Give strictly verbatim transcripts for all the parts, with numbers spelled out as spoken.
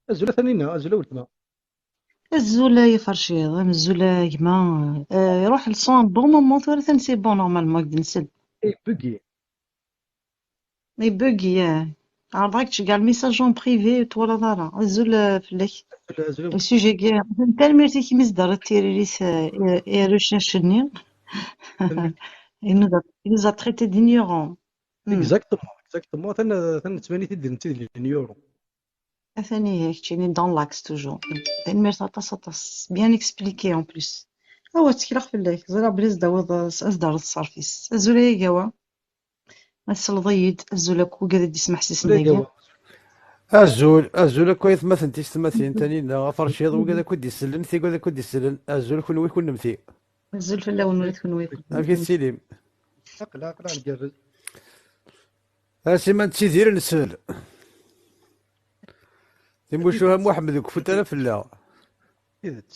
Azul a Tanina, azul a weltma. Azul a Iferciḍ, azul a gma. Euh, iruḥ le son un bon moment, tura atan c'est bon normalement, deg nsel. Ibeggi. Ibeggi, yeah. Ɛerḍeɣ-ak-d ceggeɛ le message en privé, ur twalaḍ ara. Azul, euh, fell-ak. Azul a Le sujet-agi, tanemmirt i kemm i s-d-terriḍ tiririt, euh, i, i recherche-nni. Il nous a, il nous a traité d'ignorants. Hmm. Exactement, exactement. Atan, atan nettmani-t-id netta d l'ignorant. Atan ihi keččini dans l'axe toujours. Tanemmirt aṭas aṭas. Bien expliqué en plus. Awa, ttekleɣ fell-ak. Ẓriɣ belli ad s-d-tawiḍ, ad s-d-terreḍ ṣṣerf-is. Azul a Yagawa. Ma tesleḍ-iyi-d, azul akk wigad i d-ismeḥsisen dagi. Azul, azul akk aytmaten tisetmatin, Tanina, Aferciḍ, wigad akk i d-isellen, tigad akk i d-isellen. Azul kunwi kunemti. Azul fell-awen ula d kunwi. Amek i tettilim? Aql-aɣ, aql-aɣ ngerrez. Asima nettidir nsel. Timucuha Muḥemmed ur kfut ara fell-aɣ. Tidet.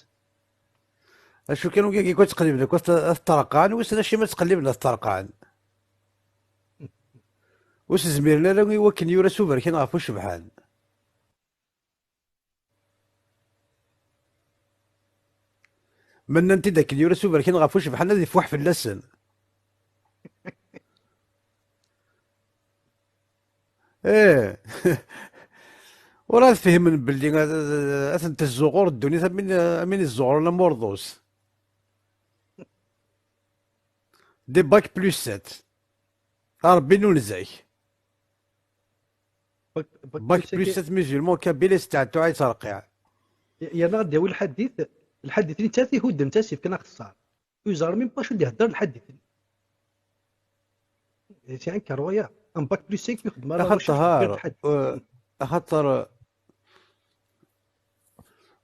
Acu kan wigi ad ttqelliben akk at ṭṭerqan, wissen acimi ad ttqelliben at ṭṭerqan. Ur s-zmiren ara i wakken yura s uberkan ɣef ucebḥan. Ma nnant-id akken yura s uberkan ɣef ucebḥan ad ifuḥ fell-asen. Ih. Ur ad fehmen belli ad, ad, ad ten-tezzuɣur ddunit am win, am win izzuɣren amurḍus. Des bac plus sept. A Rebbi n unzak. Bac plus sept musulman kabyle isteɛtuɛ yettreqqiɛ. Yerna ad d-yawi lḥadit, lḥadit netta ihudden tasif kan axeṣṣar. Ur yeẓri même pas acu d-ihedder lḥadit. C'est incroyable. Un bac plus cinq ur yexdem ara Axaṭer, recherche deg lḥadit. uh, axaṭer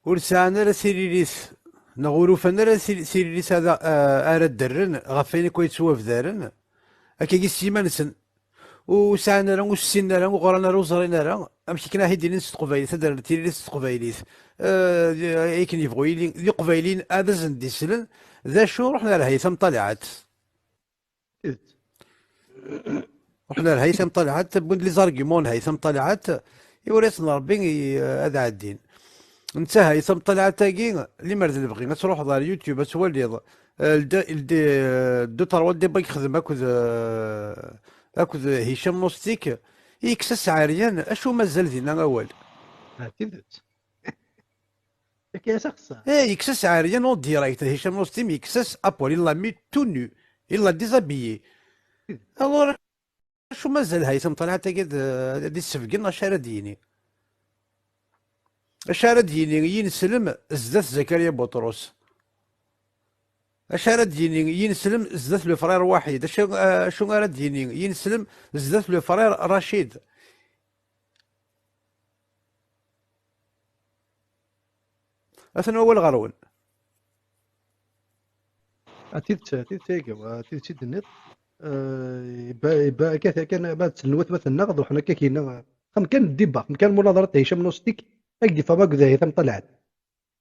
ur sɛan ara tiririt, neɣ ur ufan ara ti-, tiririt ara, uh, ara ddren ɣef wayen akk yettwabdaren, akkagi s yiman-nsen. Ur sɛan ara, ur ssinen ara, ur ɣran ara, ur ẓrin ara. Amek akken ara d-inin s teqbaylit, ad d-rren tiririt s teqbaylit. Uh, akken yebɣu yili, d iqbayliyen ad asen-d-islen. D acu, ruḥen ar Haytham Ṭalɛat. Tidet. Ruḥen ar Haytham Ṭalɛat, wwin-d les arguments n Haytham Ṭalɛat, iwala-yasen Rebbi i, ad ɛeddin. Netta Haytham Ṭalɛat-agi, limer d lebɣi, ad truḥeḍ ar YouTube, ad twaliḍ, euh, le dé-, le dé-, euh, deux, trois débats yexdem akked, euh, akked Hicham Moustik, yekkes-as Ɛeryan, acu mazal dinna awal? Ah, tidet. Akka s axeṣṣar. Eh, yekkes-as Ɛeryan en direct. Hicham Moustik yekkes-as à poil, il l'a mis tout nu. Il l'a déshabillé. Alors, acu mazal Haytham Ṭalɛat-agi ad, ad d-issebgen acu ara d-yini? Acu ara d-yini yineslem zdat Zakaria Buṭrus? Acu ara d-yini yineslem zdat le frère Wahid? Acu, acu ara d-yini yineslem zdat le frère Rachid? Atan wawal ɣer-wen. Ah, tidet, tidet ay Gawa, tidet i d-tenniḍ. Eh, iba-, iba-, akka, akka, ma tsellen watmaten-nneɣ, ad ruḥen akka kina. Xam kan ddiba, xam kan munaḍarat Hicham Moustik, ad k-d-ifhem akked Haytham Ṭalɛat.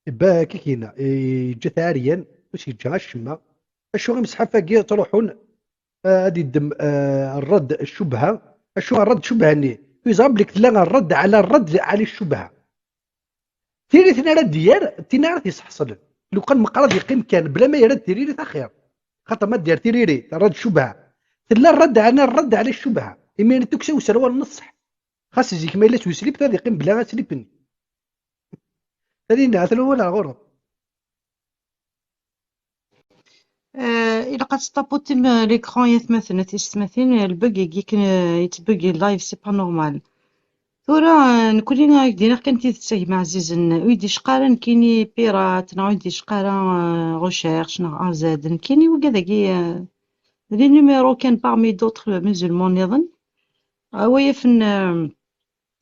Iba-, akka kina, yeǧǧa-t Ɛeryan, ur s-yeǧǧa acemma. Acu imesḥaf-agi ttruḥun, eh, ad yeddem, eh, rrad ccubha. Acu rrad ccubha-nni? Ur yeẓra belli tella rrad ɛla rrad ɛla ccubha. Tiririt ara d-yerr, d tin ara t-yesḥeṣlen. Lukan meqqar ad yeqqim kan, bla ma yerra-d tiririt axir. Xaṭer ma d-yerr tiririt, rrad ccubha. Tella rrad ɛla rrad ɛla ccubha. Imir-nni tukksa userwal n ṣṣeḥ. Xas zik ma yella s uslip, ad yeqqim bla aslip-nni. Taninna, atan wawal ar ɣur-m. Euh, ilaq ad testaputim, euh, l'écran, yatmaten, a tisetmatin, euh, le bug-agi akken, euh, yettbuggi live, c'est pas normal. Tura, euh, nekkni ad ak-d-iniɣ kan tidet, a gma ɛzizen, ur yi-d-icqa ara nekkini pirate, neɣ ur yi-d-icqa ara, euh, recherche, neɣ A Z. Nekkini wigad-agi, euh, d les numéros kan parmi d'autres musulmans nniḍen. Awa yafen, euh,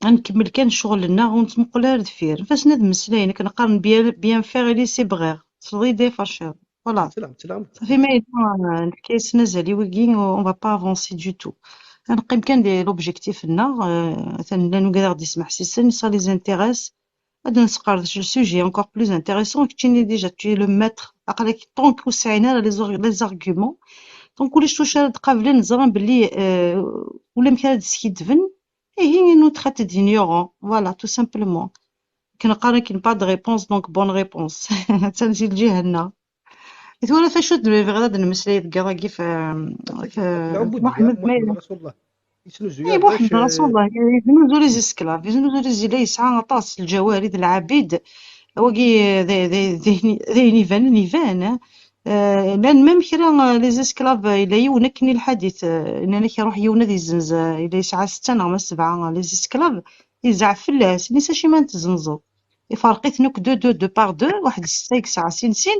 ad nkemmel kan ccɣel-nneɣ, ur nettmuqul ara deffir. Anef-asen ad mmeslayen, akken qqaren bien, bien faire, ili si bɣiɣ. Tesleḍ-iyi-d a Iferciḍ. Voilà. Tlam, tlam. Safi ma yella, euh, lkayes n azal i wigi, on va pas avancer du tout. Ad neqqim kan di l'objectif-nneɣ, euh, atan llan wigad aɣ-d-ismeḥsisen, ça les intéresse. Ad nesqerdec le sujet encore plus intéressant. Keččini déjà, tu es le maître. Aql-ak tant que ur sɛin ara les or-, les arguments. Donc, ulac tuc ara d-qablen, ẓran belli, euh, ulamek ara d-skidben, Ihi, nous traite d'ignorants, voilà, tout simplement. Akken qqaren akken, pas de réponse, donc bonne réponse. Attan si lǧiha-nneɣ. I tura, acu d-, bɣiɣ ad nmeslay deg yiḍ-agi f-, f-, Muḥemmed, ma yella. Rasulullah. Yesnuzuy Eh, arrac, Muḥemmed eh, Rasulullah, yesnuzuy les esclaves, yesnuzuy les, yella yesɛa aṭas n lǧawari d lɛabid. Wagi d, d, d, d ayen ibanen, iban, eh. Eh, llan même kra, eh, les esclaves, eh, yella yiwen akken i lḥadit, eh, nnan-ak iruḥ yiwen ad yezzenz, eh, yella yesɛa setta neɣ ma sebɛa, eh, les esclaves, yezɛef fell-as, ini-as acimi ad tezzenzeḍ. Iferq-iten akk deux, deux, deux par deux, waḥed setta i yesɛa sin, sin.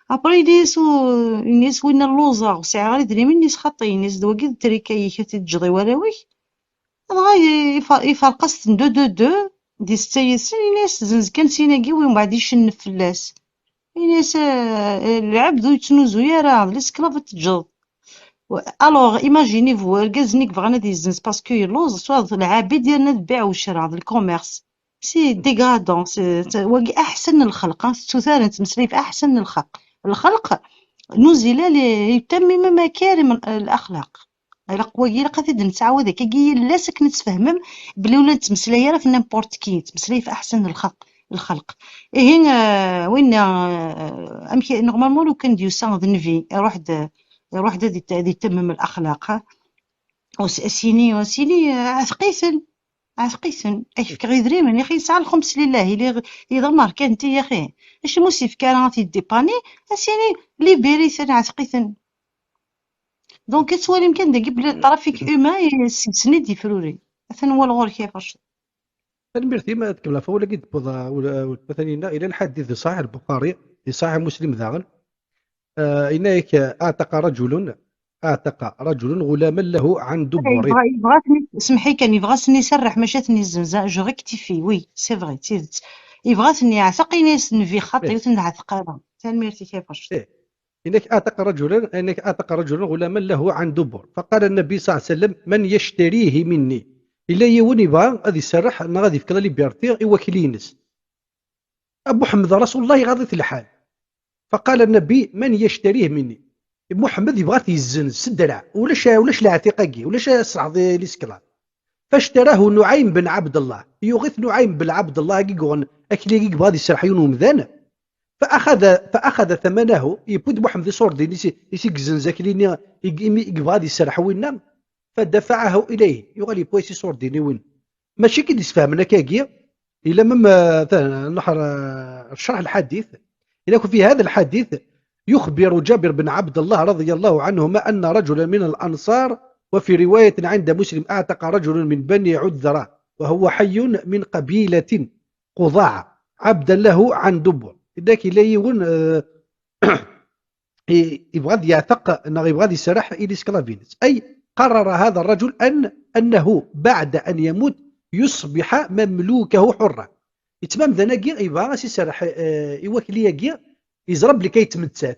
Après, ini-as u-, ini-as winna lluẓeɣ, ur sɛiɣ ara idrimen, ini-as xaṭi, ini-as d wagi d trika-ik ad t-id-teǧǧeḍ i warraw-ik. Dɣa ifa-, iferq-as-ten deux, deux, deux, di setta yid-sen, ini-as zzenz kan sin-agi, win mbeɛd icennef fell-as. Ini-as, eh, eh, lɛebd ur yettnuzu ara, d l'esclave ad t-teǧǧeḍ. Alors, imaginez-vous, argaz-nni yebɣan ad yezzenz parce que yelluẓ, soit d lɛabid yerna d bbiɛ u ccra, d le commerce. C'est dégradant, c'est, c'est, wagi aḥsen n lxelq, hein, s tutar nettmeslay f aḥsen n lxelq. Lxelq, nuzila li yutammim makarim l-axlaq. Ilaq wagi, ilaq ad t-id-nettɛawad akkagi yal ass akken ad tfehmem belli ur la nettmeslay ara f n'importe qui, nettmeslay f aḥsen n lxelq, lxelq. Ihi, eh, winna, eh, amek, normalement, lukan d-yusa d nnbi, iruḥ-d, iruḥ-d ad yet-, ad yetammem laxlaq, ha? As-, as-yini, as-yini, eh, ɛteq-iten, ɛteq-iten, ad k-fkeɣ idrimen, yaxi yesɛa lxems lillah, ili, ili d amerkanti, yaxi. Acimi ur s-yefki ara ad t-yeddipani, as-yini, libérez-iten, ɛteq-iten. Donc, ad twalim kan dagi belli le trafic humain, i-, seg-sen i d-yefruri. Atan wal ɣur-k, ya Fac. Tanemmirt-im, ad tkemmel ɣef wawal-agi d-tewweḍ, a, ul-, a, weltma Taninna. Ila lḥadit di Ṣaḥiḥ Lbuxari, di Ṣaḥiḥ Muslim daɣen. Ah, yenna-yak, أعتق رجل، أعتق رجل غلاما له عن دبر. Yebɣa, yebɣa-ten, semmeḥ-iyi kan, yebɣa-ten iserreḥ, maca ad ten-izzenz, a, je rectifie, oui, c'est vrai, d tidet. Yebɣa-ten yeɛteq, ini-as nnbi xaṭi, ur ten-neɛteq ara. Tanemmirt-ik, ya Fac. Yenna-k أعتق رجلا، yenna-k أعتق رجلا غلاما له عن دبر، فقال النبي صلى الله عليه وسلم: من يشتريه مني؟ Yella yiwen yebɣa ad iserreḥ neɣ ad yefk la liberté i wakli-ines. A Muḥemmed, Rasulullah iɣaḍ-it lḥal. فقال النبي: من يشتريه مني؟ Muḥemmed yebɣa ad t-yezzenz s ddreɛ. Ulac, ulac leɛtiq-agi, ulac ṣṣeḥ di l'esclave. فاشتراه نعيم بن عبد الله. Yuɣ-it Nuɛaym ben Ɛebdellah-agi yuɣen akli-agi yebɣa ad iserreḥ yiwen umdan. فأخذ، فأخذ ثمنه، yewwi-d Muḥemmed iṣurdiyen i s-, i s-igezzen zakli-nni, i, i, i yebɣa ad iserreḥ winna, فدفعه إليه، yuɣal yewwi-as iṣurdiyen i win. Mačči k-id-isfehmen akkagi, ila même, euh, ta-, nḥer, euh, ccerḥ lḥadit, ila في هذا الحديث يخبر جابر بن عبد الله رضي الله عنهما أن رجلا من الأنصار، وفي رواية عند مسلم أعتق رجل من بني عذرة وهو حي من قبيلة قضاعة عبدا له عن دبر. Dak ila yiwen, euh, i-, yebɣa ad yeɛteq neɣ yebɣa ad iserreḥ i l'esclave-ines. أي قرر هذا الرجل أن، أنه بعد أن يموت يصبح مملوكه حرا. Yettmam d anagi yebɣa ad s-iserreḥ, eh, i wakli-agi, yeẓra belli kan yettmettat.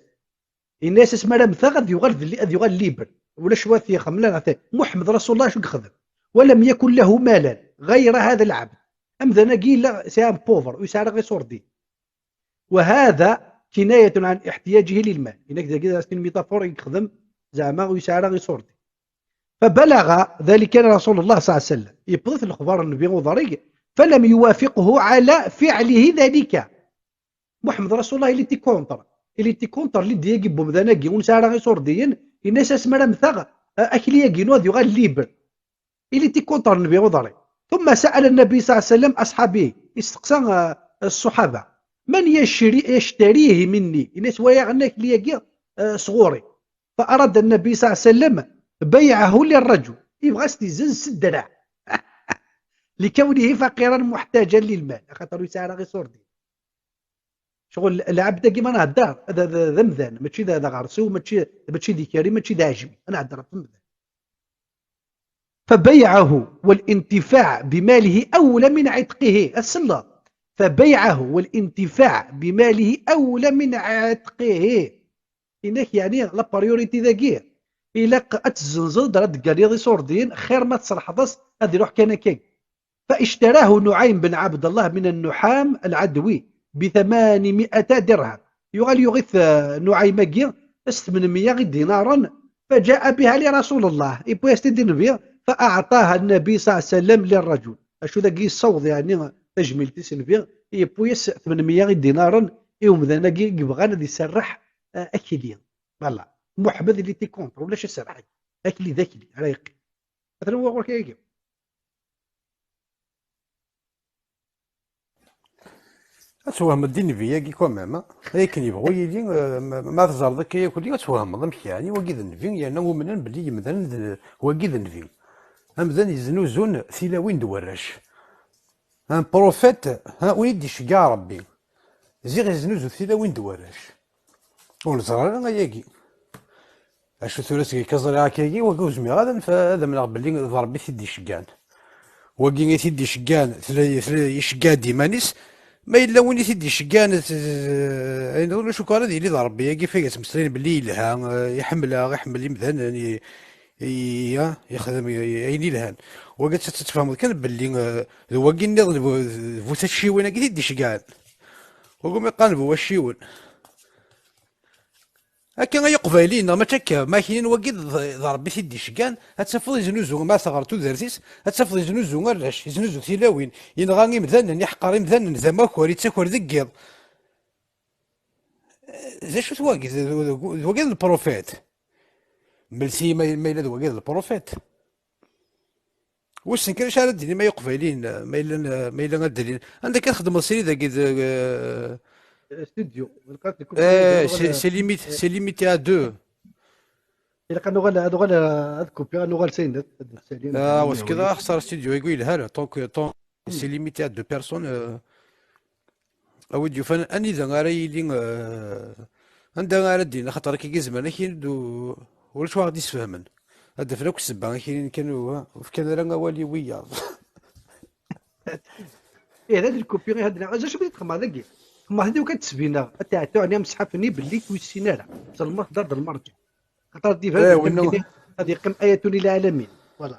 Yenna-as asmi ara mmteɣ ad yuɣal d li-, ad yuɣal libre. Ulac wa t-yexmel ara t-, Muḥemmed Rasulullah acu yexdem? ولم يكن له مالا غير هذا العبد. Amdan-agi yella c'est un pauvre, ur yesɛi ara iṣurdiyen. وهذا كناية عن احتياجه للمال. Yenna-k dagi d une métaphore i yexdem zeɛma ur yesɛi ara iṣurdiyen. فبلغ ذلك رسول الله صلى الله عليه وسلم. Yewweḍ-it lexbar n Nnbi uḍri, فلم يوافقه على فعله ذلك. Muḥemmed Rasulullah, il était contre. Il était contre l'idée-agi n wemdan-agi, ur nesɛi ara iṣurdiyen, yenna-as asmi ara mmteɣ, a-, akli-agi-inu ad yuɣal libre. Il était contre Nnbi uḍri. ثم سأل النبي صلى الله عليه وسلم أصحابه، isteqsa, eh, ṣṣuḥaba: من يشري-، يشتريه مني؟ Yenna-as wa yaɣen akli-agi, eh, sɣur-i. فأراد النبي صلى الله عليه وسلم بيعه للرجل. Yebɣa ad s-t-yezzenz s ddreɛ. لكونه فقيرا محتاجا للمال. Axaṭer ur yesɛi ara iṣurdiyen. Ccɣel lɛebd-agi ma nhedder, d, d, d amdan, mačči d, d aɣersiw, mačči, mačči d ikerri, mačči d aɛejmi. Ad nhedder ɣef umdan. فبيعه والانتفاع بماله أولى من عتقه. Ad selleḍ. فبيعه والانتفاع بماله أولى من عتقه. Yenna-k, yeɛni, la priorité dagi, ilaq ad tezzenzeḍ, ad d-tegganiḍ iṣurdiyen, xir ma tserḥeḍ-as, ad iruḥ kan akka. فاشتراه نعيم بن عبد الله من النحام العدوي بثمانمائة درهم. Yuɣal yuɣ-it, eh, Nuɛaym-agi s tmenmeyya idinaren, فجاء بها لرسول الله. Yewwi-as-t-id i Nnbi, فأعطاها النبي صلى الله عليه وسلم للرجل. Acu dagi yessaweḍ, yeɛni, tajmilt-is nnbi, yewwi-yas tmenmya idinaren i umdan-agi i yebɣan ad iserreḥ, eh, akli. Voilà. Muḥemmed, il était contre, ulac aserreḥ-agi. Akli d akli ara yeqqim. Atan wa ɣur-k ayagi. Ad twehmeḍ di nnbi-agi quand même, hein? Akken yebɣu yili, eh, ma, ma teẓreḍ akka yakk-, ad twehmeḍ amek yeɛni wagi d nnbi, yerna umnen belli yemdanen d, wagi d nnbi. Amdan yeznuzun tilawin d warrac. Un prophète, ha, win i d-iceggeɛ Rebbi. Ziɣ yeznuzu tilawin d warrac. Ur neẓri ara ayagi. Acu tura seg akka ẓriɣ akkagi, wagi ur zmireɣ ad am-, ad amneɣ belli d Rebbi i t-id-iceggan. Wagi i t-id-iceggan, tla-, tla-, icegga-d iman-is. Ma yella win i t-id-iceggan, t-, ayen ulac ukar ad yili d Rebbi-agi, fay ad ttmeslayen belli yelha, eh, iḥemmel-aɣ, iḥemmel imdanen, i, i, ya, ixdem i, ayen ilhan. Wagi ad t-, ad tfehmeḍ kan belli, eh, d wagi nniḍen d bu, d bu tacciwin-agi i t-id-iceggɛen. Wagi umi qqaren bu wacciwen. Akka ay Iqbayliyen, neɣ mačči akka? Ma kinin wagi d, d Rebbi i t-id-iceggan, ad tafeḍ iznuzu, ma teɣer tudert-is, ad tafeḍ iznuzu arrac, iznuzu tilawin, yenɣa imdanen, iḥqer imdanen, d amakar, ittaker deg yiḍ. D acu-t wagi? D, d, d, d wagi d lprofit? Mlet-iyi ma, ma yella d wagi d lprofit. Wissen kan acu ara d-tini ma Iqbayliyen, ma yellan, ma yella ad d-alin. Anda akka txeddmeḍ srid-agi deg, eh, studio. Eh, c'est, c'est limite, c'est limité à deux. Ilaq ad nuɣal, ad nuɣal, ad kupiɣ, ad nuɣal s ayen, ad d-ssalin. Ah, wa tekkiḍ, ah, xsar studio, agi yelha, la, tant que, tant, c'est limité à deux personnes, euh, a wi d-yufan anida ara yili, euh, anda ara d-yini, axaṭer akka i zemren, akkin d u-, ulac wa ɣ-d-isfehmen. Ad d-afen akk ssebba, akkin kan u-, ur fkan ara awal i wiyaḍ. Ih, d lkupi i had-, d acu i txemmeḍ dagi? Xemmeḍ-t-id akk ad d-sbineɣ, ad teɛtu ɛni amesḥaf-nni belli ur yessin ara. Ẓelmeɣ-t d lmerǧi. Xaṭer ad d-iban, eh, ad yeqqim ayatun i lɛalamin. Voilà.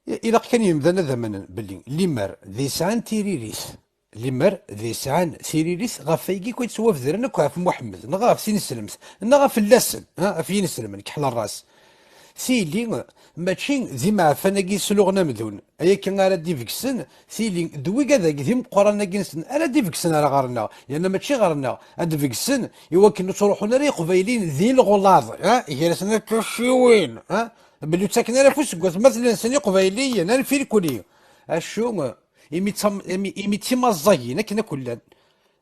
I-, ilaq kan yemdanen ad amnen belli limer d yesɛan tiririt, limer d yesɛan tiririt ɣef wayagi akk yettwabedren akk ɣef Muḥemmed, neɣ ɣef tineslemt, neɣ ɣef fell-asen, ha, ɣef yineslemen, keḥla ras. Tili mačči d imeɛfan-agi yesluɣen amdun, ay akka ara d-ibegsen, tili d wigad-agi d imeqqranen-agi-nsen ara d-ibegsen ar ɣer-neɣ, yerna mačči ɣer-neɣ, ad d-begsen i wakken ur ttruḥun ara Iqbayliyen di lɣelaḍ, ha, gar-asen akka tacciwin, ha, belli ur ttaken ara afus seg watmaten-nsen Iqbayliyen, anef-irkuli. Acu, imi d tam-, imi, imi d timaẓẓagin akken akk llan.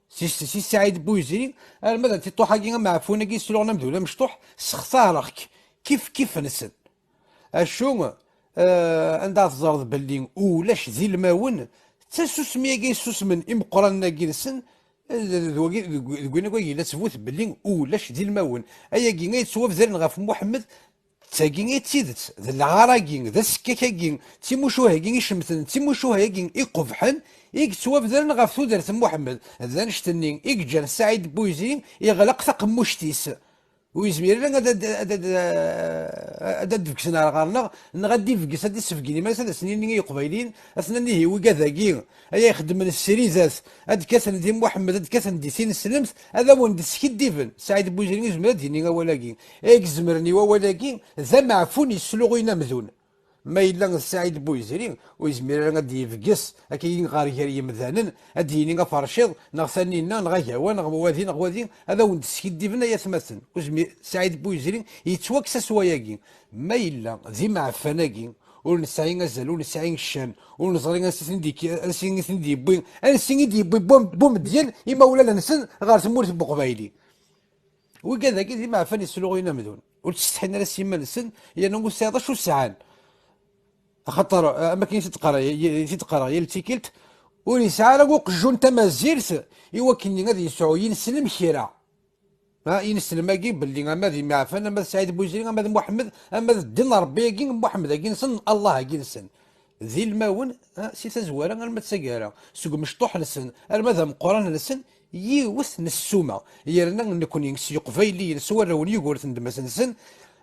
Si, si, si Saɛid Buyzri, arma d tiṭuḥ-agi ameɛfun-agi yesluɣen amdun amecṭuḥ, sextareɣ-k kif kif-nsen. Acu, eh, anda ara teẓreḍ belli ulac d ilmawen, d tasusmi-agi yessusmen imeqqranen-agi-nsen, eh, d, d wagi, deg, deg win akk yella ttbut belli ulac d ilmawen. Ayagi ay yettwabedren ɣef Muḥemmed, d tagi i d tidet, d lɛar-agi, d asekkak-agi, d timucuha-agi icemten, d timucuha-agi iqebḥen, i yettwabedren ɣef tudert n Muḥemmed. D annect-nni i yeǧǧan Saɛid Buyzri iɣleq taqemmuct-is. Ur yezmir ara ad, ad, ad, ad, ad d-begsen ar ɣer-neɣ, neɣ ad d-ibges, ad d-isbeggen iman-is, ad asen-yini i Yeqbayliyen, aten-a ihi wigad-agi, ay ixeddmen ssridat, ad d-kkaten di Muḥemmed, ad d-kkaten di tineslemt, ad awen-d-skiddiben. Saɛid Buyzri yezmer ad d-yini awal-agi. Ay izemren i wawal-agi, d ameɛfun yesluɣuyen amdun. Ma yella d Saɛid Buyzri, ur yezmir ara ad d-yebges, akka ɣer gar yemdanen, ad d-yini aferciḍ, neɣ taninna, neɣ agawa, neɣ wadi, neɣ wadi, ad awen-d-skiddiben ay atmaten. Ur yezmir, Saɛid Buyzri yettwakkes-as wayagi. Ma yella d imeɛfan-agi, ur nesɛi azal, ur nesɛi ccan, ur neẓri ansi i ten-id-, ansi i ten-id-yewwi, ansi i d-yewwi Bum-, Bumedyen imawlan-nsen ɣer tmurt n Uqbayli. Wigad-agi d imeɛfan yesluɣuyen amdun. Ur ttsetḥin ara s yiman-nsen, yerna ur tesɛiḍ acu sɛan. Axaṭer, eh, am akken i t-id-qqareɣ, i, i t-id-qqareɣ yal tikkelt, ur yesɛi ara uqjun tamazirt i wakken ad yesɛu yineslem kra. Ha, ineslem-agi belli ama d imeɛfan, ama d Saɛid Buyzri, ama d Muḥemmed, ama d ddin n Ṛebbi-agi, Muḥemmed-agi-nsen, Allah-agi-nsen. D ilmawen, ha, si tazwara arma d taggara, seg umecṭuḥ-nsen arma d ameqqran-nsen, yiwet n ssuma. Yerna nekkni s Yeqbayliyen, s warraw n Yugurten d Masensen,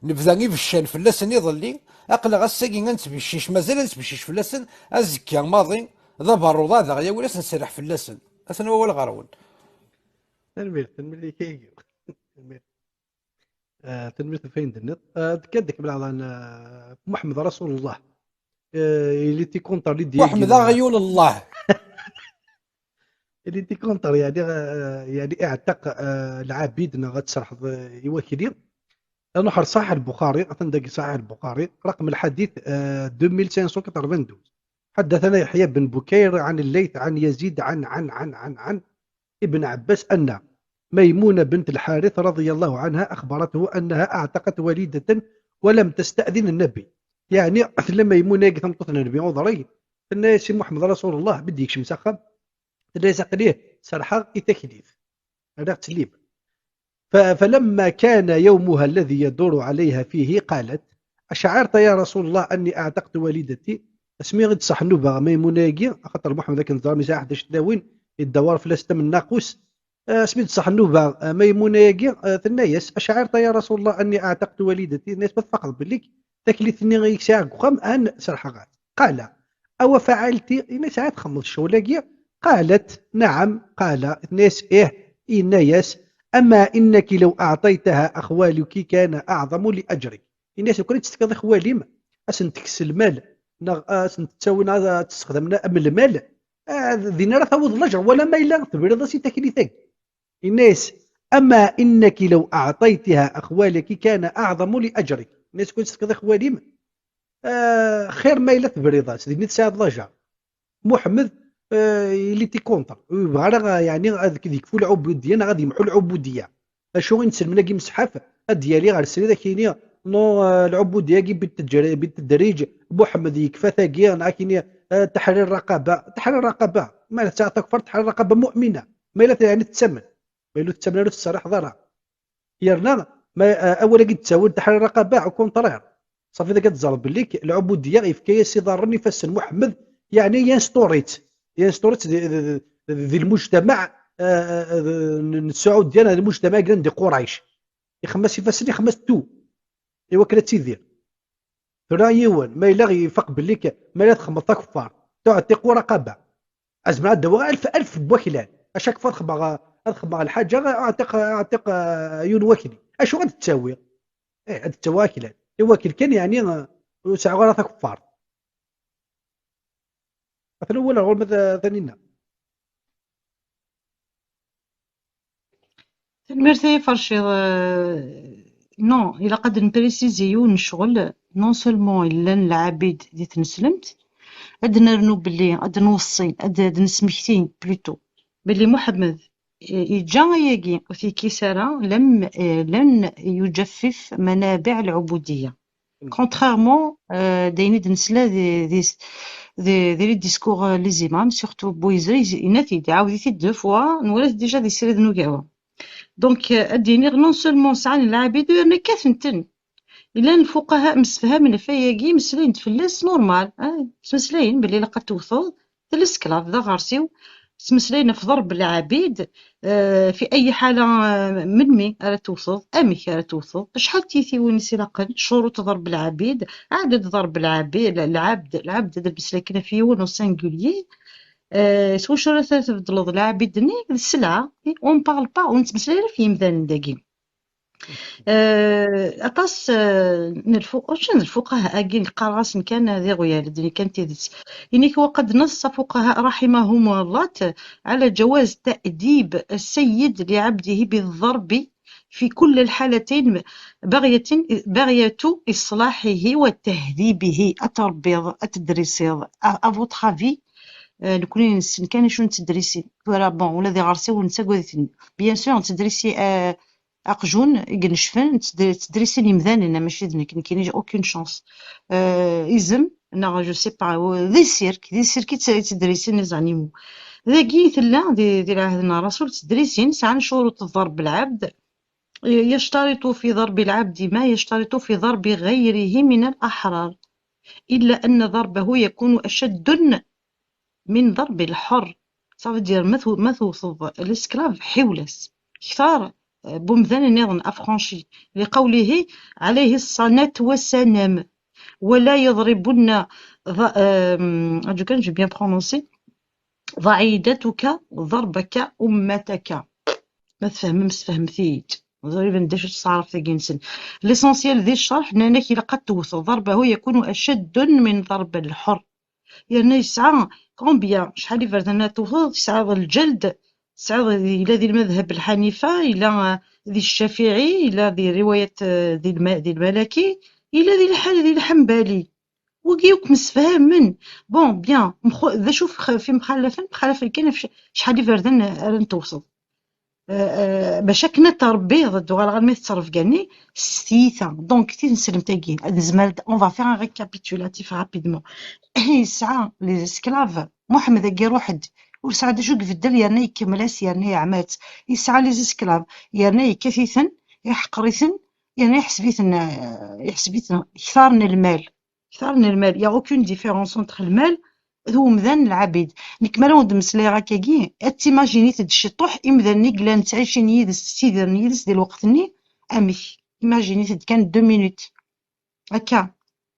nebda ibeccan fell-asen iḍelli, aql-aɣ ass-agi ad nettbeccic, mazal ad nettbeccic fell-asen, azekka maḍi, d aberruḍ, ad aɣ-yawi ass nserreḥ fell-asen. Atan wawal ɣer-wen. Tanemmirt, tanemmirt i kaygi. Tanemmirt. Ah, tanemmirt ɣef wayen d-tenniḍ. Ah, d-, kan d-kemmleɣ, ah, Muḥemmed Rasulullah. آه، اللي تيكونتر لي ديال واحمد اغيول الله. اللي تيكونتر يعني، آه، يعني اعتق، آه، العبيد، نغا تشرح، آه، يواكلي. نحر صحيح البخاري، اثن داك صحيح البخاري، رقم الحديث، آه، ألفين وخمسمية وثمانية وأربعين. حدثنا يحيى بن بكير عن الليث عن يزيد عن، عن، عن، عن، عن ابن عباس أن ميمونة بنت الحارث رضي الله عنها أخبرته أنها أعتقت وليدة ولم تستأذن النبي. يعني، لما ميمونة قالت لهم: "قلت النبي عذري"، قلنا: "يا سي محمد، رسول الله بدي يكشم سخم". قلنا: "يسقليه سرحة إتكليف". هذا تسليم. ف-، فلما كان يومها الذي يدور عليها فيه قالت: "أشعرت يا رسول الله أني أعتقت والدتي؟" اسمي غير صح نوبة ميمونة ياكي، خاطر محمد كان زعما ساعة حداش تلاوين يدور في لستة من ناقوس. آه، اسمي صح نوبة، آه، ميمونة ياكي، آه، ثنايس: "أشعرت يا رسول الله أني أعتقت والدتي؟" الناس بتفقد بليك تكليتني غيك ساعة قخام أن سرحغات. قال: "أو فعلت؟" إناس عاد خمس شولاقية. قالت: "نعم." قال إناس: "إيه." إناس: "أما إنك لو أعطيتها أخوالك كان أعظم لأجرك." إناس: "كنت تستكضي خواليم، أسن تكس المال، نغ-، أسن تساوي، نغ-، تستخدمنا أم المال، آه، دينا راه تعوض الأجر، ولا ما إلا تبريض سي تكليتك." إناس: "أما إنك لو أعطيتها أخوالك كان أعظم لأجرك." إناس: "كنت تستكضي خواليم، آه، خير ما إلا تبريض، سيدي، تساعد الأجر." محمد، آه، اللي تي كونتر، يبغى راه يعني غادي يكفوا العبودية، أنا غادي يمحوا العبودية. أشو غير نسلم ناقي مسحاف، أديالي غير السرير كيني، نو، آه، العبودية كي بالتدريج، بالتدريج، محمد يكفى ثاقي، أنا كيني، آه، تحرير رقبة، تحرير رقبة، ما تكفر تحرير رقبة مؤمنة، ما إلا يعني تتسمن، ما إلا تتسمن له الصراحة ضرع. يرنا ما، آه، أولا كي تساول تحرير رقبة، أو كونترير. صافي، إذا كتزرب بليك العبودية يفكا سي ضار نفس محمد، يعني ينستوريت، ينستوريت ذي، ذي، ذي، ذي المجتمع، آه، آه، آه، السعودي، أنا المجتمع قلنا دي قريش. يخمس يفسد، يخمس تو. إيوا كلا تيدير. ترى يوان، ما إلا غي يفق بليك، ما إلا تخمط كفار. تعتق رقبة. أزمة دوا ألف، ألف بوكلان. أشاك فضخ بغا، أضخ بغا الحاجة، أعتق، أعتق، آه، يون وكلي. أشو غاد تساوي؟ إيه، غاد تساوي وكلان. إيوا كل كان يعني، آه، وسع غرا كفار. مثلًا ولا غير مثلًا ثانينا. Tanemmirt ay aferciḍ. Euh, non, ilaq ad npréciser yiwen n ccɣel, non seulement llan lɛabid di tneslemt, ad nernu belli, ad nweṣṣi, ad, ad nesmekti plutôt, belli Muḥemmed, eh, yeǧǧa ayagi ur t-yekkis ara, lam, eh, lan yujaffif manabiɛ lɛubudiyya. Contrairement, euh, d ayen i d-nesla di, di, di, di les discours, euh, les imams, surtout Bouizri, yenna-t-id, iɛawed-it-id deux fois, nwala-t déjà di Srid n Ugawa. Donc, euh, ad d-iniɣ, non seulement sɛan lɛabid, yerna kkaten-ten. Llan lfuqaha msefhamen ɣef wayagi, meslayen-d fell-as normal, ah, ttmeslayen belli ilaq ad tewteḍ, d lesklav, d aɣersiw, ttmeslayen ɣef ḍerb lɛabid, euh, fi ay ḥala, euh, melmi ara tewteḍ, amek ara tewteḍ, acḥal tiytiwin i s-ilaqen, ccuruṭ ḍerb lɛabid, ɛadad ḍerb lɛabid, lɛabd, lɛabd ad d-nmeslay kan ɣef yiwen au singulier, euh, s wacu ara tbeddleḍ lɛabid-nni d sselɛa, on parle pas, ur nettmeslay ara ɣef yimdanen dagi. آه، aṭas, آه، n lfu-, mačči n lfuqaha-agi, qqareɣ-asen kan d iɣyal, d kan tidet. Inik وقد نص فقهاء رحمهم الله على جواز تأديب السيد لعبده بالضرب في كل الحالتين، بغية، بغية إصلاحه وتهذيبه. أتربيض، أتدريسيض. À, à votre avis, آه، نكوني نسن كان شو نتدريسي. Voilà, bon, ولا دي غرسي ونتساقو دي تن-، bien sûr، نتدريسي، آه، أقجون ينشفن، تدري-، تدريسين يمدانن، ماشي د نكني، كاين aucune chance. آه، إزم، نغ، je sais pas، و-، دي سيرك، دي سيرك يت-، يتدريسين les animaux. ذاكي تلا، دي، دي العهد الرسول، تدريسين سعان شروط الضرب العبد، يشترط في ضرب العبد ما يشترط في ضرب غيره من الأحرار، إلا أن ضربه يكون أشد من ضرب الحر. Ça veut dire ما تو-، ما توصف l'esclave حولس كثار، آه، بومدان نظن affranchi، لقوله عليه الصلاة والسلام: "ولا يضربن ض-، آم، أرجو كان j'ai bien prononcé، ضعينتك ضربك أمتك". ما تفهم، ما تفهمتيش. Ẓriben d acu tesɛerf tagi-nsen. L'essentiel di ccerḥ, nnan-ak ilaq ad tewteḍ ضربه يكون أشد من ضرب الحر. Yerna yesɛa combien, شحال iberdan ara tewteḍ, tesɛiḍ الجلد, tesɛiḍ, yella di المذهب الحنيفة, yella di الشافعي, yella di رواية, eh, di الم-, di المالكي, yella di الح-, di الحنبلي. Wigi akk msefhamen. Bon, bien, mxu-, d acu f-, fi mxalafen? Mxalafen kan ɣef c-, شحال iberdan ara n-tewteḍ. Eh, eh, bac akken ad tṛebbiḍ, ad d-uɣaleɣ almi tettṛebgani, s tyita. Donc, tineslemt-agi, ad nezmer ad, on va faire un récapitulatif rapidement. Yesɛa les esclaves, Muḥemmed-agi iṛuḥ-d, ur yesɛa d acu ibeddel, yerna ikemmel-as, yerna yeɛma-tt. Yesɛa les esclaves, yerna yekkat-iten, iḥqer-iten, yerna iḥseb-iten, eh, iḥseb-iten ktar n lmal. Ktar n lmal. Il y a aucune différence entre lmal d umdan, lɛabid. Nekk mi ara wen-d-mmeslayeɣ akkagi, ad timajinit-d ciṭuḥ imdanen i yellan ttɛicin yid-s, ttidiren yid-s di lweqt-nni, amek? Imajinit-d kan deux minutes. Akka.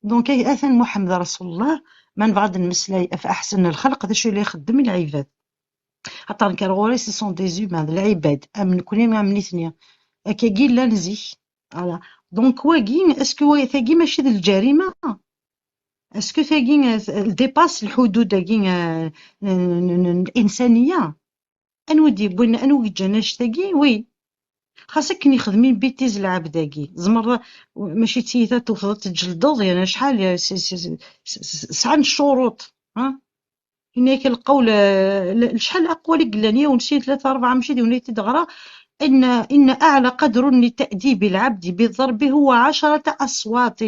Donc, atan Muḥemmed Rasulullah, ma nebɣa ad d-nemmeslay ɣef aḥsen n lxelq, d acu i la ixeddem i lɛibad? Xaṭer nekk ar ɣur-i, ce sont des humains, d lɛibad, am nekni, am nitni. Akkagi llan zik. Voilà. Donc, wagi, est-ce que wa-, tagi mačči d lǧarima? Est-ce que tagi, euh, dépasse lḥudud-agi, euh, n, n, n, n l'insaniya? Anwa i d-yewwin, anwa i yeǧǧan annect-agi? Oui. Xas akken yexdem une bêtise lɛebd-agi, tzemreḍ, mačči d tiyita tewteḍ ad tǧeldeḍ, yerna acḥal, s-, s-, s-, s-, sɛan ccuruṭ, ha? Yenna-yak lqawl, eh, l-, l-, acḥal aqwal i yellan, yiwen, sin, tlata, rebɛa, mačči d yiwen i t-id-ɣra. إن، إن أعلى قدر لتأديب العبد بالضرب هو عشرة أصوات،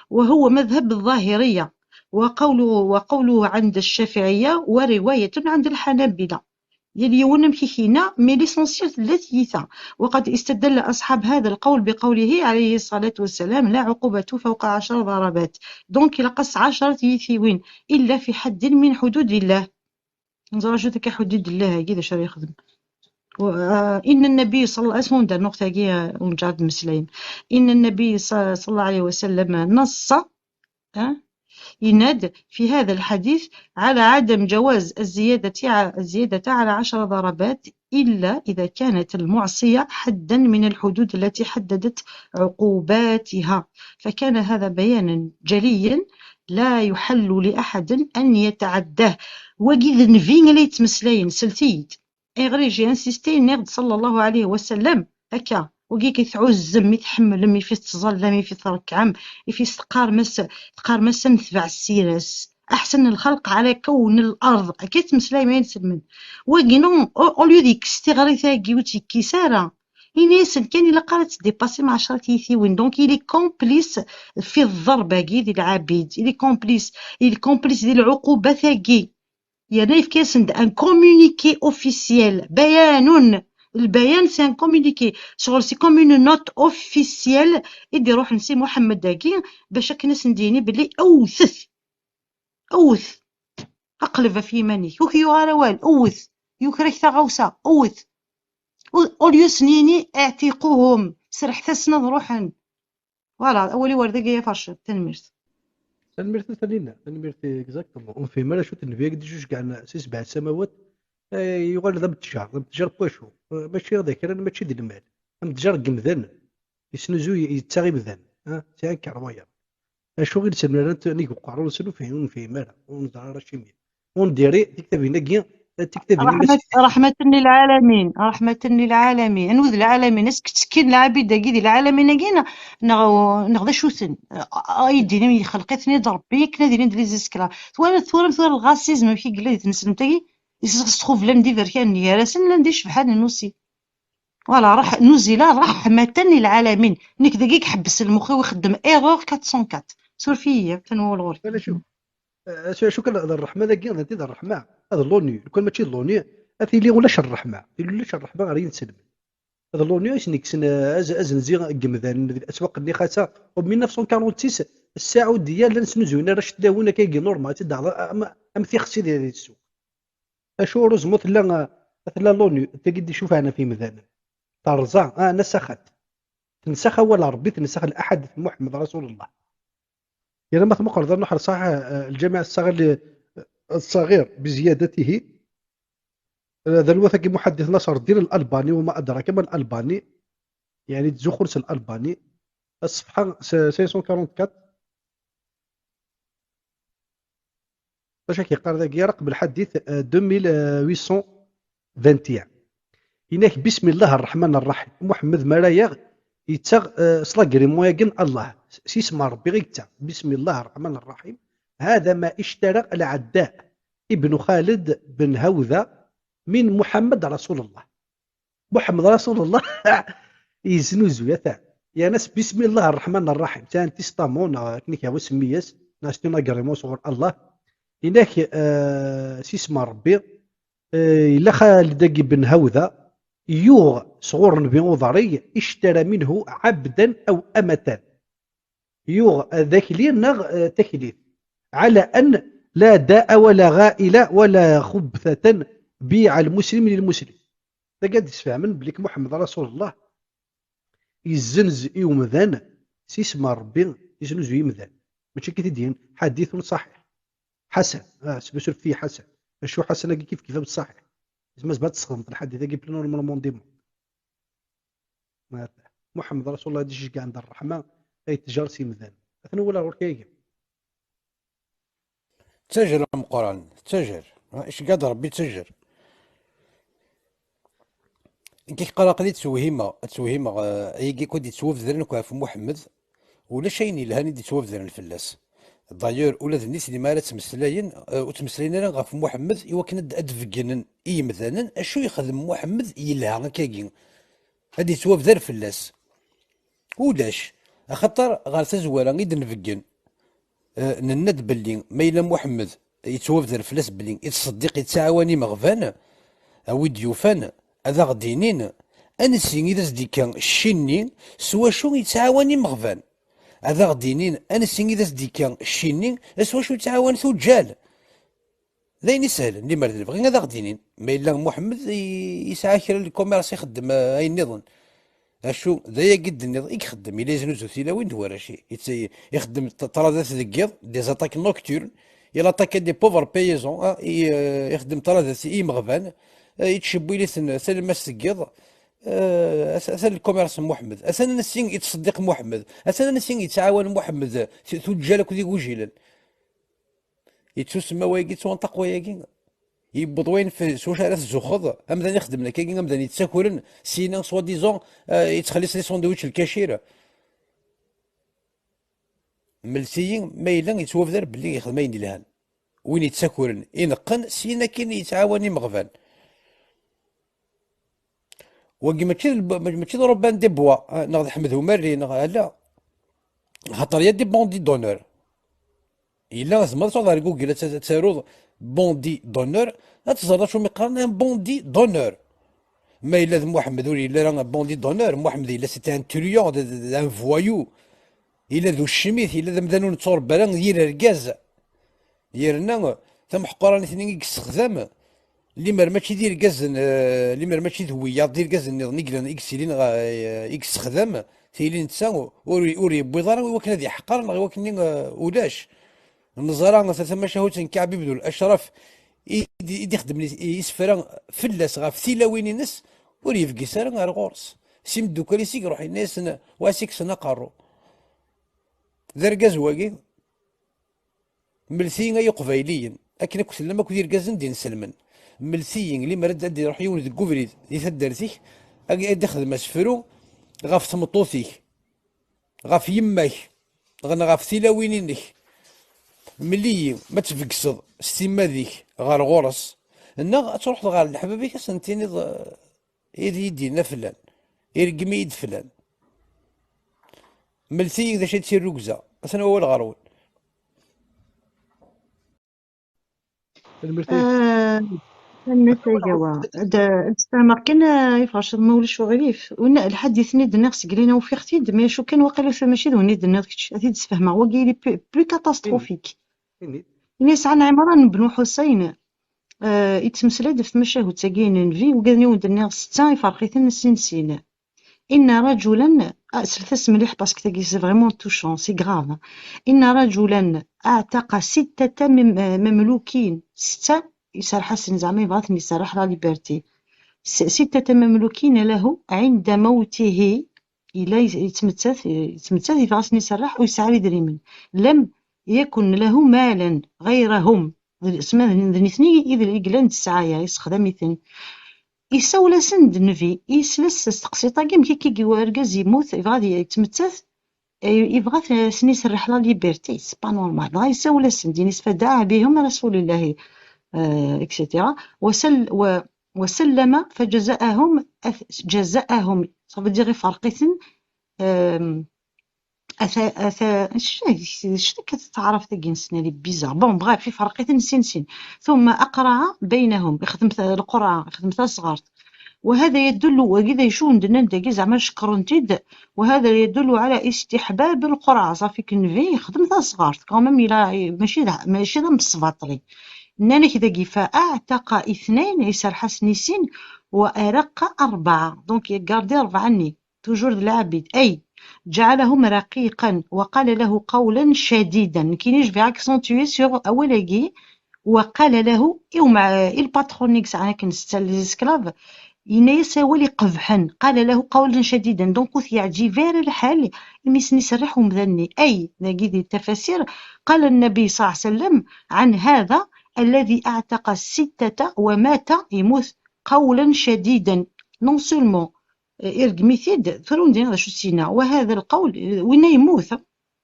وهو مذهب الظاهرية، وقوله، وقوله عند الشافعية، ورواية عند الحنابلة. Yal yiwen amek i k-yenna, mais l'essentiel tella tyita. وقد استدل أصحاب هذا القول بقوله عليه الصلاة والسلام: لا عقوبة فوق عشر ضربات. Donc, ilaq-as ɛecra tyitiwin, إلا في حد من حدود الله. Neẓra acu akka حدود الله-agi, d acu ara yexdem. و-, آه، إن النبي صلى الله عليه وسلم, da nuɣt-agi, آه, ونجعد مسلين. إن النبي ص-, صلى الله عليه وسلم نص, آه، يناد في هذا الحديث على عدم جواز الزيادة ع-, الزيادة على عشر ضربات إلا إذا كانت المعصية حدا من الحدود التي حددت عقوباتها، فكان هذا بيانا جليا لا يحل لأحد أن يتعداه. Wagi d nnbi i la yettmeslayen, slet-iyi-d. Ayɣer i j'ai insisté, nniɣ-d صلى الله عليه وسلم, akka, wagi i tɛuzzem, i tḥemmlem, ifi tettẓallam, ifi trekɛem, ifi teqqarem-as, teqqarem-as ad netbeɛ ssiras. أحسن الخلق على كون الأرض. Akka i ttmeslayem ay inselmen. Wagi, non, au, au lieu d-yekkes tiɣrit-agi, ur tt-yekkis ara. Ini-asen kan ilaq ara ad tdépassim ɛecra tyitiwin. Donc, il est complice fi ḍḍerb-agi di lɛabid. Il est complice. Il est complice di lɛuqubat-agi. Yerna yefka-asen-d un communiqué officiel. Bayanun. Lbayan, c'est un communiqué. Ccɣel, c'est comme une note officielle i d-iruḥen si Muḥemmed-agi, bac akken ad sen-d-yini belli wwtet. Wwet. Aqleb ɣef yiman-ik. Ur k-yuɣ ara wal. Wwet. Yuker-ak taɣawsa. Wwet. Au lieu ad sen-yini: اعتقوهم. Serḥet-asen ad ruḥen. Voilà, awal-iw ar dagi, ay afercad. Tanemmirt. Tanemmirt a Taninna, tanemmirt exactement. Ur nefhim ara acu n nnbi-agi d-ijucgɛen si sebɛa samawat, eh, yuɣal d amtjar. D amtjar n wacu? Eh, mačči d akran, mačči d lmal. Amtjar n yemdanen. Yesnuzuy, yettaɣ imdanen. Ha? C'est incroyable. Acu i nsemmer ara neg uqerru-nsen, ur nefhim, ur nefhim ara, ur neẓri ara acimi. On dirait tiktabin-agi, tiktabin-agi رحمة، رحمة للعالمين، رحمة للعالمين. Anwa d lɛalamin? Est-ce que ttekkin lɛabid-agi di lɛalamin-agi, neɣ, neɣ, neɣ d acu-ten? Ay ddin-im yexleq-iten-id Rebbi akken ad ilin d les esclaves. Twalaḍ tura, tura le racisme amek i yella di tneslemt-agi? Yesxesxub llan d iberkanen gar-asen, llan d icebḥanen aussi. Voilà, رح-، نزل رحمة للعالمين. Nekk dagi i iḥebbes lmux-iw, ixeddem erreur quatre cent quatre. Suref-iyi, atan wawal ɣur-k. Wala, شوف. Eh, acu, acu kan d ṛṛeḥma dagi, d ṛṛeḥma. Ad l'ONU, lukan mačči d l'ONU, ad tili ulac ṛṛeḥma. Tili ulac ṛṛeḥma ɣer yinselmen. D l'ONU i sen-yekksen, eh, az-, azenzi n yemdanen di aswaq-nni xasa. U mille neuf cent quarante-six, Ssɛudiya llan snuzuyen arrac n tlawin akka i normal, ad tt-id-taɣeḍ am, am tixsi di, di ssuq. Acu ur uzmu tella, tella l'ONU, tagi d-icufan ɣef yimdanen. Terẓa, ah, nasaxat. Tensax awal n Ṛebbi, tensax laḥadit n Muḥemmed Rasulullah. Yerna ma tmuqleḍ a Nuḥ Ṣaḥ, eh, الجامع الصغير ل-، الصغير بزيادته، eh, d alwat-agi muḥaddit Naṣer Ddin Lalbani, وما أدراك ما الألباني. يعني تزوخر الألباني. الصفحة cinq cent quarante-quatre. Acu ak-yeqqar dagi? Raqem lḥadit, euh, deux mille huit cent vingt et un. Inak: "Bismillah ar-Rahman ar-Rahim." Muḥemmed mi ara yaɣ, yettaɣ, euh, s l'agrément-agi n Allah. S isem n Ṛebbi i yettaɣ. "Bismillah ar-Rahman ar-Rahim. هذا ما اشترى العداء ابن خالد بن هوذا من محمد رسول الله." Muḥemmed Rasulullah yeznuzuy, atan. Yerna s bismillah ar-Rahman ar-Rahim. Atan tistamun, neɣ akken i k-yehwa semmi-yas, neɣ c'est un agrément sɣur Allah. Inak, euh, s isem n Ṛebbi, euh, yella Xaled-agi ben Hawda, yuɣ sɣur Nnbi uḍar-agi, اشترى منه عبدا أو أمة. Yuɣ d akli neɣ, euh, taklit. على أن لا داء ولا غائلة ولا خبثة بيع المسلم للمسلم. Dagi ad d-sfehmen belli Muḥemmed Rasulullah yezzenz i umdan s isem n Ṛebbi, yeznuzu imdan. Mačči akka i t-id-yenna, حديث صحيح. حسن. Ah, c'est sûr في حسن. Acu حسن-agi kif kif صحيح. Zma zma ad tesxedmeḍ lḥadit-agi plus normalement du monde. Muḥemmed Rasulullah ad iceggeɛ d ṛṛeḥma ay tjar s imdan. Atan wala ɣur-k ayagi. Ttajer ameqqran, ttajer. Ha, iceggeɛ-d Ṛebbi ttajer. Nekk qqareɣ aql-i ttwehhimeɣ, ttwehhimeɣ, eh, ayagi akk i d-yettwabedren akk ɣef Muḥemmed, ulac ayen yelhan i d-yettwabedren fell-as. D'ailleurs, ula d nitni mi ara ttmeslayen, eh, ur ttmeslayen ara ɣef Muḥemmed i wakken ad, ad d-beggnen i yemdanen acu yexdem Muḥemmed yelha akkagi. Ad yettwabder fell-as. Ulac. Axaṭer ɣer tazwara i d-nbeggen, eh, nenna-d belli ma yella Muḥemmed yettwabder fell-as belli yettṣeddiq, yettɛawan imeɣban, a wi d-yufan ad aɣ-d-inin ansi i d as-d-ikka cci-nni s wacu yettɛawan imeɣban. Ad aɣ-d-inin ansi i d as-d-ikka cci-nni s wacu yettɛawan tuǧǧal. D ayen isehlen, limer d lebɣi ad aɣ-d-inin. Ma yella Muḥemmed i-, yesɛa kra n lkumirs ixeddem, eh, ayen nniḍen. Acu, d ayagi d-tenniḍ i ixeddem, yella yeznuzu tilawin d warrac, i-, i-, ixeddem t-, ṭradat deg yiḍ, des attaques nocturnes, il attaque des pauvres paysans, ah, i-, eh, ixeddem ṭradat i imeɣban, eh, yettcewwil-iten talemmast deg yiḍ, eh, at-, atan lkumirs n Muḥemmed, atan ansi yettṣeddiq Muḥemmed, atan ansi yettɛawan Muḥemmed, t-, tuǧǧal akked igujilen. Yettusemma wayagi, yettwanṭaq wayagi. Yewweḍ wayen f-, s wacu ara tzuxxeḍ, amdan ixeddmen akkagi, amdan yettakren, syin-a, soi-disant, eh, yettxelliṣ les sandwichs lkacir. Mlet-iyi ma yella yettwabder belli yexdem ayen yelhan. Win yettakren, ineqqen, syin akkin yettɛawan imeɣban. Wagi mačči d lb-, mačči d Robin des Bois, ah, neɣ d Ḥmed Umerri, neɣ ala. Xaṭer il y a des bandits d'honneur. Yella tzemreḍ ad truḥeḍ ɣer Google ad t-, ad taruḍ bandit d'honneur, ad teẓreḍ acu mi qqaren un bandit d'honneur. Ma yella d Muḥemmed ur yelli ara un bandit d'honneur, Muḥemmed yella c'est un truand, d, d, d un voyou. Yella d ucmit, yella d amdan ur netturebba ara d yir argaz. Yerna tameḥqranit-nni i yessexdam, limer mačči d irgazen, eh, limer mačči d wiyaḍ, d irgazen nniḍen i yellan, i yessilin ɣ-, eh, i yessexdam, tili netta ur, ur yewwiḍ ara i wakken ad iḥqer neɣ i wakken, eh, ulac. Neẓra ta-, tamacahut n Kaɛb ibn al-Acraf i d-, i d-ixeddmen is-, isefra fell-as ɣef tilawin-ines, ur yebgis ara ar ɣur-s. S imeddukal-is i iruḥ yenna-yasen, "Wa s-ikksen aqerru." D argaz wagi. Mlet-iyi ay Iqbayliyen, akken akk tellam akk d irgazen d inselmen. Mlet-iyi, limer ad, ad iruḥ yiwen deg ubrid di taddart-ik, ad, ad ixdem asefru ɣef tmeṭṭut-ik, ɣef yemma-k, neɣ ɣef tilawin-inek. Mel-iyi ma tbegseḍ s timmad-ik ɣer ɣur-s, neɣ ad truḥeḍ ɣer leḥbab-ik ad sen-tiniḍ, eh, i d iyi-d-yenna flan, ireggem-iyi-d flan. Mlet-iyi d acu i d tirrugza. Atan wawal ɣer-wen. Tanemmirt-ik. Ah, tanemmirt ay Gawa. Ad, ad sfehmeɣ kan, ah, ifeɣ ciṭ ma ulac uɣilif. Win, lḥadit-nni d-nniɣ seg lina ufiɣ-t-id, mais acu kan waqila tura mačči d win i d-tenniḍ kečč. Ad t-id-sfehmeɣ. Wagi, il est plus, plus catastrophique. Ini. Ini sɛan Ɛimran ben Ḥusayn, ah, yettmeslay-d ɣef tmacahut-agi n Nnbi, wigad-nni wen-d-nniɣ setta, iferq-iten sin sin. إن رجلا، ah, slet-as mliḥ parce que tagi c'est vraiment touchant, c'est grave. إن رجلا أعتق ستة مم-، مملوكين. Setta, iserreḥ-asen, zeɛma yebɣa ad ten-iserreḥ la liberté. S-, ستة مملوكين له عند موته. yella yet-, yettmettat, yettmettat, yebɣa ad sen-iserreḥ ur yesɛi ara idrimen. Lam yakun lahu malan ɣayrahum. D, sma d, d nitni i d, i yellan d ssɛaya, yessexdam-iten. Isawel-asen-d Nnbi, yesla s, s teqsiṭ-agi, amek akka i, urgaz yemmut, yebɣa ad yettmettat, eh, yebɣa ad sen-iserreḥ la liberté, c'est pas normal. Dɣa isawel-asen-d, ini-as, فدعا بهم رسول الله, euh, et cetera. وسل-, و-, وسلم فجزأهم أث-, جزأهم, ça veut dire iferq-iten, euh, أث-, أث-, ش-, ش-, شنو كتتعرف تاكي نسنا لي بيزار. Bon, bref, iferq-iten sin sin. ثم أقرع بينهم. يخدم ث-، القرعة، يخدم ثلاث صغار. وهذا يدل، وكذا يشون دنان داكي زعما شكرن تيد. وهذا يدل على استحباب القرعة. صافي كنفي يخدم ثلاث صغار. Quand même، إلا ماشي ذا، ماشي ذا مصباطلي. نانا كذا كي فأعتق اثنين، يسرحس نيسين، وأرق أربعة. Donc يقاردي أربعة ني. Toujours de العبيد. أي جعلهم رقيقا وقال له قولا شديدا. كيني، je vais accentuer sur أولاكي. وقال له، إيو مع الباترون نيكس عنا كنستال les esclaves. ينايس أولي قبحا. قال له قولا شديدا. Donc كنت يعجي فير الحال. إمي سني سرح ومذني. أي، نجد التفاسير. قال النبي صلى الله عليه وسلم عن هذا الذي أعتق الستة ومات يموت قولا شديدا. Non seulement irgem-it-id, tura ur d-yenna d acu s-yenna. وهذا القول, winna yemmut,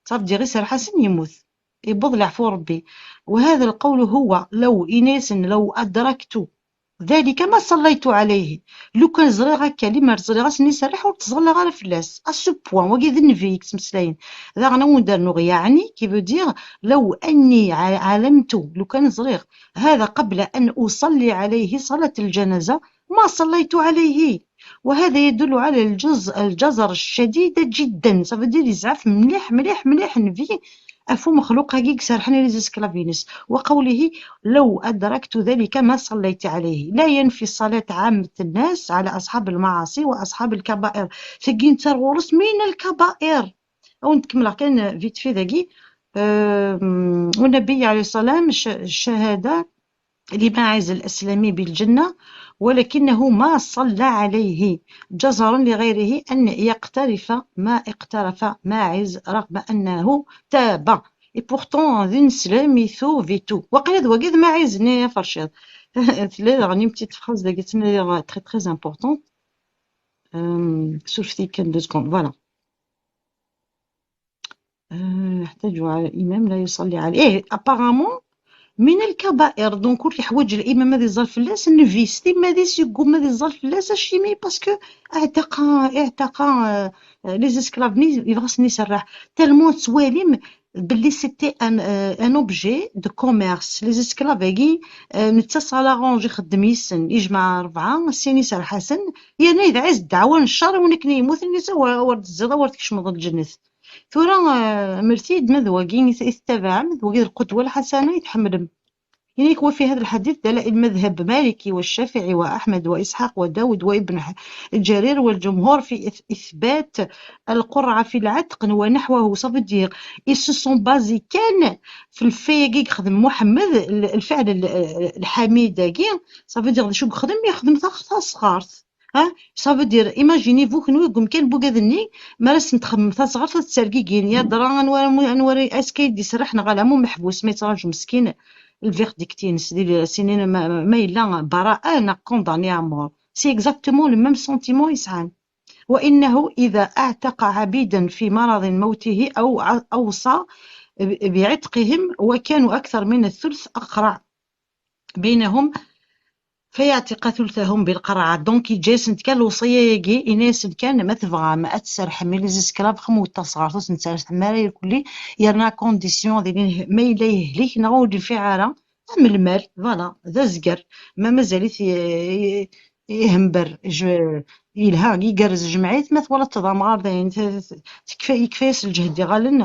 صافي دير غير سرحسن يموت, يبوض العفو ربي. وهذا القول هو لو, إناس, لو أدركت ذلك ما صليت عليه. لو كان زريغ هكا, لي ما زريغ اسني سرح وتصلى غير فلاس. À ce point, وقيد النبي يكتمسلاين. ذا غنا وندر نغ, يعني, qui veut dire, لو أني ع-, علمت, لو كان زريغ هذا قبل أن أصلي عليه صلاة الجنازة ما صليت عليه. وهذا يدل على الجز-, الجزر الشديدة جدا. Ça veut dire يزعف مليح, مليح, مليح النبي أفو مخلوق هاكي سرحني les esclaves. وقوله لو أدركت ذلك ما صليت عليه. لا ينفي الصلاة عامة الناس على أصحاب المعاصي وأصحاب الكبائر. ثقين ترغورس من الكبائر. أو نتكمل كان vite fait ذاكي. أم، والنبي عليه الصلاة والسلام ش-, الشهادة لماعز الأسلمي بالجنة، ولكنه ما صلى عليه، جزرا لغيره أن يقترف ما اقترف ماعز رغم أنه تاب. Et pourtant, d ineslam i tubitu. Waqila d wagi d Maɛiz-nni, a Ferciḍ. Tella daɣen une petite phrase dagi, très, très importante. Euh, surfet-iyi kan deux secondes. Voilà. Euh, يحتاج على الإمام لا يصلي عليه. إيه, apparemment, من الكبائر. Donc, ur yeḥwaǧ الإمام ad iẓẓal fell-as, النبي s timmad-is yegguma ad iẓẓal fell-as, acimi, parce que اعتق, اعتق, euh, les esclaves, ni, yebɣa ad sen-iserreḥ. Tellement tettwalim belli c'était un, euh, un objet de commerce. Les esclaves-agi, euh, netta s à l'arrange ixeddem yes-sen, ijmeɛ rebɛa, sin iserḥasen, yerna yedɛa-as ddeɛwa n ccer i win akken yemmuten, netta wer, wer d-tezziḍ, wer tkecmeḍ lǧennet. Tura, eh, mlet-iyi-d ma d wagi i t-, i tettabaɛem, d wagi d lqudwa lḥasana i tḥemmlem. Ini-k وفي هذا الحديث دلائل مذهب مالكي والشافعي وأحمد وإسحاق وداود وابن ح-, جرير والجمهور في إث-, إثبات القرعة في العتق ونحوه. Ça veut dire, ils se sont basés كان في الفعل يخدم محمد, ال-, الفعل ال-, الحميد كي. Ça veut dire, شو يخدم؟ يخدم ثغ-, ثغ صغار. Ha, ça veut dire, imaginez-vous, kenwi deg umkan n wugad-nni, mi ara sen-txemmem tasɣart ad ttergigin, ya dra anwa ara mu-, anwa ara, est-ce que i d-iserreḥ neɣ ala, mu meḥbus, ma yettraǧu meskin lverdict-ines, di sinin ma, ma yella براءة neɣ condamné à mort. C'est exactement le même sentiment i sɛan. وإنه إذا أعتق عبيدا في مرض موته أو ع-, أوصى ب-, بعتقهم وكانوا أكثر من الثلث أقرع بينهم فيعتق ثلثهم بالقرعة. Donc, yeǧǧa-yasen-d kan lewṣiyya-agi, yenna-yasen kan, ma tebɣam ad tserrḥem i les esclaves, xemmet tasɣart, ur sen-tserrḥem ara irkelli, yerna à condition, d ayen, ma yella yehlik neɣ ur d-yenfiɛ ara, am lmal, voilà, d azger. Ma mazal-it i-, i-, ihember, j-, yelha, igerrez jemɛit, ma twalaḍ d amɣar dayen, t-, t-, tekfa-, yekfa-yas lǧehd iɣallen,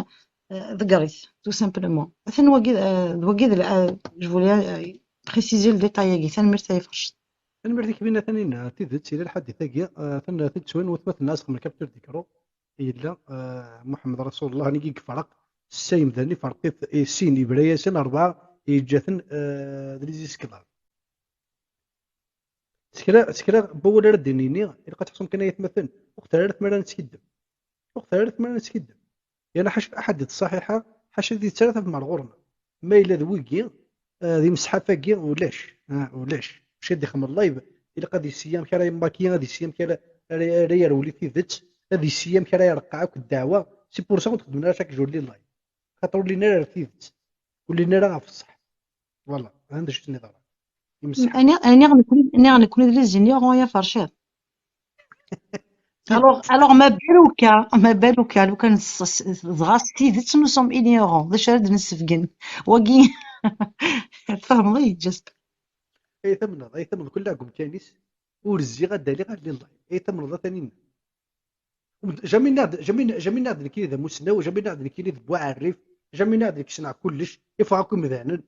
eh, ḍegger-it, tout simplement. Atan wagi, eh, d wagi d la-, eh, je voulais, eh, préciser le détail-agi. Tanemmirt ay Fercet. Tanemmirt i kemmina Taninna, tidet, yella lḥadit-agi, eh, atan tettwin watmaten-a asxem capture d'écran, yella, eh, Muḥemmed Rasulullah, nigi yefreq, ssa yemdanen iferq-it i sin, yebra-yasen, rebɛa yeǧǧa-ten, eh, d les esclaves. S kra, s kra n wawal ara d-nini, ilaq ad tḥeṣum kan ay atmaten, ur ɣ-terri ara tmara ad neskiddeb. Ur ɣ-terri ara tmara ad neskiddeb. Yerna ḥaca taḥaddit ṣṣaḥiḥa, ḥaca di ttara tafem ar ɣur-neɣ. Ma yella d wigi, eh, d imesḥaf-agi, ulac. Ah, ulac. Maca ad ixdem live, ilaq ad yessi amek ara yemmaki, ad yessi amek ara, ara, ara yerwel i tidet, ad yessi amek ara ireqqeɛ akk ddeɛwa. C'est pour ça ur d-xeddmen ara chaque jour les lives. Xaṭer ur llin ara ar tidet. Ur llin ara ɣef ṣṣeḥ. Voilà, anda acu tenniḍ ara. Imesḥaf. Ani, ani nekkni, ani nekkni d les ignorants ya Fercad. Alors, alors, ma baluka, ma baluka, lukan s-, s-, dɣa s tidet, nous sommes ignorants. D acu ara d-nessebgen? Wagi, tfehmeḍ-iyi, just. Ay tamneḍ, ay tamneḍ, kul aɛgum kan-is, ur zziɣ ad d-aliɣ ar live. Ay tamneḍ, a Taninna. Jamais nniɣ-d, jamais, jamais nniɣ-d nekkini d amussnaw, jamais nniɣ-d nekkini d bu ɛerrif, jamais nniɣ-d nekk ssneɣ kullec, ifeɣ akk imdanen.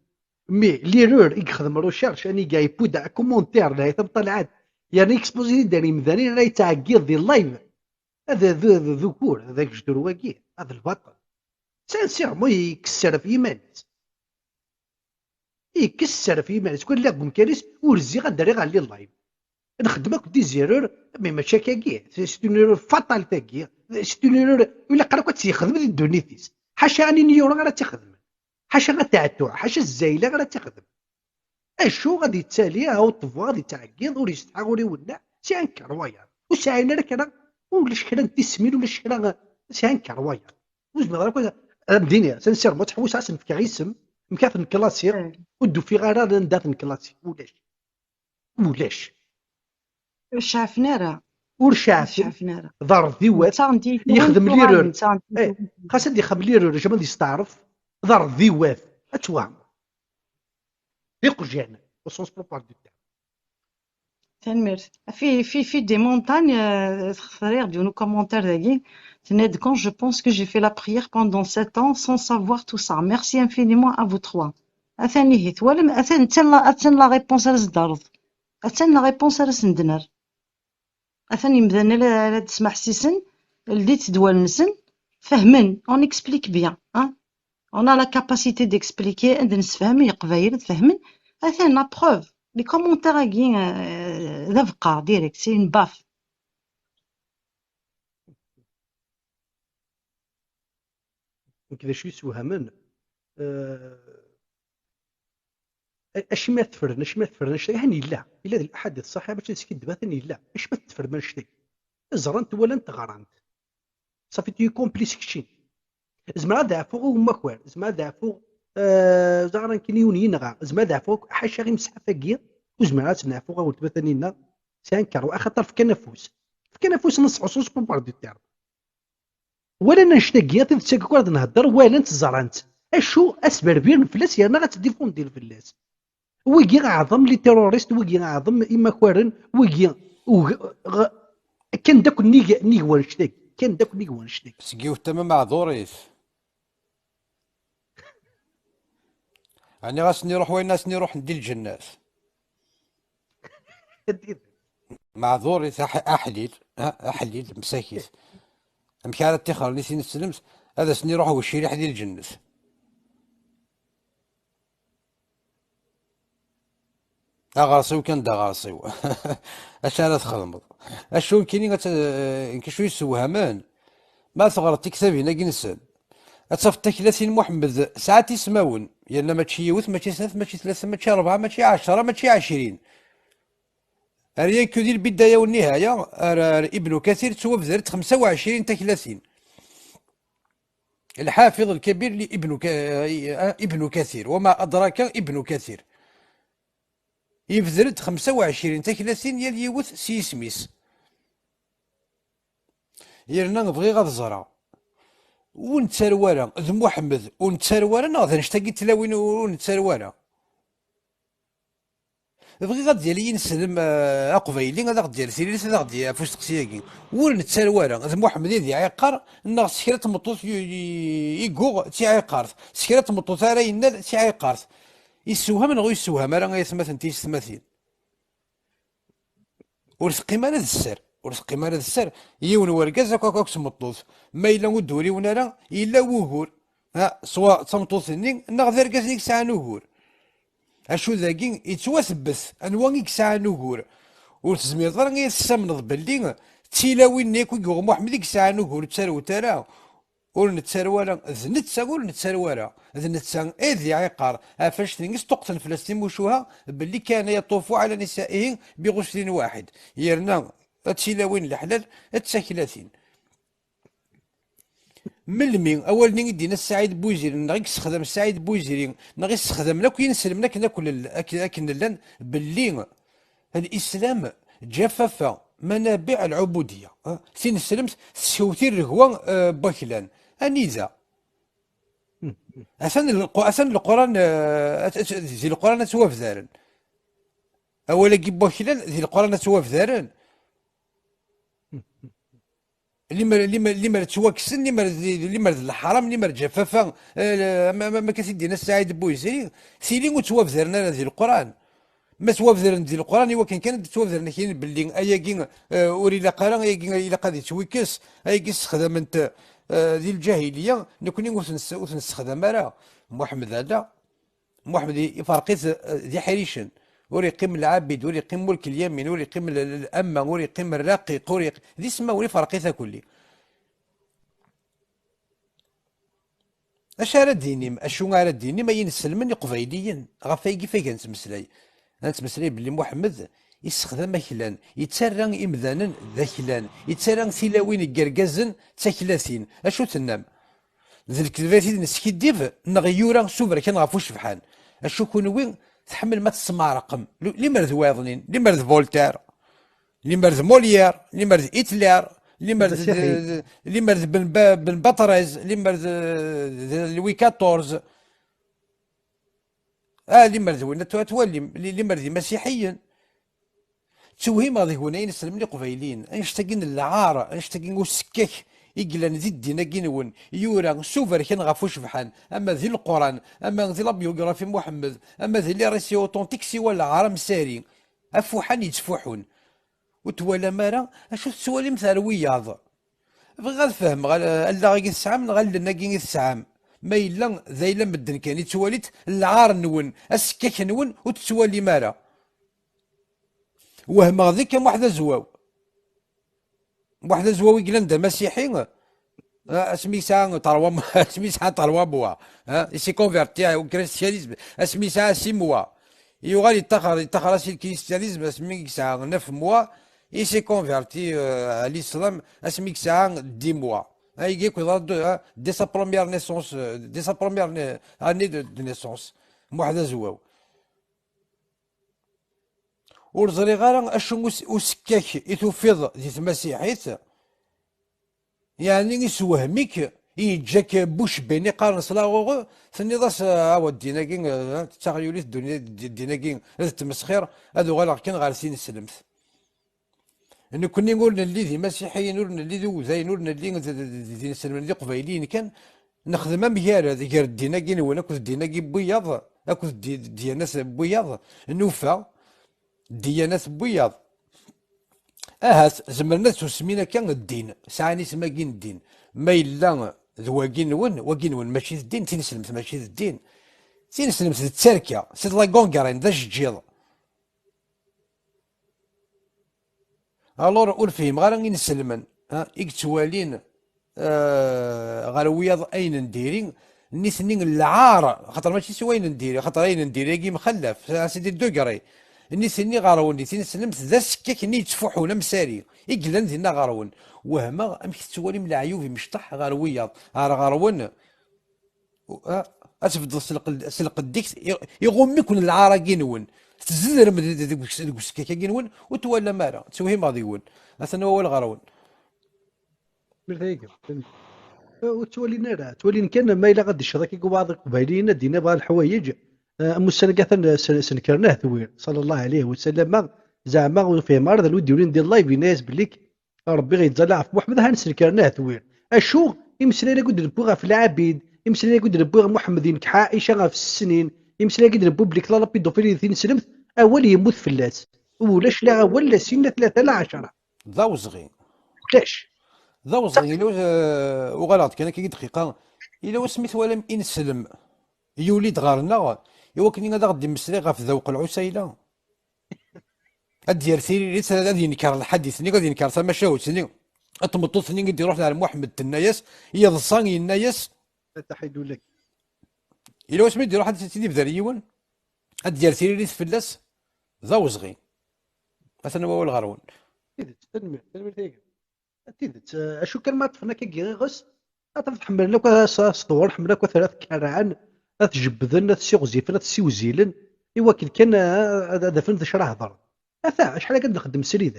Mais l'erreur i yexdem recherche, anida yewwi-d commentaire, lɛib tameṭṭalɛat, yerna exposer-d ar yimdanen ara yettɛeggiḍ di live. Ad d, d, d, d ugur, d agejdur wagi, ad lbaṭel. Sincèrement, yekkes sser ɣef yiman-is. Yekkes sser ɣef yiman-is. Kul lliɣ deg umkan-is, ur zziɣ ad d-rriɣ ɣer live. Nxeddem akk des erreurs, mais mačči akkagi. C'est une erreur fatale tagi. C'est une erreur, ur ilaq ara akk ad tt-yexdem di ddunit-is. Ḥaca Annie Newra ara tt-ixedmen. Ḥaca At Ɛettuɛ, ḥaca Zzayla ara tt-ixedmen. Acu ad yettali, a uṭebbu, ad yettɛeggiḍ, ur yessetḥa, ur iwenneɛ, c'est incroyable. Ur sɛin ara kra, ulac kra n tismin, ulac kra, c'est incroyable. Ur zmireɣ akk ad, ad am-d-iniɣ, sincèrement, ttḥewwiseɣ ad sen-fkeɣ isem, amek ad ten-klasiɣ, ur d-ufiɣ ara anda ad ten-klasiɣ, ulac. Ulac. Ur ceɛfen ara. Ur ceɛfen. Ur ceɛfen ara. D ardiwat. Netta n di-, yexdem netta l'erreur. Netta n di-, eh, xas ad yexdem l'erreur, jamais ad yesteɛref. D ardiwat. Ad twehmeḍ. D iqjan, au sens propre du terme. Tanemmirt. Fi, fi, fi des montagnes, euh, textar-d yiwen ukomentar dagi. Tenna-d, quand je pense que j'ai fait la prière pendant sept ans sans savoir tout ça. Merci infiniment à vous trois. Atan ihi, twalam, atan, attan la, attan la réponse ara s-d-terreḍ. Attan la réponse ara sen-d-nerr. Atan imdanen la, la d-smeḥsisen, ldit-d wallen-nsen, fehmen, on explique bien, hein? On a la capacité d'expliquer, ad d-nessefhem, Leqbayel ad fehmen. Atan la preuve, les commentaires-agi, euh, d abeqqar, direct, c'est une baffe. Nekk d acu yessewhamen, euh, a-, acimi ad tefren, acimi ad tefren, acimi, atan yella, yella di laḥadit ṣṣaḥiḥ, mačči d skiddeb, atan yella, acimi ad tefrem annect-agi? Ẓrant, walant, ɣrant. Ṣafi, tu es complice keččini. Zemreɣ ad ɛfuɣ i umakar, zemreɣ ad ɛfuɣ, euh, ẓer akken yiwen yenɣa, zemreɣ ad ɛfuɣ akk, ḥaca imesḥaf-agi, ur zmireɣ ad ten-ɛfuɣ, a weltma Taninna, c'est un carreau, axaṭer fkan afus. Fkan afus n ṣṣeḥ, au sens propre du terme. Walan annect-agi, tidet-agi akk ara d-nhedder, walan-tt, ẓran-tt. Acu, ad sberbiren fell-as yerna ad ttdifundin fell-as. Wigi ɛḍem les terroristes, wigi ɛḍem imakaren, wigi ug-, ɣ-, kkan-d akk nnig, nnig wannect-agi, kkan-d akk nnig wannect-agi. Seg yiwet tama meɛdurit. Ɛni ɣas-nni ruḥ wayen asen-iruḥen di lǧennet? Meɛdurit, aḥ-, aḥlil, ha, aḥlil, msakit. Amek ara ttixren i tin tsellemt, ad asen-iruḥ uciriḥ di lǧennet? Aɣersiw kan d aɣersiw. Acu ara txedmeḍ? Acu nekkini, ad t-, nekk acu yessewhamen? Ma teɣreḍ tiktabin-agi-nsen, ad tafeḍ taklatin Muḥemmed sɛant ismawen, yerna mačči yiwet, mačči snat, mačči tlata, mačči rebɛa, mačči ɛecṛa, mačči ɛecrin. Ar yakku di lbidaya u nnihaya, ar, ar Ibnu Kathir ttwabder-d xemsa u ɛecrin taklatin. Lḥafiḍ lkabir li Ibnu Ka-, Ibnu Kathir, wama adraka Ibnu Kathir. Yebder-d xemsa u ɛecrin taklatin, yal yiwet s yisem-is. Yerna bɣiɣ ad ẓreɣ, ur nettarew ara d Muḥemmed, ur nettarew ara, neɣ d annect-agi n tlawin ur nettarew ara? Bɣiɣ ad d-yali yineslem, eh, aqbayli, ad aɣ-d-yali tiririt, ad aɣ-d-yaf usteqsi-agi. Ur nettarew ara d Muḥemmed i d iɛiqer, neɣ s kra n tmeṭṭut i, i, i yuɣ d tiɛiqert, s kra n tmeṭṭut ara yenner d tiɛiqert. Yessewham neɣ ur yessewham ara, ay atmaten tiyessetmatin? Ur teqqim ara d sser. Ur teqqim ara d sser. Yiwen wergaz akk, akk, akk s tmeṭṭut. Ma yella ur d-uriwen ara, yella wugur. Ha, swa d tameṭṭut-nni, neɣ d argaz i yesɛan ugur. Acu dagi, yettwathebbat. Anwa i yesɛan ugur? Ur tezmireḍ ara ad tessamneḍ belli d tilawin-nni akk i yuɣ Muḥemmed i yesɛan ugur ur ttarwet ara, ur nettaru ara, d netta ur nettaru ara, d netta i d iɛiqer, ɣef annect-nni i sṭuqqten fell-as timucuha, belli كان يطوف على نسائه بغسل واحد, yerna d tilawin n leḥlal d taklatin. Melmi awal-nni i d-yenna Saɛid Buziri, neɣ i yessexdam Saɛid Buziri, neɣ i ssexdamen akk yinselmen akken, akk lel-, akken, akken llan, belli Lislam ǧǧa-f manabiɛ lɛubudiyya, eh, tineslemt teskewti rregwa, eh, n waklan. Anida? Atan Lqu-, atan Leqran, eh, at-, at-, di Leqran ad ttwabdaren. Awal-agi n waklan di Leqran ad ttwabdaren. Limer, limer, limer ttwakksen, limer d, limer d leḥram, limer ǧǧa-f, eh, ma, ma, ma akka t-id-yenna Saɛid Buziri, tili ur ttwabdaren ara di Leqran. Ma ttwabdaren di Leqran, i wakken kan ad ttwabdaren akkin belli ayagi, eh, ur ilaq ara, ayagi ilaq ad ittwikkes, ayagi ssexdamen-t, eh, di lǧahiliya, nekni ur t-ness-, ur t-nessexdam ara. Muḥemmed ala. Muḥemmed i-, iferq-it, eh, d iḥricen. Ur iqqim lɛabid, ur iqqim mulk lyamin, ur iqqim l-, l-, lama, ur iqqim rraqiq, ur iq-, d ismawen, iferq-it akulli. Acu ara d-inim, acu ara d-inim ay inselmen iqbayliyen ɣef wayagi f-, ay nettmeslay? Ad nettmeslay belli Muḥemmed issexdam aklan, yettarra imdanen d aklan, yettarra tilawin n yergazen d taklatin. Acu tennam? D lekdeb i d-neskiddib, neɣ yura s uberkan ɣef ucebḥan? Acu kunwi tḥemmlem ad tesmeɛrqem? Lu-, limer d wayeḍnin, limer d Voltaire, limer d Molière, limer d Hitler, limer d, d, d, limer d Ben Ba-, Ben Batrez, limer d, d Louis quatorze. Ah, limer d win at-, at-, twalim, li-, limer d imasiḥiyen. Ttewhimeɣ deg-wen ay inselmen iqbayliyen, annect-agi n lɛar, annect-agi n usekkak i yellan di ddin-agi-nwen, yura s uberkan ɣef ucebḥan, ama di Lquran, ama di la biographie n Muḥemmed, ama di les récits authentiques siwa lɛar amsari, afuḥan yettfuḥun. Ur twalam ara acu tettwalim ar wiyaḍ? Bɣiɣ ad fehmeɣ al-, allaɣ-agi tesɛam neɣ allen-agi i tesɛam. Ma yella d ayla medden kan i ttwalit, lɛar-nwen, asekkak-nwen ur t-tettwalim ara. Wehmeɣ di Kamuḥ d Azwaw. Muḥ d Azwaw i yellan d amasiḥi, ah, asmi yesɛa trois mois, asmi yesɛa trois mois, ah, il s'est converti au christianisme, asmi yesɛa six mois. Yuɣal yettaxer, yettaxer-as i lkristianisme asmi yesɛa neuf mois, il s'est converti, euh, à l'islam asmi yesɛa dix mois. Ah, ayagi akk yeḍra-d, ah, dès sa première naissance, euh, dès sa première na-, année de, de naissance. Muḥ d Azwaw. Ur ẓriɣ ara acu us-, usekkak i tufiḍ di tmasiḥit, yeɛni isewhem-ik, yeǧǧa-k bouche bée, qqaren s laɣuɣu, tenniḍ-as, ah, wa ddin-agi, ah, d taɣyulit dduni-, ddin-agi d tmesxir, ad uɣaleɣ kan ɣer tineslemt. Nekkni ur nelli d imasiḥiyen, ur nelli d udayen, ur nelli d, d, d, d inselmen d iqbayliyen kan. Nexdem amgarad gar ddin-agi-nwen akked ddin-agi n wiyaḍ, akked ddi-, ddiyanat n wiyaḍ. Nufa ddiyanat n wiyaḍ. Ahat zemren ad susmin akka ddin, sɛan isem-agi n ddin. Ma yella d wagi-nwen, wagi-nwen mačči d ddin, tineslemt mačči d ddin. Tineslemt d tterka, c'est de la gangrène, d ajeǧǧiḍ. Alors, ur fhimeɣ ara inselmen, ha, i yettwalin, eh, ɣer wiyaḍ ayen n diri, nitni lɛar, xaṭer mačči s wayen n diri, xaṭer ayen n diri-agi mxallaf, c'est des degrés. Nitni ɣer-wen di tineslemt d asekkak-nni yettfuḥun amsari, i yellan dinna ɣer-wen. Wehmeɣ amek tettwalim leɛyub imecṭaḥ ɣer wiyaḍ, ar ɣer-wen. U-, a-, ad tbeddeḍ s lqed-, s lqedd-ik, i-, iɣumm-iken lɛar-agi-nwen. Tzedrem deg, deg, deg, deg usekkak-agi-nwen, ur twalam ara. Ttewhimeɣ deg-wen. Atan wawal ɣer-wen. Mir tayegga. Ur ttwalin ara. Ttwalin kan ma ilaq ad d-icceḍ akka waɛḍ iqbayliyen, ad d-ini bɣan leḥwayeǧ. Eh, am ussan-agi atan sen-, senker Nahtwir, ṣalla Llahu ɛalayhi wa sallam, zeɛma ur fhimeɣ ara d anwa i d-yulin di live, yenna-yas belli Rebbi yettẓalla ɣef Muḥemmed, ha nessenker Nahtwir. Acu? Imeslayen-agi i d-newwi ɣef lɛabid, imeslayen-agi i d-newwi ɣef Muḥemmed yenkeḥ Ɛica ɣef ssnin, imeslayen-agi i d-newwi belli la pédophilie di tineslemt, awal yemmut fell-as. Ulac la awal, la sin, la tlata, la ɛecṛa. D awezɣi. Ulac. D awezɣi. Yella, eh, uɣaleɣ-d kan akka i dqiqa. Yella wasmi twalam ineslem yuli-d ɣer-neɣ, i wakken ad aɣ-d-immeslay ɣef dawq lɛusayla. Ad d-yerr tiririt, ad yenker lḥadit-nni, ad yenker tamacahut-nni. Ad tmeṭṭut-nni i d-iruḥen ar Muḥemmed, tenna-yas, yeḍsa, yenna-yas, yella wasmi i d-iruḥ ad t-id-ibder yiwen, ad d-yerr tiririt fell-as, d awezɣi. Atan wawal ɣer-wen. Tidet, tanemmirt, tanemmirt ay gma. Tidet, eh, acu kan ma ṭṭfen akka n yiɣes, ad tḥemmlen akk ad s-, ad s-ḍewren, ḥemmlen akk ad t-, ad t-kerrɛen, ad t-jebbden, ad t-ssiɣzifen, ad t-ssiwzilen, i wakken kan, eh, ad, ad afen d acu ara hedren. Ata, acḥal akka d-nxeddem srid.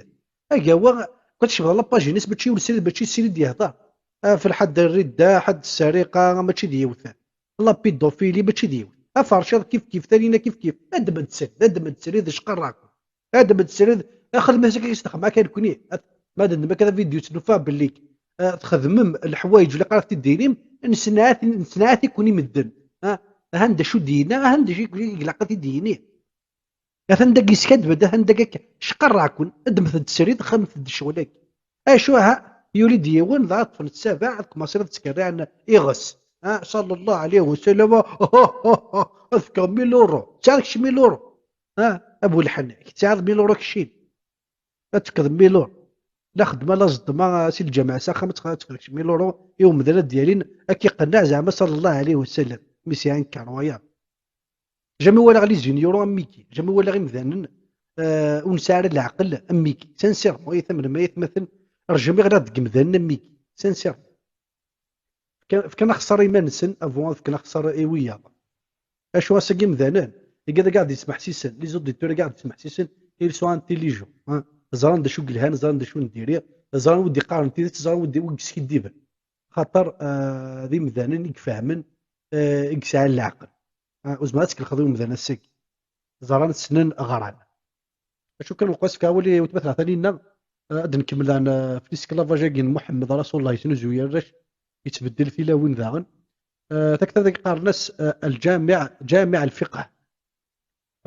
Agawa, kul tcebɣeḍ la page-ines, mačči ur srid, mačči srid yehder. Ah, fi lḥedd n ridda, ḥedd ssariqa, mačči d yiwet. La pédophilie, mačči d yiwet. Aferciḍ kif kif, tanina kif kif. Ad d-mend srid, ad d-mend srid, d cqarrak. Ad d-mend srid, axedmet akka i s-texdem akka nekni. Ad, ma d-nnem akka d avidyu ttnufa belli, ah, txedmem leḥwayeǧ ur ilaq ara ad t-id-tinim, nesnɛat, nesnɛat-iken i medden. Ah, ahan d acu d-yenna, ahan d acu i ilaq ad t-id-yini. Atan dagi yeskaddeb-d, atan dagi akka, cqarraɛkun, ddmet-d srid, xedmet-d ccɣel-agi. Acu, ha, yuli-d yiwen, dɣa ṭṭfen-d ssabeɛ, ad kmaṣin ad ttkerriɛen iɣes. Ha, sallallahu alayhi wa sallam, ad fkeɣ mil euro. Tesɛiḍ kečč mil euro? Ha, a bu lḥenna, tesɛiḍ mil euro keččin? Ad tefkeḍ mil euro. La xeddma, la ẓeddma, si lǧameɛ s axxam, ad tefkeḍ kečč mil euro i umdan ad d-yalin, ad k-iqenneɛ zeɛma, sallallahu alayhi wa sallam. Mi s-iɛenker wayeḍ. Jamais walaɣ les juniors am wigi, jamais walaɣ imdanen, euh, ur nesɛi ara leɛqel am wigi. Sincèrement, ay tamrem, ay atmaten, jamais ɣliɣ deg imdanen am wigi. Sincèrement. Fkan, fkan axeṣṣar i iman-nsen avant ad fken axeṣṣar i wiyaḍ. Acu ass-agi imdanen, igad ag aɣ-d-yesmeḥsisen, les auditeurs ag aɣ-d-yesmeḥsisen, ils sont intelligents, hein. Ẓran d acu yelhan, ẓran d acu n diri, ẓran wi d-iqqaren tidet, ẓran wi d-, wi yeskiddiben. Xaṭer, euh, d imdanen i ifehmen, euh, i yesɛan leɛqel. Ah, ur zmireɣ ad tkelxeḍ i umdan ass-agi. Ẓran, ssnen, ɣran. Acu kan, lqus fk awal i weltma-tneɣ Taninna, ah, ad nkemmel ɛn, ah, f l'esclavage-agi n Muḥemmed Rasulullah, yesnuzuy arrac, yettbeddil tilawin daɣen. Ah, taktabt-agi qqaren-as, ah, الجامع، جامع الفقه.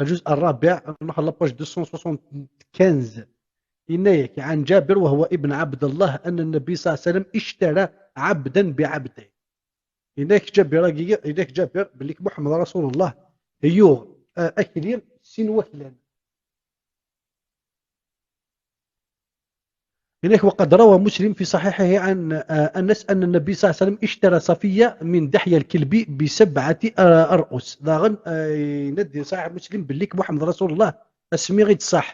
الجزء الرابع، نروح على la page deux cent soixante-quinze. Yenna-yak, عن جابر وهو ابن عبد الله أن النبي صلى الله عليه وسلم اشترى عبدا بعبدين. Yenna-yak Ǧabir-agi, yenna-yak Ǧabir belli Muḥemmed Rasulullah yuɣ, ah, akli sin waklan. Yenna-yak وقد روى مسلم في صحيحه عن، ah, أنس أن النبي صلى الله عليه وسلم اشترى صفية من دحية الكلبي بسبعة، ah, أرؤس. Daɣen, ah, yenna-d di Ṣaḥiḥ Muslim belli Muḥemmed Rasulullah asmi i d-ṣaḥ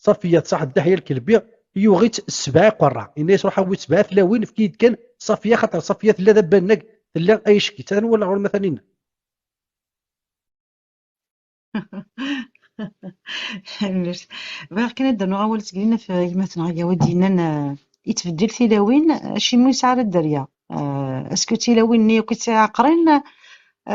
Ṣafiya ṣaḥ Ddeḥya Lkelbi, yuɣ-itt sebɛa iqerra. Yenna-yas: "Ruḥ awi sebɛa tlawin, efk-iyi-d kan Ṣafiya, xaṭer Ṣafiya tella d abannag, tella ayecki." Atan wala ɣur-m a Taninna. Bɣiɣ kan ad d-rnuɣ awal seg dinna f gma-tneɣ Agawa d-yennan, eh, yettbeddil tilawin, acimi ur yesɛi ara dderya? Eh, est-ce que tilawin-nni akk i tt-iɛeqren,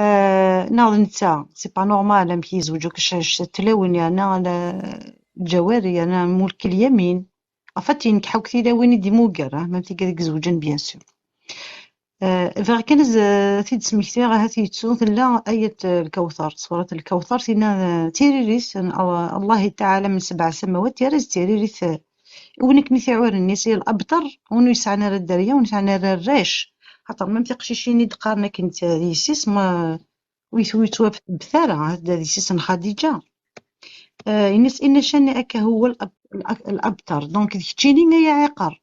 eh, neɣ d netta? C'est pas normal, amek yezweǧ akk c-, c-, tlawin, yerna la-, lǧawari, yerna mulk lyamin. En fait, yenkeḥ akk tilawin i d-imuger, ah, même tigad i izewǧen, bien sûr. Eh, bɣiɣ kan ad, eh, t-id-smektiɣ, ahat yettu, tella ayat, eh, Lkawtar, surat Lkawtar, tinna, eh, tiririt n, eh, Allah Taɛala min sebɛa samawat, yerra-as tiririt, eh, i win akken i t-iɛuren, yes, i labṭer, win ur yesɛan ara dderya, win ur yesɛan ara arrac. Xaṭer, même tiqcicin i d-qqaren akken d, d yessi-s, ma, ur yet-, ur yettwabebbet ara, d yessi-s n Xadiǧa. Eh, yenna-s: "Inna cani'aka huwa l-ab-, l-, l-abtar." Donc, d keččini ay aɛiqer.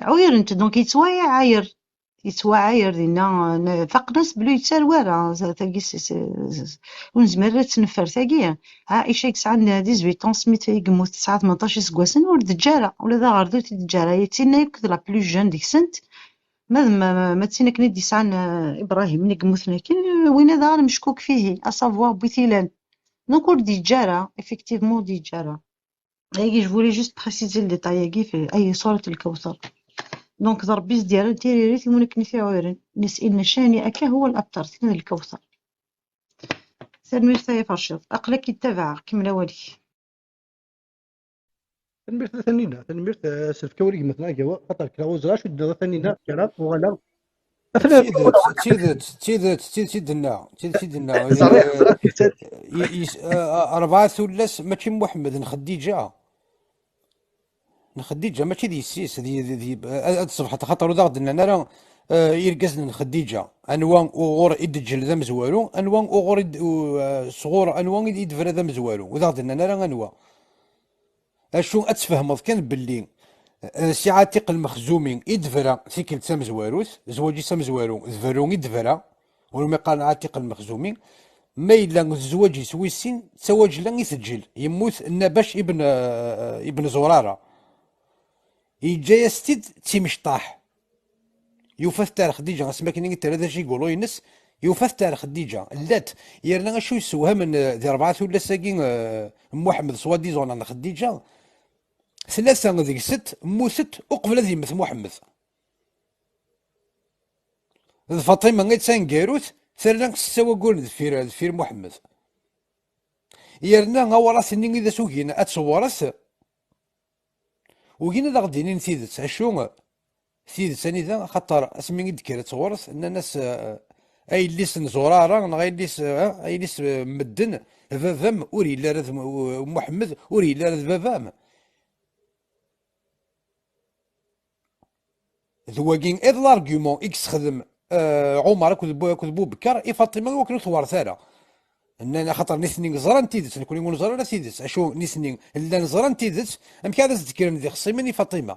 Ɛuyirent, donc, yettwaɛayer. Yettwaɛayer dinna, eh, faqen-as belli ur yettarew ara. Z-, tagi s-, s-, s-, ur nezmir ara ad tt-neffer, tagi. Ɛica i yesɛan dix-huit ans, mi t-, i yemmut tesɛa tmenṭac iseggasen, ur d-teǧǧa ara. Ula d aɣerda ur t-id-teǧǧa ara. Tinna akk d la plus jeune deg-sent. Ma d ma, ma, ma d tin akken i d-yesɛan, eh, Ibrahim, mi yemmuten akken, eh, winna daɣen meckuk fihi, à savoir bu t-ilan. Donc, ur d-yeǧǧa ara, effectivement, ur d-yeǧǧa ara. Ayagi, je voulais juste préciser le détail-agi fi, ay, surat Lkawtar. Donc, d Rebbi i s-d-yerran tiririt i win akken i t-iɛuren. Inna-s: "Inna cani'aka huwa l-abtar", tinna d Lkawtar. Tanemmirt ay aferciḍ. Aql-ak ittabaɛeɣ, kemmel awal-ik. Tanemmirt a Taninna, tanemmirt, eh, s lefk awal i gma-tneɣ Agawa, xaṭer kra ur ẓriɣ acu d-tenniḍ a Taninna, kra, uɣaleɣ. Atan d tidet, d tidet, d tidet, d tidet i d-tenna, d tidet i d-tenna. Ẓriɣ, eh, ẓriɣ. Is-, eh, rebɛa tullas, mačči n Muḥemmed, n Xeddiǧa. N Xeddiǧa, mačči d yessi-s, d, d, d, ad, ad tṣebḥeḍ, xaṭer ur aɣ-d-nnan ara, eh, irgazen n Xeddiǧa, anwa uɣur i d-teǧǧel d amezwaru, anwa uɣur i d-, u-, eh, sɣur anwa i d-, i d-tebra d amezwaru, ur aɣ-d-nnan ara anwa. Acu ad tfehmeḍ kan belli, eh, Si Ɛatiq Lmexzumi i d-tebra tikkelt tamezwarut, zzwaǧ-is amezwaru d berru i d-tebra, ur mi qqaren Ɛatiq Lmexzumi, ma yella d zzwaǧ-is wis sin, d tawaǧla i teǧǧel, yemmut Nnabac ibn, eh, ibn Zurara. Yeǧǧa-yas-t-id d timecṭaḥ. Yufa-t ar Xdiǧa, asmi akken i terra d ajigulu-ines, yufa-t ar Xdiǧa. Llat, yerna acu yessewhamen, eh, di rebɛa tullas-agi, eh, n Muḥemmed, soi-disant, neɣ n Xdiǧa, tlata deg-sent mmutent uqbel ad yemmet Muḥemmed. D Faṭima i d taneggarut, terna setta wagguren deffir, deffir Muḥemmed. Yerna awraɣ-nni i d as-ugin ad tewret, ugin ad aɣ-d-inin tidet. Acu? Tidet anida? Axaṭer asmi i d-tekker ad tewret, nnan-as, eh, a yelli-s n Zurara, neɣ a yelli-s, eh, a yelli-s, eh, n medden, baba-m ur yelli ara d Mu-, Muḥemmed, ur yelli ara d baba-m. D wagi i d l'argument i yessexdem, eh, Ɛumar akked Bu-, akked Bubekar i Faṭima i wakken ur tewret ara. Nnan, axaṭer nitni ẓran tidet, nekni ur neẓri ara tidet. Acu nitni llan ẓran tidet, amek ara s-d-kkren d ixṣimen i Faṭima?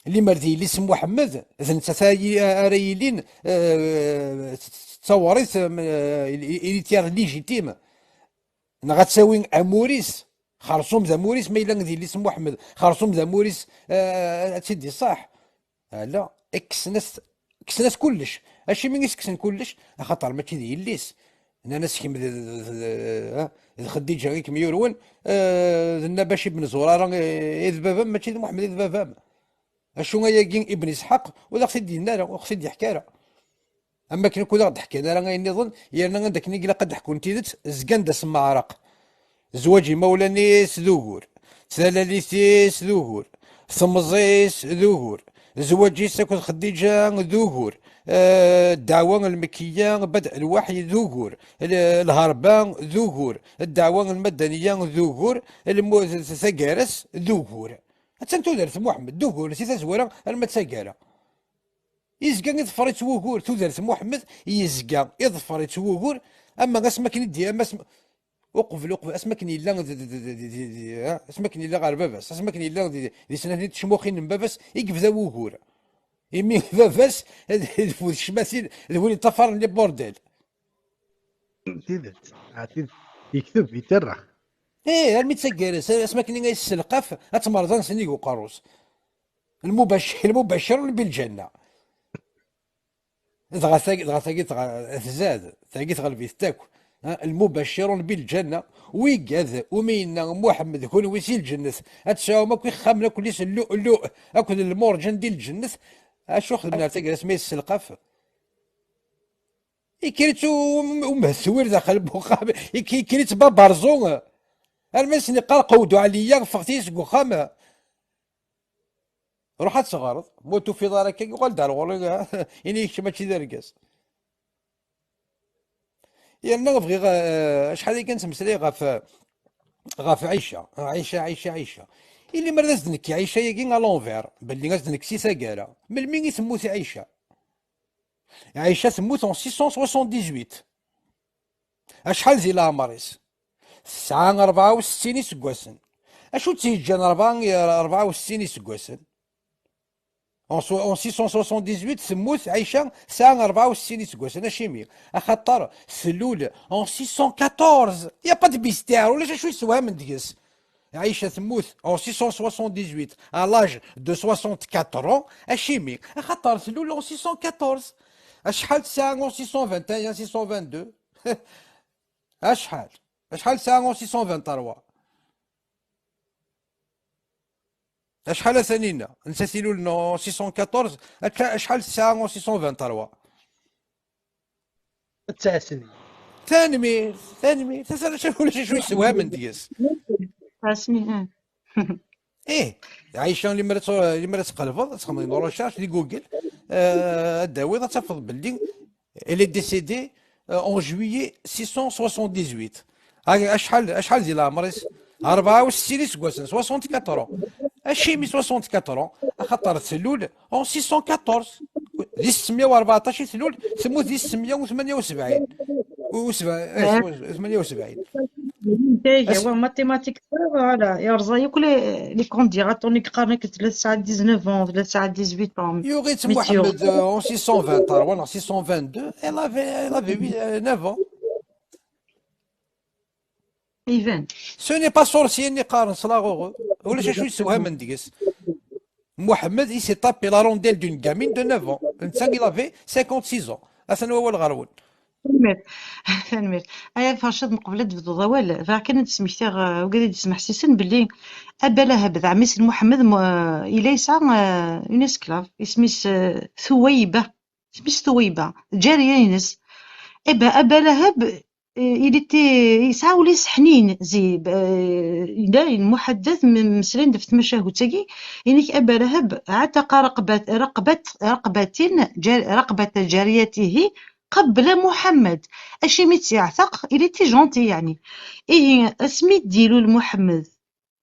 Limer d yelli-s n Muḥemmed, d nettat ara yi-, ara yilin, eh, d tawrit, eh, héritière légitime. Neɣ ad tawi amur-is, xerṣum d amur-is, ma yella d yelli-s n Muḥemmed, xerṣum d amur-is, eh, ad tt-id-iṣaḥ. Ala, kksen-as, kksen-as kullec. Acimi i s-kksen kullec? Axaṭer mačči d yelli-s. Nnan-as kemm d, d, d, d, eh, d Xeddiǧa i kem-yurwen, eh, d Nnabac ibn Zurara, eh, i d baba-m, mačči d Muḥemmed i d baba-m. Acu ayagi Ibn Isḥaq ur aɣ-t-id-yenna ara, ur aɣ-t-id-yeḥka ara. Am wakken akk ur aɣ-d-ḥkan ara ayen nniḍen, yerna anda akken i ilaq ad d-ḥkun tidet, zgan-d asemmaɛraq. Zzwaǧ imawlan-is d ugur, talalit-is d ugur, temẓi-s d ugur, zzwaǧ-is akked Xeddiǧa d ugur, eh, ddeɛwa lmekkiya, bad lwaḥy d ugur, l-, lherba d ugur, ddeɛwa lmadaniya d ugur, lmu-, taggara-s d ugur. Attan tudert n Muḥemmed d ugur si tazwara arma d taggara. Yezga iḍfer-itt wugur, tudert n Muḥemmed yezga iḍfer-itt wugur, ama asmi akken i d-, ama asmi, uqbel, uqbel, asmi akken yella d, d, d, d, d, d, ha? Asmi akken yella ɣer baba-s, asmi akken yella di, di snat n tecmuxin n baba-s i yebda wugur. Imi baba-s d, d bu tecmatin, d win yeṭṭafaren les bordels. Tidet, ah, tidet. Yekteb, yettarra. Ih, armi d taggara-s, asmi akken i yesselqaf, ad tmerḍan sennig uqerru-s. Lmubac-, lmubacirun bilǧanna. Dɣa tagi, dɣa tagi tɣ-, tzad, tagi tɣelb-it akk. Ha, lmubacirun bilǧanna, wigad umi yenna Muḥemmed, kunwi si lǧennet, ad tesɛum akk ixxamen akk-nni s llu'luʼ akked lmurǧan di lǧennet, acu xedmen ar taggara-s ma yesselqaf? Ikker-itt u-, u-, umehswir daxel n uxxam, ik-, ikker-itt babarẓu, armi s-, yeqqar qewdu ɛliya, ffɣet-iyi seg uxxam. Ruḥ ad teɣreḍ, ma ur tufiḍ ara akka, uɣal-d ar ɣur-i, ini kečč mačči d argaz. Yerna bɣiɣ, eh, acḥal akka nettmeslay ɣef, ɣef Ɛica. Ɛica, Ɛica, Ɛica. Ili mer d as-d-nekki Ɛica-agi à l'envers, belli as-d-nekk si taggara. Melmi i temmut Ɛica? Ɛica temmut en six cent soixante-dix-huit. Acḥal di leɛmer-is? Tesɛa rebɛa u settin iseggasen. Acu tt-yeǧǧan rebɛa, rebɛa u settin iseggasen? En so-, en six cent soixante-dix-huit, temmut Ɛica, tesɛa rebɛa u settin iseggasen. Acimi? Axaṭer tlul en six cent quatorze. Y a pas de mystère, ulac acu yessewhamen deg-s. Ɛica temmut en six cent soixante-dix-huit, à l'âge de soixante-quatre ans. Acimi? Axaṭer tlul en six cent quatorze. Acḥal tesɛa en six cent vingt et un, six cent vingt-deux? Acḥal? Acḥal tesɛa en six cent vingt-trois? Acḥal a Taninna? Nettat ilulen en six cent quatorze, akka acḥal tesɛa en six cent vingt-trois? Tesɛa snin. Tanemmirt, tanemmirt. Ata ulac acu yessewhamen deg-s. Tesɛa snin, ih. Ih, Ɛica, limer ad tt-, limer ad tqelbeḍ, ad txedmeḍ une recherche di Google, euh, ad d-tawiḍ, ad tafeḍ belli elle est décédée, euh, en juillet six cent soixante-dix-huit. Ha, acḥal, acḥal di leɛmer-is? Rebɛa u settin iseggasen, soixante-quatre ans. Acimi soixante-quatre ans? Axaṭer tlul en six cent quatorze. Di settemya u rbeɛṭac i tlul, temmut di settemya u tmanya u sebɛin. U sebɛ-, eh, tmanya u sebɛin. Tagi, wa mathématique, voilà, yerẓa yakk les, les conducteurs, i yeqqaren akken tella tesɛa dix-neuf ans, tella tesɛa dix-huit ans. Yuɣ-itt Muḥemmed, euh, en six cent vingt, terwa neɣ six cent vingt-deux, elle avait, elle avait huit, euh, neuf ans. Iban. Ce n'est pas sorcier, ni qqaren s laɣuɣu. Ulac acu yessewhamen deg-s. Muḥemmed, il s'est tapé la rondelle d'une gamine de neuf ans. Netta, il avait cinquante-six ans. Atan wawal ɣer-wen. Tanemmirt. Tanemmirt. Aya Fercad, mqebl ad d-tebduḍ awal, bɣiɣ kan ad d-smektiɣ, eh, wigad i d-yesmeḥsisen belli Aba Lahab d ɛemmi-s n Muḥemmed, mu-, eh, yella yesɛa, eh, une esclave, isem-is, eh, Tuwayba. Isem-is Tuwayba, lǧariya-ines. Eh ben, Aba Lahab, eh, il était, yesɛa ul-is ḥnin, zi, eh, yella muḥaddat m-, mmeslayen-d ɣef tmacahut-agi, inek Aba Lahab, عتق رقبة، رقبة، رقبة جار-، رقبة جاريته قبل محمد. Acimi i tt-yeɛteq, il était gentil, yeɛni. Ihi, asmi d-ilul Muḥemmed,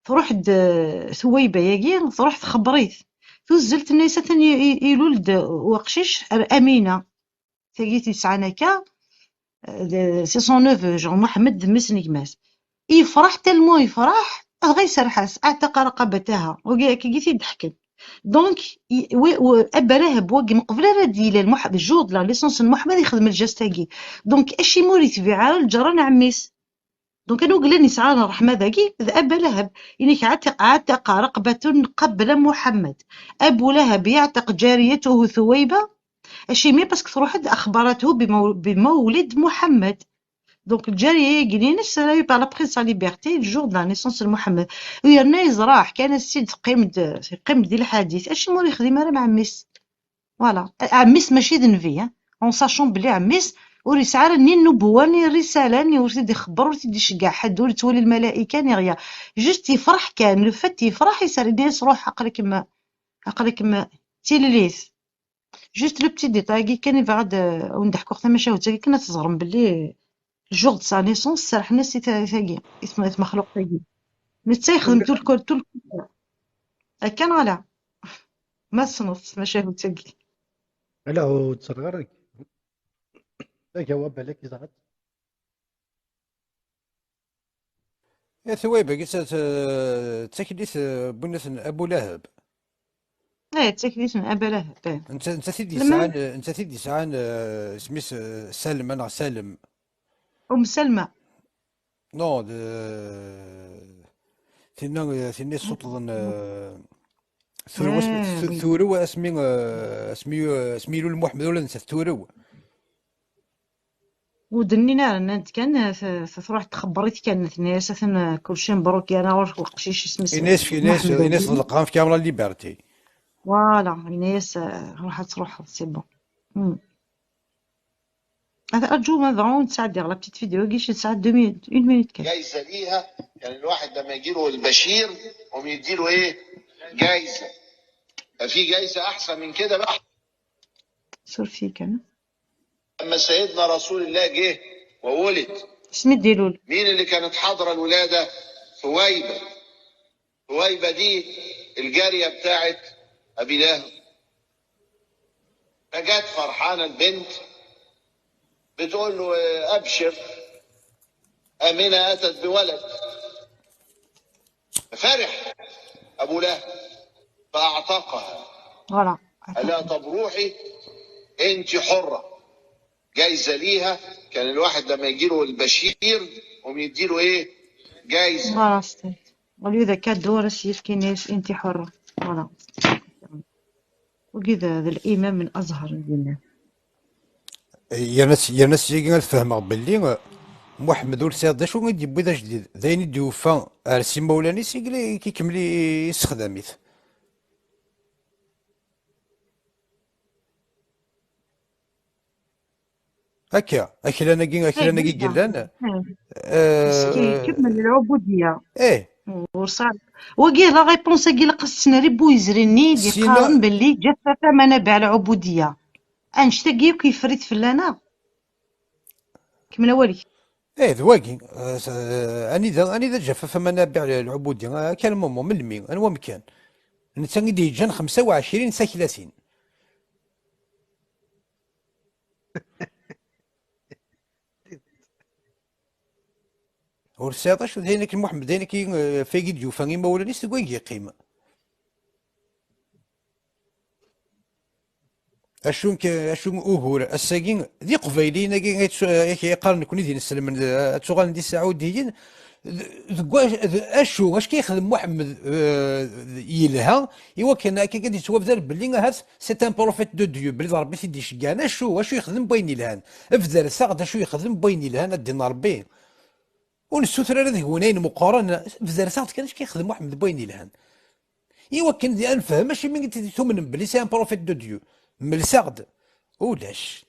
truḥ-d, eh, Tuwayba-agi, truḥ txebber-it. Tuzzel, tenna-yas atan i-, i-, ilul-d weqcic ar Amina. Tagi yesɛan akka, eh, d, c'est son neveu, genre Muḥemmed d mmi-s n gma-s. Yefreḥ, tellement yefreḥ, dɣa iserreḥ-as, أعتق رقبتها. Wagi akka i t-id-ḥkan. Donc, i-, wi-, wi-, Aba Lahab wagi, mqebl ara d-yili Muḥ-, le jour de la naissance n Muḥemmed, yexdem le geste-agi. Donc, acimi ur yetbiɛ ara lǧerra n ɛemmi-s? Donc, anwa yellan yesɛan ṛṛeḥma dagi, d Aba Lahab. Inek عتق، عتق رقبة قبل محمد. Abu Lahab يعتق جاريته ثويبة. Acimi? Parce que truḥ-d أخبرته بمو-، بمولد محمد. Donc, lǧariya-agi-ines, elle a eu par la prise de sa liberté le jour de la naissance de Mohamed. U yerna yeẓra, ḥkan-as-tt-id, teqqim-d, teqqim-d di lḥadit. Acimi ur yexdim ara am ɛemmi-s? Voilà. Ɛemmi-s mačči d nnbi, hein. En sachant belli ɛemmi-s ur yesɛi ara ni nnubuwa, ni rrisala, ni ur t-id-ixebber, ur t-id-iceggeɛ ḥedd, ur yettwali lmalayika, ni rien. Juste yefreḥ kan, le fait yefreḥ, yesɛa-d, yenna-yas, "Ruḥ, aql-ikem, aql-ikem d tilellit." Juste le petit détail-agi kan i bɣiɣ ad, ad wen-d-ḥkuɣ tamacahut-agi kan ad teẓrem belli le jour de sa naissance, serrḥen-as i ta-, tagi, i tm-, i tmexluqt-agi. Netta yexdem tout le co-, tout le contraire. Akka neɣ ala? Ma tessneḍ tamacahut-agi. Ala, ur tt-ẓriɣ ara nekk. Aga wa balak yeẓra-tt. Eh, Tuwayba-agi d ta-, d taklit, eh, n winat n Abu Lahab. Eh, d taklit n Aba Lahab, eh. Netta, netta t-id-yesɛan, netta t-id-yesɛan, eh, isem-is, eh, Salma neɣ Salem. Umm Salma. Non, d, tinna, tinna yessuṭṭḍen, eh, turew asmi, tu-, turew asmi, eh, asmi, eh, asmi ilul Muḥemmed ula d nettat turew. Ur d-nnin ara, nnan-d kan, eh, t-, t-, truḥ txebber-it kan, tenna-yas, "Atan, eh, kulci mbruk, yerna ɣur-k uqcic isem-is Muḥemmed." Ini-as, ini-as, ini-as ḍelqeɣ-am-k-aɣ la liberté. Voilà, ini-as, eh, "Ruḥ ad truḥeḍ, c'est bon." Hmm. Ata, arǧu ma bɣa ur nesɛeddi la petite vidéo-agi, tesɛa deux minutes, une minute kan. جايزة ليها، يعني الواحد لما يجي له البشير، هم يدي له إيه؟ جايزة. ففي جايزة أحسن من كده بقى؟ Surfit kan. لما سيدنا رسول الله جه وولد، اسمي ديلول. مين اللي كانت حاضرة الولادة؟ ثويبة. ثويبة دي الجارية بتاعت أبي لهب. فجت فرحانة البنت، بتقول له: "أبشر، آمنة أتت بولد." فرح أبو لهب فأعتقها. Voilà. قال لها: "طب روحي، أنت حرة." جايزة ليها، كان الواحد لما يجي له البشير، هم يدي له إيه؟ جايزة. Voilà, c'était. Au lieu de cadeau, راه سيف كاين انت حرة. Voilà. وكذا هذا الإمام من أزهر، الإمام. Yerna s-, yerna s-, yagi ad fehmeɣ belli, eh, Muḥemmed ur sɛiɣ d acu i d-yewwi d ajdid. D ayen i d-yufa ar s imawlan-is i yella kikemmel i, i ssexdam-it. Akka, aklan-agi, aklan-agi i yellan, eh, kemmel lɛubudiyya. Eh. Ur sɛi-, wagi la réponse-agi ilaq ad s-tt-nerr i Bu Yezri-nni i d-yeqqaren belli ǧaffafa manabiɛ lɛubudiyya. Annect-agi akk yeffer-it fell-aneɣ. Kemmel awal-ik. Eh, d wagi. Eh, s-, eh, anida, anida ǧaffafa manabiɛ lɛubudiyya? Ah, quel moment, melmi, anwa amkan? Netta i d-yeǧǧan xemsa u ɛecrin taklatin. Ur tesɛiḍ acu d ayen akken Muḥemmed, ayen akken, eh, fagi d-yufa imawlan-is deg wayeg yeqqim. Acu n k-, acu n ugur ass-agi d iqbayliyen-agi ay ttu-, ay yeqqaren nekkni d ineslmen, eh, ad tuɣalen d isaɛudiyen? D-, deg wa-, d-, acu, acu yexdem Muḥemmed, eh, yelha i wakken akka ad yettwabder belli ahat c'est un prophète de Dieu, belli d Ṛebbi i t-id-iceggɛen? Acu, acu yexdem n wayen yelhan? Bdret-aɣ-d acu yexdem n wayen yelhan a ddin n Ṛebbi. Ur nessuter ara deg-wen ayen meqqren, bdret-aɣ-d kan acu yexdem Muḥemmed n wayen yelhan. I wakken di, ad nefhem acimi i t-, tumnem belli c'est un prophète de Dieu. Mlet-aɣ-d. Ulac.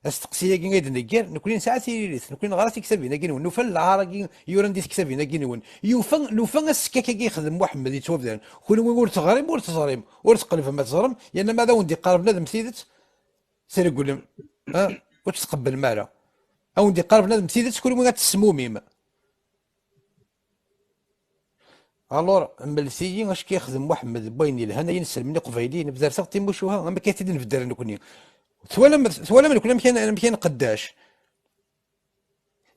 Asteqsi-agi ay d-neggar, nekkni nesɛa tiririt, nekkni neɣra tiktabin-agi-nwen, nufa lɛar-agi yuran di tektabin-agi-nwen. Yufa, nufa asekkak-agi yexdem Muḥemmed yettwabdaren. Kunwi ur teɣrim, ur teẓrim, ur tqelbem ad teẓrem, yerna ma ad awen-d-iqqar bnadem tidet, treglem, ha? Ur tt-tqebblem ara. A wen-d-iqqar bnadem tidet, kunwi ad tesmumim. Alors, mlet-iyi acu yexdem Muḥemmed n wayen yelhan, ay ineslmen iqbayliyen, bdret-aɣ timucuha, am akka i t-id-nbedder nekkni. Twalam, twalam nekkni amek, amek i nqeddac?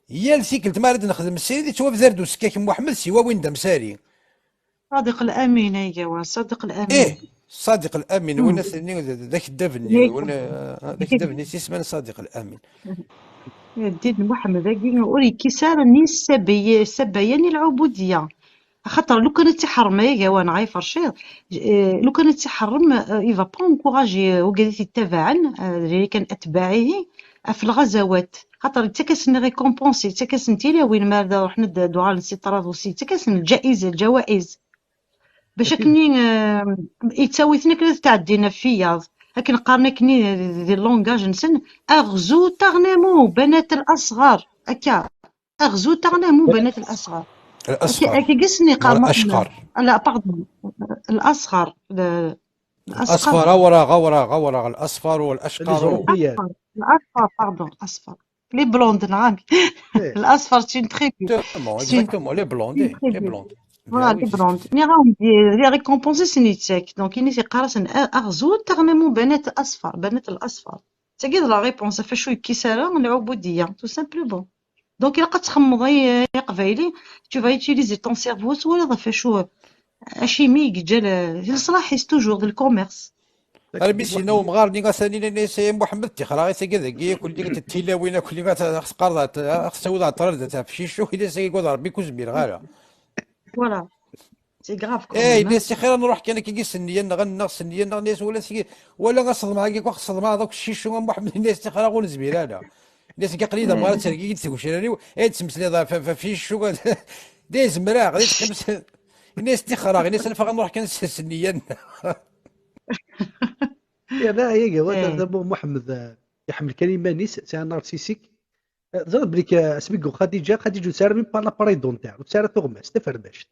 Yal tikkelt ma ara d-nexdem srid, yettwabder-d usekkak n Muḥemmed siwa win d amsari. Ṣadiq Lamin, ay gawa, Ṣadiq Lamin. Ih, Ṣadiq Lamin, win aten-nni d, d akeddab-nni, win, ah, d akeddab-nni s isem-nni Ṣadiq Lamin. Ddin Muḥemmed-agi ur yekkis ara ni ssabay-, ssabaya ni lɛubudiyya. Axaṭer lukan ad tt-iḥerrem, ay gawa, neɣ ay ferciḍ, eh, lukan ad tt-iḥerrem, eh, il va pas encourager, eh, wigad i t-ittabaɛen, eh, d lili kan atbaɛihi, ɣef lɣazawat. Xaṭer yettak-asen récompense, yettak-asen tilawin, ma ara ruḥen ad d-uɣalen si ṭṭrad usi, yettak-asen lǧaiza, lǧawaiz. Bac akkenni, eh, yettawi-ten akken ad tɛeddin ɣef wiyaḍ. Akken qqaren akkenni di, di, di langage-nsen, أغزوا تغنموا بنات الأصغر. Akka. أغزوا تغنموا بنات الأصغر. الأصغر. Akka, akka i s-nniqqar. الأشقر. La, pardon. الأصغر. Le, الأصغر. الأصفر، awraɣ, awraɣ, awraɣ, الأصفر والأشقر. الأصفر، الأصفر, pardon, أصفر. Les blondes, نعم. الأصفر, c'est une tribu. Exactement, c'est une, exactement, les blondes, c'est une, eh, les tribu. Blondes. Voilà, les blondes. Nniɣ-awen-d, les récompenses i sen-yettak. Donc, ini-as yeqqar-asen, أغزوا تغنموا بنات الأصفر, بنات الأصفر. Tagi d la réponse, ɣef wacu yekkis ara lɛubudiyya, tout simplement. Donc, ilaq ad txemmeḍ ay, ay aqbayli, tu vas utiliser ton cerveau, twalaḍ ɣef wacu, acimi i yeǧǧa le, d leṣlaḥ-is toujours, d le commerce. Armi s-yenna umɣar-nni, atan yenna-as, "Ay Muḥemmed, ṭṭixer-aɣ i tagi dagi, akk-nni tilawin, akk-nni ad teqqareḍ, ad tettawiḍ ɛeṭṭar ɣef cicu", yenna-as, "Ay, agad Ṛebbi, ur zmireɣ ara." Voilà. C'est grave quand même, hein. Eh, yenna-as, "Ixir ad nruḥ kan akka i s-nniya-nneɣ, ad nneɣ s nniya-nneɣ", yenna-as, "Wala tigi, wala aseḍmeɛ-agi, akk aseḍmeɛ d akk cicu, a Muḥemmed", yenna-as, "Ṭṭixer-aɣ, ur nezmir ara. Yenna-as, aql-i d amɣar, ad tergigi-d tgecrar-iw, ay d-ttmeslayeḍ ɣef, ɣef, ɣef cicu, d ay zemreɣ, d ay teqqim s-", yenna-as, "Ṭṭixer-aɣ", yenna-as, "Anef-aɣ ad nruḥ kan s, s nniya-nneɣ." Yerna ayagi, wa, eh, d amu Muḥemmed, eh, iḥemmel kan iman-is, c'est un narcissique. Eh, teẓriḍ belli k-, asmi i yuɣ Xadiǧa, Xadiǧa ur tesɛi ara même pas l'appareil dentaire, ur tesɛi ara tuɣmas, tafermact.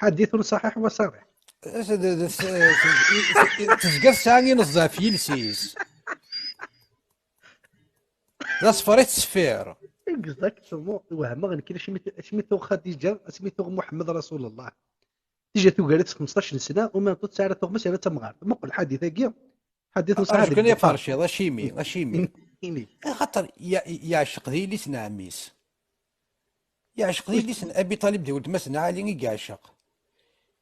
Ḥadit ur ṣaḥiḥ wa ṣaṛiḥ. Eh, d-, d-, d-, tezga tesɛa ineẓẓa ɣef yiles-is. D aṣfar i tettṣeffir. Exactement. Wehmeɣ nekk acimi t-, acimi tuɣ Xadiǧa, asmi tuɣ Muḥemmed Rasulullah. Déjà tugar-itt xmesṭac n sna, u ma ur tesɛi ara tuɣmas, yerna d tamɣart. Muqel ḥadit-agi. Ḥadit ur sɛi. Acu kan iferciḍ, acimi, acimi? Ini. Axaṭer ye-, yeɛceq di yelli-s n ɛemmi-s. Yeɛceq di yelli-s n Abi Ṭalib, di weltma-s n Ɛali i yeɛceq.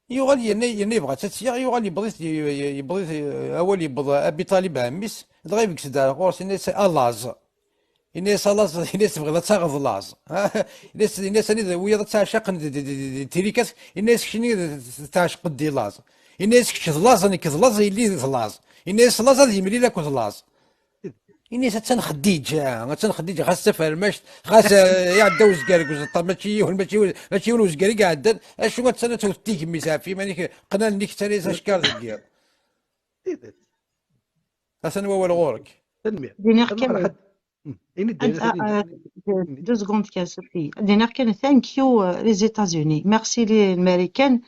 Yuɣal yenna, yenna yebɣa-tt ad tt-yaɣ, yuɣal yewweḍ-it, yewweḍ-it, awal yewweḍ Abi Ṭalib ɛemmi-s, dɣa ibges-d ar ɣur-s, yenna-yas, "A laẓ." Yenna-yas, "A laẓ", yenna-yas, "Tebɣiḍ ad taɣeḍ laẓ?" Yenna-yas, yenna-yas, "Anida wiyaḍ ad ttɛacaqen d, d, d, d, d tirikat?" Yenna-yas, "Keččini d, d, tɛecqeḍ di laẓ." Yenna-yas, "Kečč d laẓ, nekk d laẓ, yelli d laẓ." Yenna-yas, "Laẓ ad yemlil akked laẓ." Yenna-yas, "Attan Xeddiǧa, attan Xeddiǧa, xas d tafermact, xas, eh, iɛedda uzger deg uẓeṭṭa, mačči yiwen, mačči yiwen, mačči yiwen uzger i iɛeddan, acu attan ad tewwet tigemmi-s ɣef yiman-ik, qnan-nni-k, attan-as acekkeṛ deg yiḍ." Tidet. Atan wawal ɣur-k. Tanemmirt. Ad nruḥ kan ɣer ḥedd. Hmm. Ini-d, ad, ini-d, ah, ah, deux secondes kan, Sophie. Ad d-iniɣ kan, thank you, euh, les États-Unis. Merci les Américains.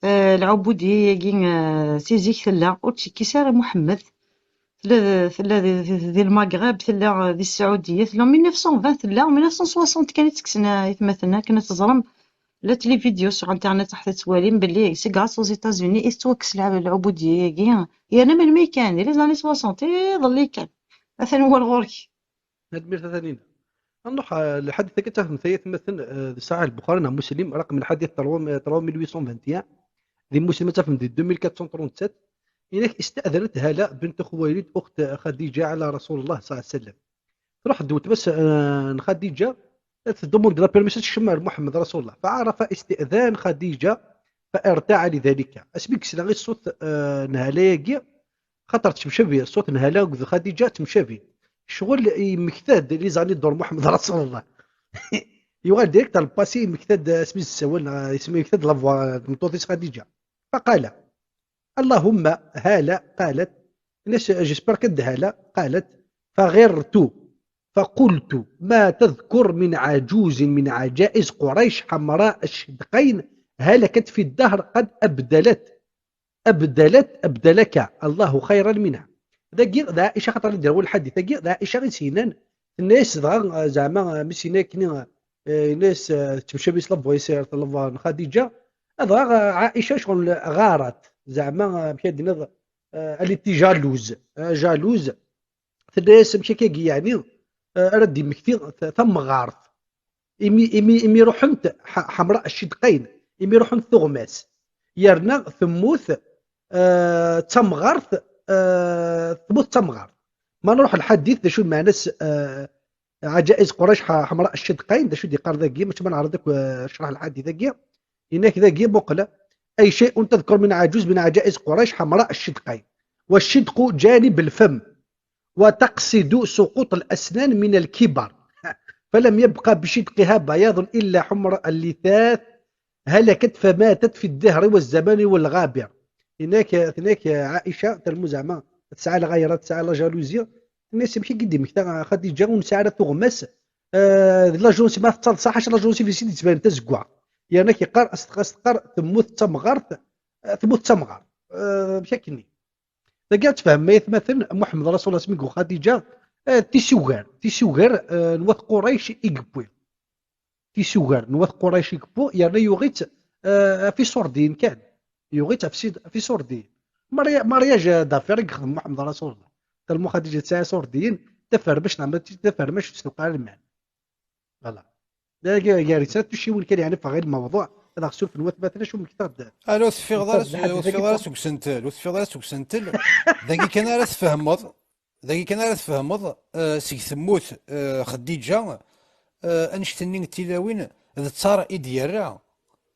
Euh, lɛubudiyya-agi, euh, si zik tella, ur tt-yekkis ara Muḥemmed. Tella, tella di, di, di Lmagreb, tella, euh, di Sɛudiyya, tella mille neuf cent vingt, tella mille neuf cent soixante kan i tt-kksen, euh, aytmaten, akken ad teẓrem. Llant les vidéos sur Internet, ad tettwalim belli c'est grâce aux États-Unis i tettwakkes lɛ-, lɛubudiyya-agi. Yerna melmi kan, di les années soixante, iḍelli kan. Atan wawal ɣur-k. Tanemmirt a Taninna. Nruḥ, eh, lḥadit-agi ad tafem tayet, مثلا, eh, di Saḥiḥ Lbuxari neɣ Muslim, raqem lḥadit trois mille huit cent vingt et un, di Muslim ad tafem di deux mille quatre cent trente-sept, inak استأذنت هالة بنت خويلد أخت خديجة على رسول الله صلى الله عليه وسلم. Truḥ-d weltma-s, eh, n Xadiǧa, tdemande la permission ad tekcem ar Muḥemmed Rasulullah. فعرف استئذان خديجة فارتاع لذلك. Asmi yesla i ṣṣut, eh, n Hala-agi, xaṭer ttemcabi, ṣṣut n Hala akked Xadiǧa ttemcabi. Ccɣel yemmekta-d les années de Muḥemmed Rasulullah. Yuɣal direct ar le passé, yemmekta-d asmi s-ssawal, neɣ asmi yemmekta-d la voix n tmeṭṭut-is Xadiǧa. فقال: اللهم، هالة قالت، j'espère que هالة قالت: فغرت فقلت: ما تذكر من عجوز من عجائز قريش حمراء الشدقين هلكت في الدهر قد أبدلت، أبدلت، أبدلك الله خيرا منها. Dagi d Aïcha, xaṭer i d-yerwa lḥadit-agi, d Aïcha i s-yennan, tenna-yas dɣa, zeɛma, mi s-yenna akken, eh, yenna-yas, eh, tettemcabi s la voix-is, la voix n Xadiǧa, dɣa, eh, Aïcha ccɣel ɣarat, zeɛma, eh, amek ad d-tiniḍ, eh, elle était jalouse, eh, jalouse, tenna-yas amek akka-agi, yeɛni, eh, ara d-immekti ta-, tamɣart. Imi, imi, imi ruḥent ḥ-, حمراء الشدقين, imi ruḥent tuɣmas. Yerna temmut, eh, d tamɣart, eh, temmut d tamɣart. Ma nruḥ lḥadit, d acu lmeɛna-s, eh, عجائز قريش ح-, حمراء الشدقين, d acu d-yeqqar dagi, mačči ma neɛreḍ akk, eh, ccreḥ lḥadit-agi. Inak dagi, muqel, أي شيء تذكر من عجوز من عجائز قريش حمراء الشدقين. والشدق جانب الفم، وتقصد سقوط الأسنان من الكبر، فلم يبق بشدقها بياض إلا حمر اللثاث، هلكت فماتت في الدهر والزمان والغابر. Inak, tenna-k Aïcha, telmu zeɛma tesɛa lɣayra, tesɛa la jalousie. Tenna-yas amek i d-immekta Xadiǧa ur nesɛi ara tuɣmas, eh, d la jalousie ma tettaḍsa, ḥaca la jalousie fis i d-yettbanen d tazeggaɣt. Yerna ak-yeqqar, as-teqqar, as-teqqar temmut d tamɣart, eh, temmut d tamɣart. Eh, amek akkenni? Dagi ad tfehmem ay atmaten, Muḥemmed Rasul asmi yewwi Xadiǧa, eh, tisugar, tisugar, eh, n wat Qurayc i yewwi. Tisugar n wat Qurayc i yewwi, yerna yuɣ-itt, eh, ɣef iṣurdiyen kan. Yuɣ-itt ɣef sid-, ɣef iṣurdiyen. Marya-, mariage d'affaires i yexdem Muḥemmed Rasul. Talmu Xadiǧa tesɛa iṣurdiyen, tafermect neɣ mačči tafermect s tuqqal lmal. Voilà. Dagi gar-, gar-, gar-, tuciwin kan, yeɛni, ffeɣ ɣer lmawḍuɛ, ad aɣ-surfen watmaten, acu mmektaɣ-d. Ala, ur teffiɣeḍ ara s-, ur teffiɣeḍ ara seg usentel, ur teffiɣeḍ ara seg usentel. Dagi kan ara tfehmeḍ, dagi kan ara tfehmeḍ, eh, seg temmut, eh, Xeddiǧa, eh, annect-nni n tilawin d ttaṛ i d-yerra.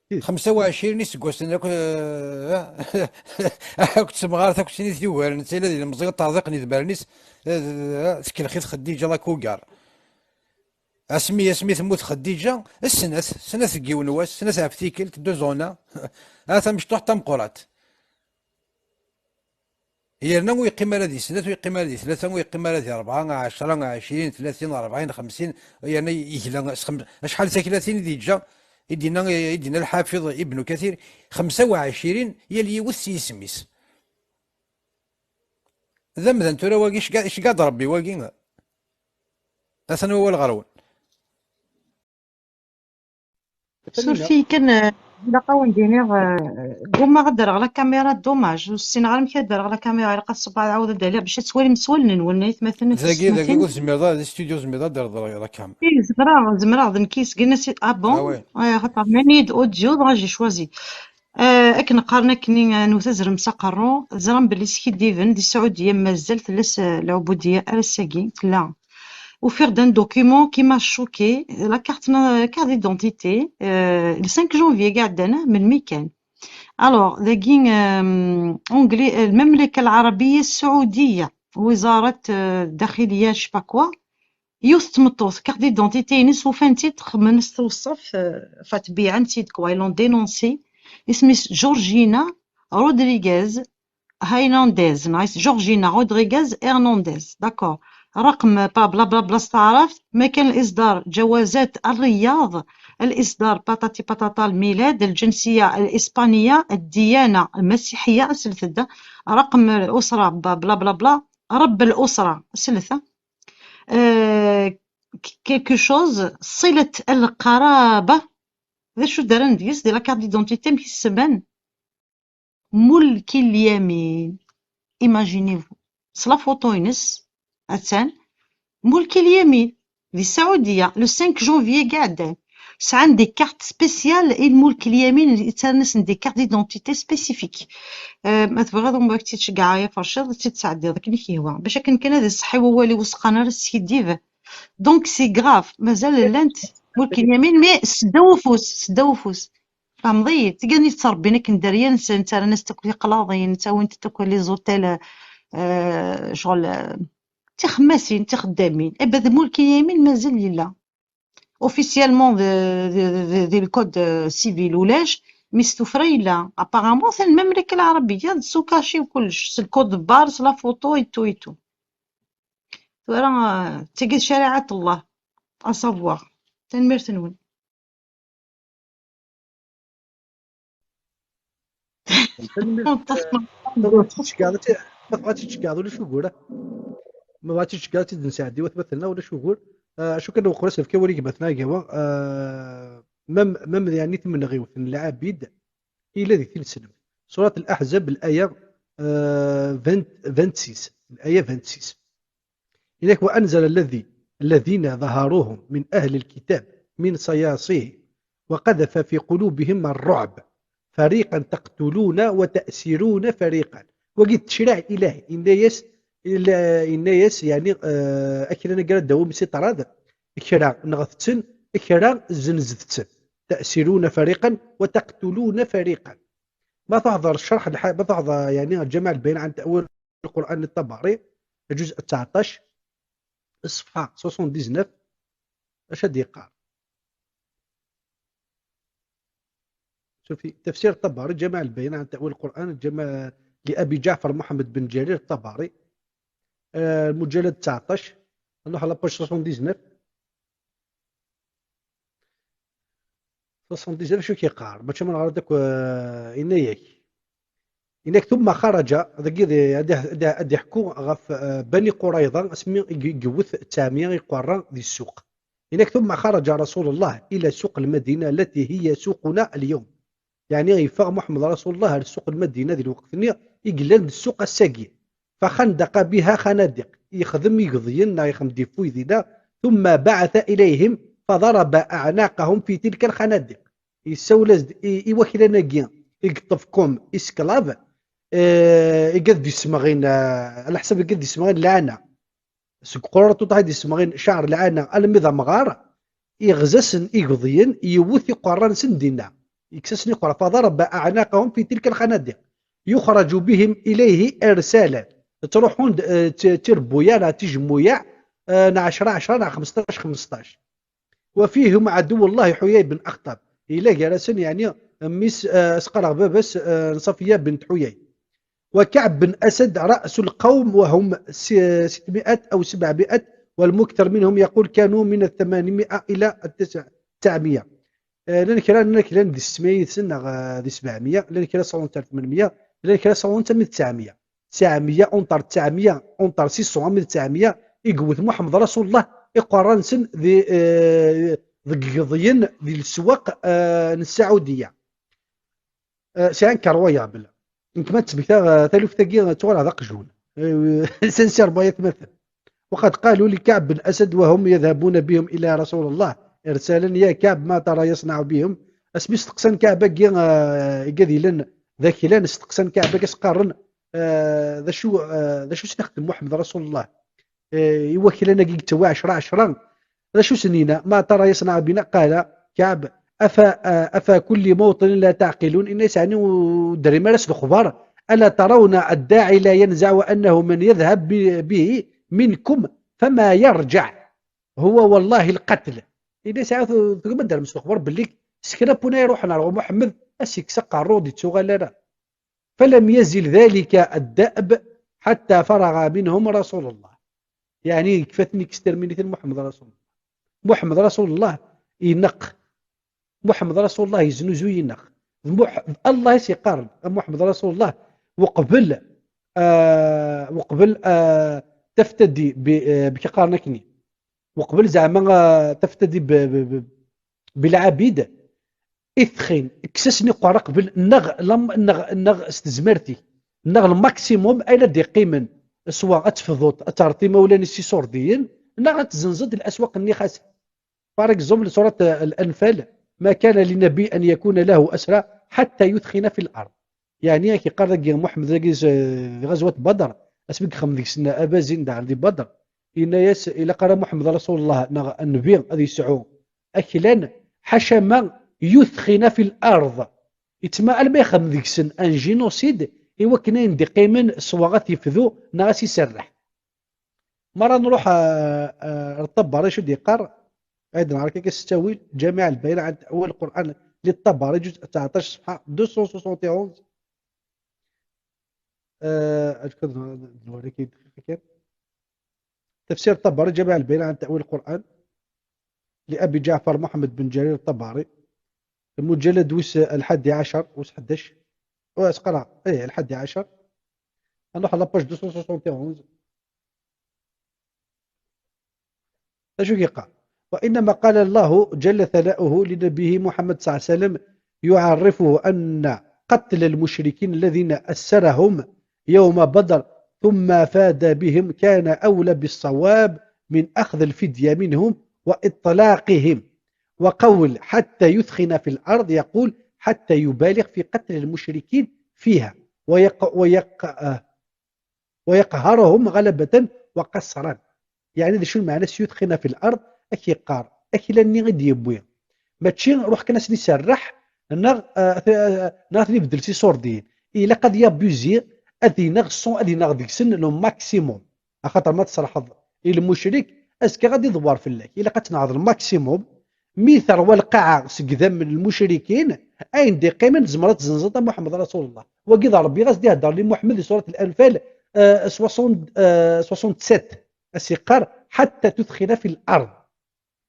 Xemsa u ɛecrin iseggasen akk, eh, akk d temɣart, akk d tin i t-yugaren, netta yella d ilemẓi, ṭṭerḍiqen idmaren-is, eh, tkellex-it Xeddiǧa d akugar. Asmi, asmi temmut Xeddiǧa, snat, snat deg yiwen wass, snat ɣef tikkelt, deux en un. Ha tamecṭuḥt tameqqrant. Yerna ur yeqqim ara di snat, ur yeqqim ara di tlata, ur yeqqim ara di rebɛa, ɛecra, ɛecrin, tlatin, rebɛin, xemsin, yerna yegla s xem-, acḥal taklatin i d-yeǧǧa, i d-yenna, i d-yenna lḥafiḍ Ibnu Kathir, xemsa u ɛecrin, yal yiwet s yisem-is. D amdan tura wagi, icegga-, icegga-d Rebbi wagi. Atan wawal ɣer-wen. Suref-iyi kan, eh, ilaq ad wen-d-iniɣ, eh, ggummaɣ ad d-rreɣ la caméra, dommage. Ur ssineɣ ara amek ad d-rreɣ la caméra, ilaq ad ṣubbeɣ ad ɛawdeɣ ad d-aliɣ bac ad twalim s wallen-nwen, ay atmaten d tiyessetmatin. Dagi, dagi ur tezmireḍ ara, di studio ur tezmireḍ ad d-rreḍ la cam. Eh, zemreɣ, zemreɣ, d nekk i yesgan, ah bon? Ah ouais. Eh, xaṭer nnan-iyi-d audio, dɣa j'ai choisi. Eh, akken qqaren akkenni, eh, newt azrem s aqerru, teẓram belli skiddiben di Sɛudiya mazal tella s-, lɛubudiya ar ass-agi, tella. Ufiɣ-d un document qui m'a choqué, la carte na-, carte d'identité, eh, le cinq janvier i iɛeddan, ah, melmi kan. Alors, dagi, eh, Angli-, eh, Lmemleka Lɛarabiya Sɛudiya, Wizarat, eh, Daxiliya, je sais pas quoi, yiwet n tmeṭṭut, carte d'identité-ines ufan-tt-id, xemmen-as tewṣaft, eh, fa tbiɛen-tt-id, quoi, ils l'ont dénoncé. Isem-is Georgina Rodriguez Hernandez, nice. Georgina Rodriguez Hernandez, d'accord. رقم با-، بلا، بلا، بلا استعرفت، ما كان الإصدار جوازات الرياض، الإصدار باتاتي باتاتا الميلاد، الجنسية الإسبانية، الديانة المسيحية، أسلت دا. رقم الأسرة ب-، بلا، بلا، بلا، رب الأسرة، أسلت. آه، ك-، quelque chose، صلة القرابة. D acu d-rran deg-s di la carte d'identité, amek i s-semman? Mulki Lyamin. Imaginez-vous. S la photo-ines, attan. Mulki Lyamin. di Saɛudiya, le cinq janvier i iɛeddan. Sɛan des cartes spéciales i Lmulk Lyamin, ttarran-asen des cartes d'identité spécifiques. Euh, ma tebɣiḍ, ad tt-id-tceggɛeḍ, ad tt-id-tesɛeddiḍ akken i k-yehwa. Bac akken kan ad iṣeḥḥi wawal-iw, ur sqan ara s skiddib. Donc, c'est grave. Mazal llant Lmulk Lyamin, mais seddaw ufus, seddaw ufus. Tfehmeḍ-iyi? Tigani yettrebbin akken dderya-nsen, ttarran-as-d akk tiqlaḍin, ttawin-d akk les hôtels, euh, ccɣel, euh, tixemmasin, tixeddamin. Eh ben, d Lmulk Lyamin mazal yella. Officiellement, d, d, d, d le code, euh, civil ulac, mais s tuffra yella. Apparemment, atan Mamlaka Lɛarabiya d sous-cachet u kullec, s le code barre, s la photo et tout et tout. Tura, euh, d tagi d ccariɛa n Allah, à savoir. Tanemmirt-nwen. Tanemmirt. Ma tebɣa ad tt-id-tceggɛeḍ, ad tt-, ma tebɣa ad tt-id-tceggɛeḍ, ulac ugur, ah. Ma tebɣa ad tt-id-tceggɛeḍ, ad tt-id-nesɛeddi watmaten-nneɣ, ulac ugur. Ah, acu kan, weqres efk awal i gma-tneɣ agawa, ah, mam, mam, yeɛni, timenɣiwt n lɛabid, ila di tilslemt. Surat Al-Ahzab, l'aya, ah, vingt, vingt-six, l'aya vingt-six. إذاك: وأنزل الذي، الذين ظهروهم من أهل الكتاب من صياصيه وقذف في قلوبهم الرعب فريقا تقتلون وتأسرون فريقا. Wagi d ttecraɛ ilahi, inna-yas, ila-, inna-yas, yeɛni, eh, aklan agra ddaw imsiṭrad, kra nɣet-ten, kra zenzet-ten. تأسرون فريقا وتقتلون فريقا. Ma teḥḍer ccerḥ lḥa-, ma teḥḍer, yeɛni, الجامع البيان عن تأويل القرآن للطبري، الجزء تسعطاش، الصفحة soixante-dix-neuf، اش هاد يقار؟ شوفي، تفسير الطبري، جامع البيان عن تأويل القرآن، جامع لأبي جعفر محمد بن جرير الطبري، آه، المجلد تسعطاش، نروح على page soixante-dix-neuf. Soixante-dix-neuf شو كيقار؟ ماشي من غير داك، آه، إناياك. إناك ثم خرج، داك يدي، يدي، يدي يحكو غف، آه، بني قريظة، اسمي يق-، يقوث تسعمية يقرا ذي السوق. إنك ثم خرج رسول الله إلى سوق المدينة التي هي سوقنا اليوم. يعني يفغ محمد رسول الله لسوق المدينة ذي الوقت ني يقلن السوق الساقي. فخندق بها خنادق، يخدم يقضين، يخدم دي فوي ذي دا. ثم بعث إليهم فضرب أعناقهم في تلك الخنادق. Yessawel-as-d i, i waklan-agi i yeṭṭef comme esclave, eh, i ad d-issemɣin, eh, ɛla ḥsab i ad d-issemɣin lɛana. Seg uqrurṭuṭ ad d-issemɣin caɛer lɛana almi d amɣar, iɣza-sen igḍiyen, yewwet iqerra-nsen dinna. Yekkes-asen iqerra, فضرب أعناقهم في تلك الخنادق. يخرج بهم إليه إرسالا. Ttruḥun-d, eh, t-, tirebbuyaɛ neɣ tijemmuyaɛ, eh, neɣ ɛecra ɛecra neɣ xmesṭac xmesṭac. وفيهم عدو الله حيي بن أخطب. Yella gar-asen, yeɛni, mmi-s, eh, as-qqareɣ baba-s, eh, n Ṣafiya bint Ḥuyay. وكعب بن أسد رأس القوم وهم س-، ستمائة أو سبعمائة، والمكثر منهم يقول كانوا من الثمانمائة إلى التسع-، تسعمية. Eh, llan kra, llan kra di setmiyya yid-sen neɣ, eh, di sebɛemya, llan kra sawḍen ar tmanmya, llan kra sawḍen armi d tesɛemya. Tesɛemya, entre tesɛemya, entre six cents armi d tesɛemya, i yewwet Muḥemmed Rasulullah iqerra-nsen di, eh, deg yigeḍyen di leswaq, eh, n Saɛudiya. Eh, c'est incroyable. Nekk ma ttmektaɣ, eh, taluft-agi, eh, ttuɣaleɣ d aqjun. Eh, sincèrement, ay atmaten. وقد قالوا لكعب بن أسد وهم يذهبون بهم إلى رسول الله إرسالا: يا كعب، ما ترى يصنع بهم؟ Asmi steqsan Kaɛb-agi, eh, i gad yellan d aklan, steqsan Kaɛb-agi, s-qqaren, eh, d acu, eh, d acu s-nexdem Muḥemmed Rasulullah? Eh, i waklan-agi yettawi ɛecra ɛecra, d acu s-nina? ما ترى يصنع بنا؟ قال كعب: أفا، أفا كل موطن لا تعقلون؟ Inna-yas, ɛni ur d-terrim ara s lexbar? ألا ترون الداعي لا ينزع أنه من يذهب ب-، به منكم فما يرجع هو والله القتل. Inna-yas, ɛni ur d-terrim ara s lexbar belli s kra n win iruḥen ar ɣur Muḥemmed, ad s-yekkes aqerru, ur d-yettuɣal ara. فلم يزل ذلك الدأب حتى فرغ منهم رسول الله. Yeɛni, yekfa-ten, yekkes tirminitin Muḥemmed Rasulullah. Muḥemmed Rasulullah ineqq. Muḥemmed Rasulullah yeznuzuy, ineqq. D Muḥ-, d Allah i s-yeqqaren, a Muḥemmed Rasulullah, weqbel, ah, weqbel, ah, taftadi bi, eh, bik qqaren akkenni. Weqbel zeɛma, ah, taftadi b-, b-, b-, bilɛabid, itxin, kkes-asen iqerra qbel, neɣ lam-, neɣ, neɣ s tezmert-ik, neɣ lmaksimun ayen ad d-iqqimen, swa ad tefduḍ, ad terreḍ imawlan-is s iṣurdiyen, Neɣ ad tzenzeḍ الأسواق-nni xas. Par exemple, surat Al-Anfal, ما كان لنبي أن يكون له أسرى حتى يثخن في الأرض. Yeɛni, ad k-yeqqar dagi Muḥemmed dagi s-, di ɣazwat Badr, asmi yexdem deg-sen abazin daɣen di Badr, yenna-yas, ilaq ara Muḥemmed Rasulullah neɣ nnbi ad yesɛu aklan, ḥaca ma يثخن في الأرض. Yettma alma yexdem deg-sen un génocide, i wakken ayen d-iqqimen swa ad t-yefdu neɣ ad s-iserreḥ. Mi ara nruḥ, ah, ah, ar Ṭabari, acu d-yeqqar? Ad nɛerk akka s ttawil, جامع البيان عن تأويل القرآن للطبري، جزء تسعطاش، صفحة deux cent soixante et onze. Ah, ad nwerri-k-id kan. تفسير الطبري، جامع البيان عن تأويل القرآن لأبي جعفر محمد بن جرير الطبري، المجلد وس الحادي عشر، وس حداش، وس قرا، إيه، الحادي عشر. نروح على page deux cent soixante et onze. اش يقع؟ وإنما قال الله جل ثناؤه لنبيه محمد صلى الله عليه وسلم، يعرفه أن قتل المشركين الذين أسرهم يوم بدر ثم فاد بهم كان أولى بالصواب من أخذ الفدية منهم وإطلاقهم، وقول حتى يثخن في الأرض يقول حتى يبالغ في قتل المشركين فيها ويق ويق آه، ويقهرهم غلبة وقصرا. Yeɛni d acu lmeɛna s يثخن في الأرض? Ad k-yeqqar aklan-nni i d-yewwi, mačči ruḥ kan ad sen-iserreḥ, neɣ, ah, t-, ah, neɣ ad ten-ibeddel s iṣurdiyen. Ilaq ad yabuzi, ad ineɣ ṣṣun, ad ineɣ deg-sen le maximum. Axaṭer ma tserḥeḍ i lmucrik, azekka ad iḍewwer fell-ak. Ilaq ad tenɛeḍ le maximum. Mi terwa lqaɛa seg idammen n lmucrikin, ayen d-iqqimen tzemreḍ ad tzenzeḍ a Muḥemmed Rasulullah. Wagi d Ṛebbi i ɣas d-iheddren i Muḥemmed di surat Al-Anfal, ah, soixante, ah, soixante-sept. As-iqqar, حتى تثخن في الأرض.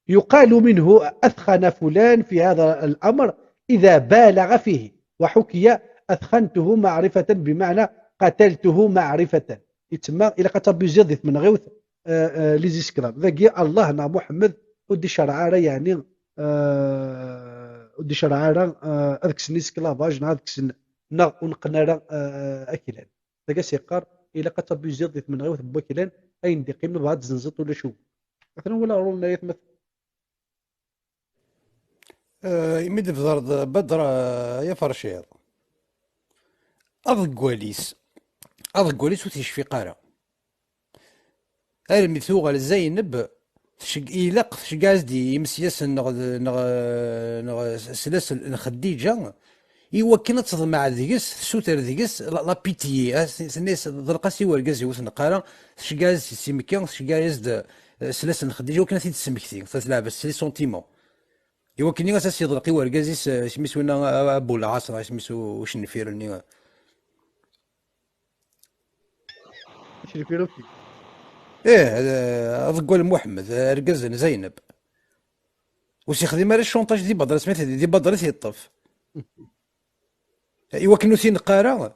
يقال منه أثخن فلان في هذا الأمر إذا بالغ فيه، وحكي أثخنته معرفة بمعنى قتلته معرفة. Yettma, ilaq ad tabuziḍ di tmenɣiwt, ah, ah, les esclaves. Dagi, Allah neɣ Muḥemmed ur d-icerreɛ ara, yeɛni, ah, ur d-icerreɛ ara, ah, ad kksen esclavage, neɣ ad kksen, neɣ ur neqqen ara, ah, aklan. Dagi as-iqqar, ilaq ad tabuziḍ di tmenɣiwt n waklan, ayen d-iqqimen bɣa ad tzenzeḍ ulac ugur. Atan wala ɣur-wen ayat ma t- Eh, imi d-tebder Badr, eh, ya Ferciḍ. Aḍeggwal-is, aḍeggwal-is ur t-yecfiq ara. Armi tuɣal Zayneb, tceg-, ilaq tceggeɛ-as-d i imesyasen neɣ d, neɣ, neɣ s-, slas n Xeddiǧa, i wakken ad teḍmeɛ deg-s, tessuter deg-s la, la pitié, ah, s-, tenna-yas, "Ḍelq-as i wergaz-iw ur t-neqq ara", tceggeɛ-as-d si Mekka, tceggeɛ-as-d, eh, slas n Xeddiǧa, i wakken ad t-id-tesmekti, telɛeb-as s les sentiments. I wakken-nni ad as-yeḍleq i wergaz-is, eh, isem-is winna, a-, a-, Abu Lɛaṣ, neɣ isem-is u-, ucennfir-nni. Acu d-ifir akk? Ih, eh, aḍeggal Muḥemmed, eh, argaz n Zaynab. Ur s-yexdim ara ccanṭaj di Badr, asmi t-, di Badr i t-yeṭṭef. I wakken ur t-ineqq ara,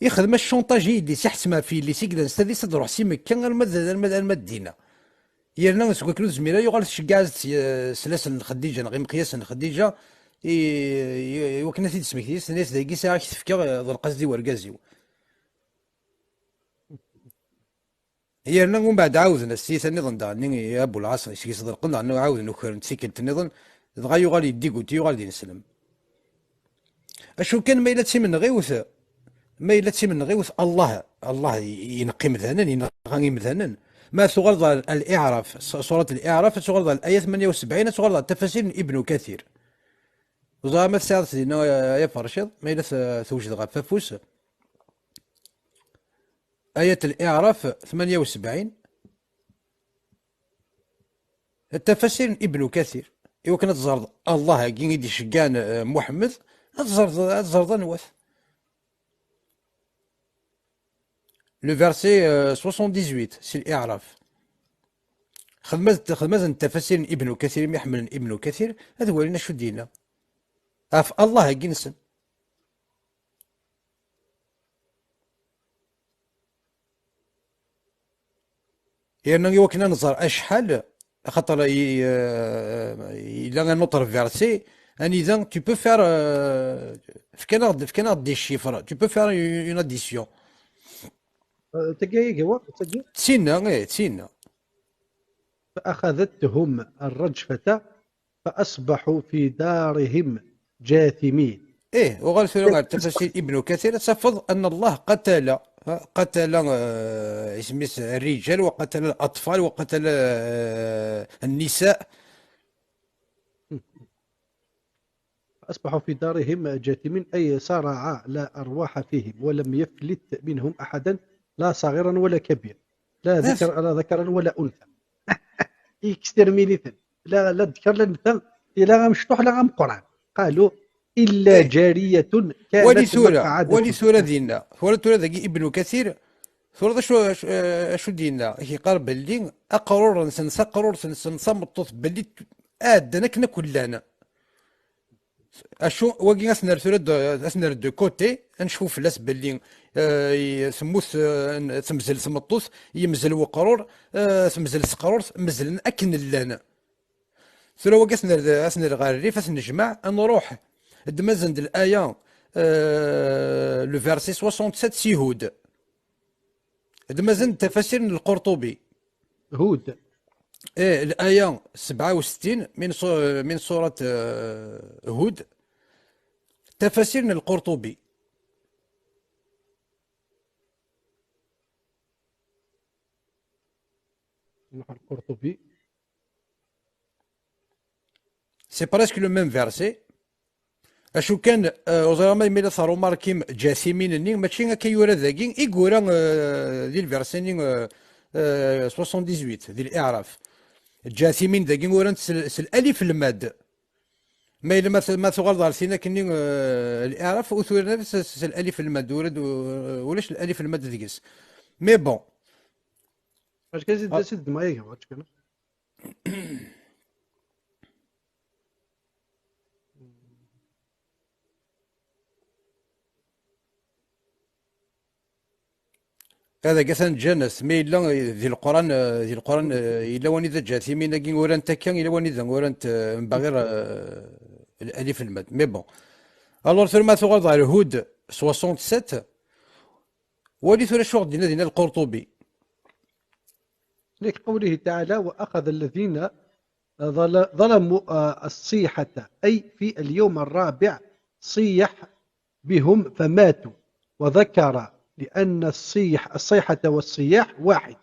ixdem-as ccanṭaj i yelli-s, iḥettem ɣef yelli-s i yellan s tadist ad d-truḥ si Mekka arma d, arma d, arma d dinna. Yerna seg wakken ur tezmir ara, yuɣal tceggeɛ-as-d s, s slas n Xeddiǧa, neɣ imeqyas n Xeddiǧa, i, i, i wakken ad t-id-tesmekti, tenna-yas, "Dagi sɛiɣ ak-t-fkeɣ, eh, ḍelq-as-d i wergaz-iw." Yerna umbeɛd ɛawden-as tiyita nniḍen daɣen i Abu Lɛaṣ, seg-s ḍelqen, daɣen ɛawden ukren-t tikkelt nniḍen, dɣa yuɣal yeddigut, yuɣal d ineslem. Acu kan, ma yella d timenɣiwt, ma yella d timenɣiwt, Allah, Allah i-, ineqq imdanen, ineɣɣa imdanen. Ma tuɣaleḍ ɣer Al-I'raf, s-, surat Al-I'raf, ad tuɣaleḍ ɣer l'aya tmanya u sebɛin, ad tuɣaleḍ ɣer tafasir n Ibnu Kathir. Ur ẓriɣ ma tesɛiḍ dinna, ay aferciḍ, ma yella t-, tewjed ɣef afus. Ayat Al-I'raf tmanya u sebɛin. Tafasir n Ibnu Kathir. Iwakken ad tẓerḍ Allah-agi i d-iceggɛen, eh, Muḥemmed, ad tẓerḍ, ad tẓerḍ anwa-t. Le verset, euh, soixante-dix-huit, si l'I'raf. Xedm-as-, xedm-as n tafasir n Ibnu Kathir, imi ḥemmlen Ibnu Kathir, ad walin acu d-yenna ɣef Allah-agi-nsen. Yerna i wakken ad nẓer acḥal, axaṭer i, eh, yella un autre verset, anida tu peux faire, euh, fkan-aɣ-d, fkan-aɣ-d des chiffres, tu peux faire une, une addition. Euh, tagi, iga wa, tagi? D tinna, eh, d tinna. فأخذتهم الرجفة فأصبحوا في دارهم جاثمين. إيه، وقال ثورة على التفاسير ابن كثير، تفض أن الله قتل، ها، قتل، آه، اسم الرجال، وقتل الأطفال، وقتل، آه، النساء. فأصبحوا في دارهم جاثمين، أي صرع لا أرواح فيهم، ولم يفلت منهم أحدا، لا صغيرا ولا كبير، لا ذكر، لا ذكرا ولا أنثى. Exterminer-iten. لا، لا ذكر لا أنثى، لا مشطوح لا مقران. قالوا: إلا إيه. جارية كانت ولي ثورة، ولي ثورة دينا، ثورة، ثورة ذاكي ابن كثير. ثورة شو، شو، آه، شو دينا؟ هي قال باللي أقرور نسن، سقرور نسن، سمطوث باللي آدنا كنا كلنا. Acu, wagi ad t-nerr tura d, ad t-nerr de côté, ad necfu fell-as belli, eh, i-, temmut, eh, temzel tmeṭṭut, yemzel weqrur, eh, temzel seqrur, mezlen akken llan. Tura wagi ad t-nerr, ad t-nerr ɣer rrif, ad t-nejmeɛ, ad nruḥ. Ddem-asen-d l'aya, eh, le verset soixante-sept si Hud. Ddem-asen-d tafasir n Lqurṭubi. Hud. إيه، الآية سبعة وستين من سو-، من سورة، آه، هود. تفاسير القرطبي. نروح القرطبي. C'est presque le même verset. Acu kan, eh, ur ẓriɣ ma yella teṛumarkim Ǧasimin-nni, mačči akka yura dagi, i yura, eh, di lversi-nni, eh, eh, soixante-dix-huit, di Liɛraf. Ǧasimin dagi uran-t s l-, s lalif lmad. Ma yella ma t-, ma tuɣaleḍ ɣer tin akkenni, eh, Liɛraf, ur turan ara s, s lalif lmad, ur, ulac lalif lmad deg-s. Mais bon. Acu kan, zid, ah, zid, ma iga, acu kan. Ad atan ǧǧan-as, ma yella di Leqran, eh, di Leqran, eh, yella wanida ǧǧa timin-agi urant akka, yella wanida urant, eh, mbaɣir, eh, alif lmad. Mais bon. Alors, tura ma tuɣaleḍ ɣer Hud soixante-sept, wali tura acu ɣ-d-yenna dinna Lqurṭubi. لقوله تعالى: وأخذ الذين ظل-، ظلموا، آه، الصيحة، أي في اليوم الرابع صيح بهم فماتوا، وذكر لأن الصيح-، الصيحة والصياح واحد،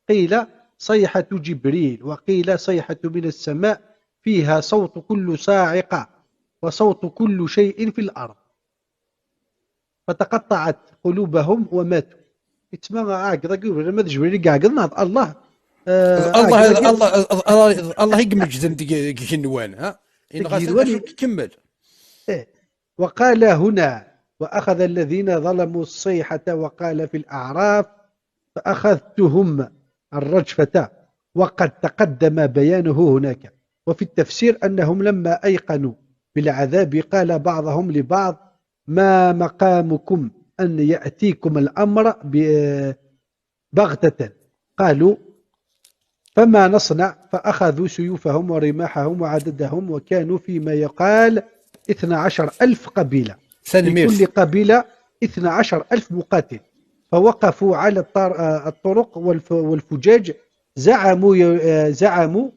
قيل صيحة جبريل، وقيل صيحة من السماء فيها صوت كل صاعقة، وصوت كل شيء في الأرض. فتقطعت قلوبهم وماتوا. Yettma ɛeggeḍ-agi ur ma d Jibril i iɛeggeḍ neɣ d Allah? Eh, Allah, ɛeggeḍ-agi Allah, Allah, Allah i imeǧden deg, deg igenwan, ha? Deg igenwan. Inɣa-ten, acu, kemmel. Eh. وقال هنا: وأخذ الذين ظلموا الصيحة وقال في الأعراف: فأخذتهم الرجفة، وقد تقدم بيانه هناك. وفي التفسير أنهم لما أيقنوا بالعذاب قال بعضهم لبعض: ما مقامكم أن يأتيكم الأمر ب-، بغتة؟ قالوا: فما نصنع؟ فأخذوا سيوفهم ورماحهم وعددهم، وكانوا فيما يقال اثنا عشر ألف قبيلة، في كل قبيلة اثنا عشر ألف مقاتل، فوقفوا على الطر-، آه، الطرق والف-، والفجاج، زعموا ي-، آه، زعموا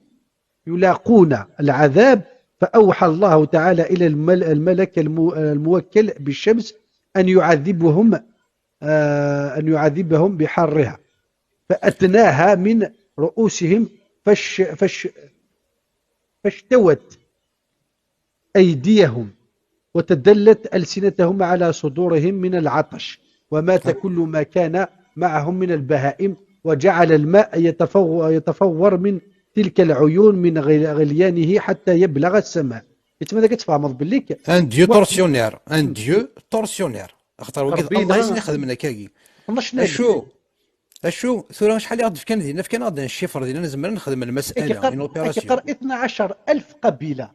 يلاقون العذاب، فأوحى الله تعالى إلى المل-، الملك الم-، الموكل بالشمس أن يعذبهم، آه، أن يعذبهم بحرها، فأدناها من رؤوسهم فش-، فش-، فاشتوت أيديهم، وتدلت ألسنتهم على صدورهم من العطش، ومات كل ما كان معهم من البهائم، وجعل الماء يتفو-، يتفور من تلك العيون من غل-، غليانه حتى يبلغ السماء. Yettma dagi ad tfehmeḍ belli k-, un Dieu tortionnaire, un Dieu tortionnaire. Axaṭer wagi d Allah i sen-ixedmen akkagi. Acu, acu, tura acḥal i ɣ-d-fkan dinna, fkan-aɣ-d un chiffre dinna, nezmer ad nexdem lmasala, une opération. Yeqqar اثنا عشر ألف قبيلة.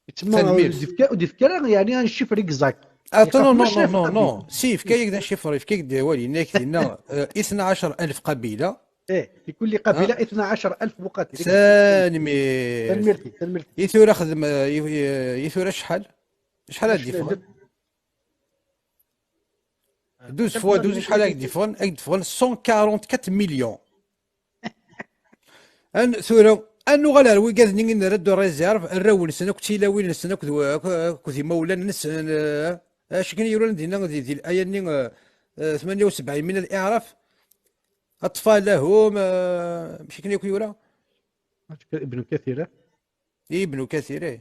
Yettma ur d-ifka, ur d-ifka ara, yeɛni, un chiffre exact. Attends, non, non, non, non, non. Si, yefka-yak-d un chiffre, yefka-yak-d awal, yenna-yak dinna, eh, اثنا عشر ألف قبيلة. إيه، في كل قبيلة اثنا عشر ألف مقاتل. Tanemmirt. Tanemmirt-ik, tanemmirt-ik. I tura xdem, eh, i, i, i tura acḥal? Acḥal ad d-yeffɣen? Douze fois douze, acḥal ad d-yeffɣen? Ad d-ffɣen cent quarante-quatre millions. An-, tura, Ad nuɣal ar wigad-nni i nerra de réserve, arraw-nsen akked tilawin-nsen akked, akked imawlan-nsen, eh, acu akken i yuran dinna di, di laya-nni, eh, eh, tmanya u sebɛin min al-i'raf, أطفال لهم, eh, acu akken akk yura? Ibnu Kathir, eh? I Ibnu Kathir, eh.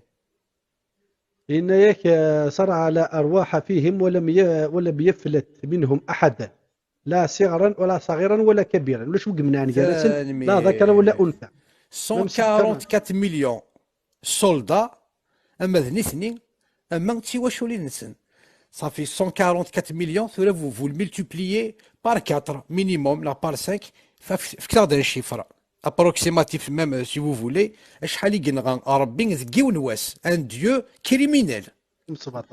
Yenna-yak, eh, صرع على أرواح فيهم ولم ي-، ولم يفلت منهم أحدا. لا صغرا ولا صغيرا ولا كبيرا. Ulac wi yemnɛen gar-asen, la ذكرا ولا أنثى. Cent quarante-quatre millions soldats, ama d nitni, ama d tiwaculin-nsen. Ça fait cent quarante-quatre millions, tura vous, vous le multipliez par quatre minimum, neɣ par cinq, fa-, fket-aɣ-d un chiffre approximatif même, euh, si vous voulez, acḥal i yenɣa Ṛebbi deg yiwen wass, un Dieu criminel. Msebɛeṭ.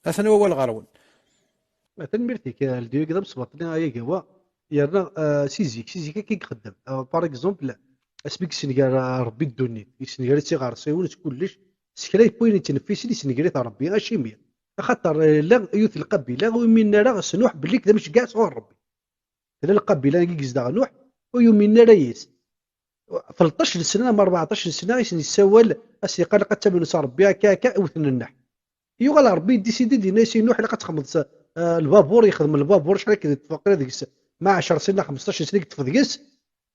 Atan wawal ɣer-wen. Tanemmirt-ik, a Ldiyo, d amesbaṭli ay agawa. Yerna, ah, si zik, si zik akka i ixeddem. Ah, par exemple, asmi yessenger, ah, Ṛebbi ddunit, yessenger-itt iɣersiwen s kullec, s kra n wayen yettneffisen yessenger-it Ṛebbi. Acimi? Axaṭer, eh, la yiwet n lqabila ur yumin ara s Nuḥ belli d amceggeɛ sɣur Ṛebbi. Tella lqabila i yezdeɣ Nuḥ, ur yumin ara yes. Tleṭṭac n sna neɣ ṛebɛeṭṭac n sna i sen-yessawal, a s-yeqqar ilaq ad tamnem s Ṛebbi, akka, akka, wten nneḥ. Yuɣal Ṛebbi yedisidi, d-yenna-yas i Nuḥ, ilaq ad txedmeḍ s, eh, lbabur, yexdem lbabur, acḥal akken yeṭṭef waqila deg-s, ma ɛecṛ snin neɣ xmesṭac snin i yeṭṭef deg-s,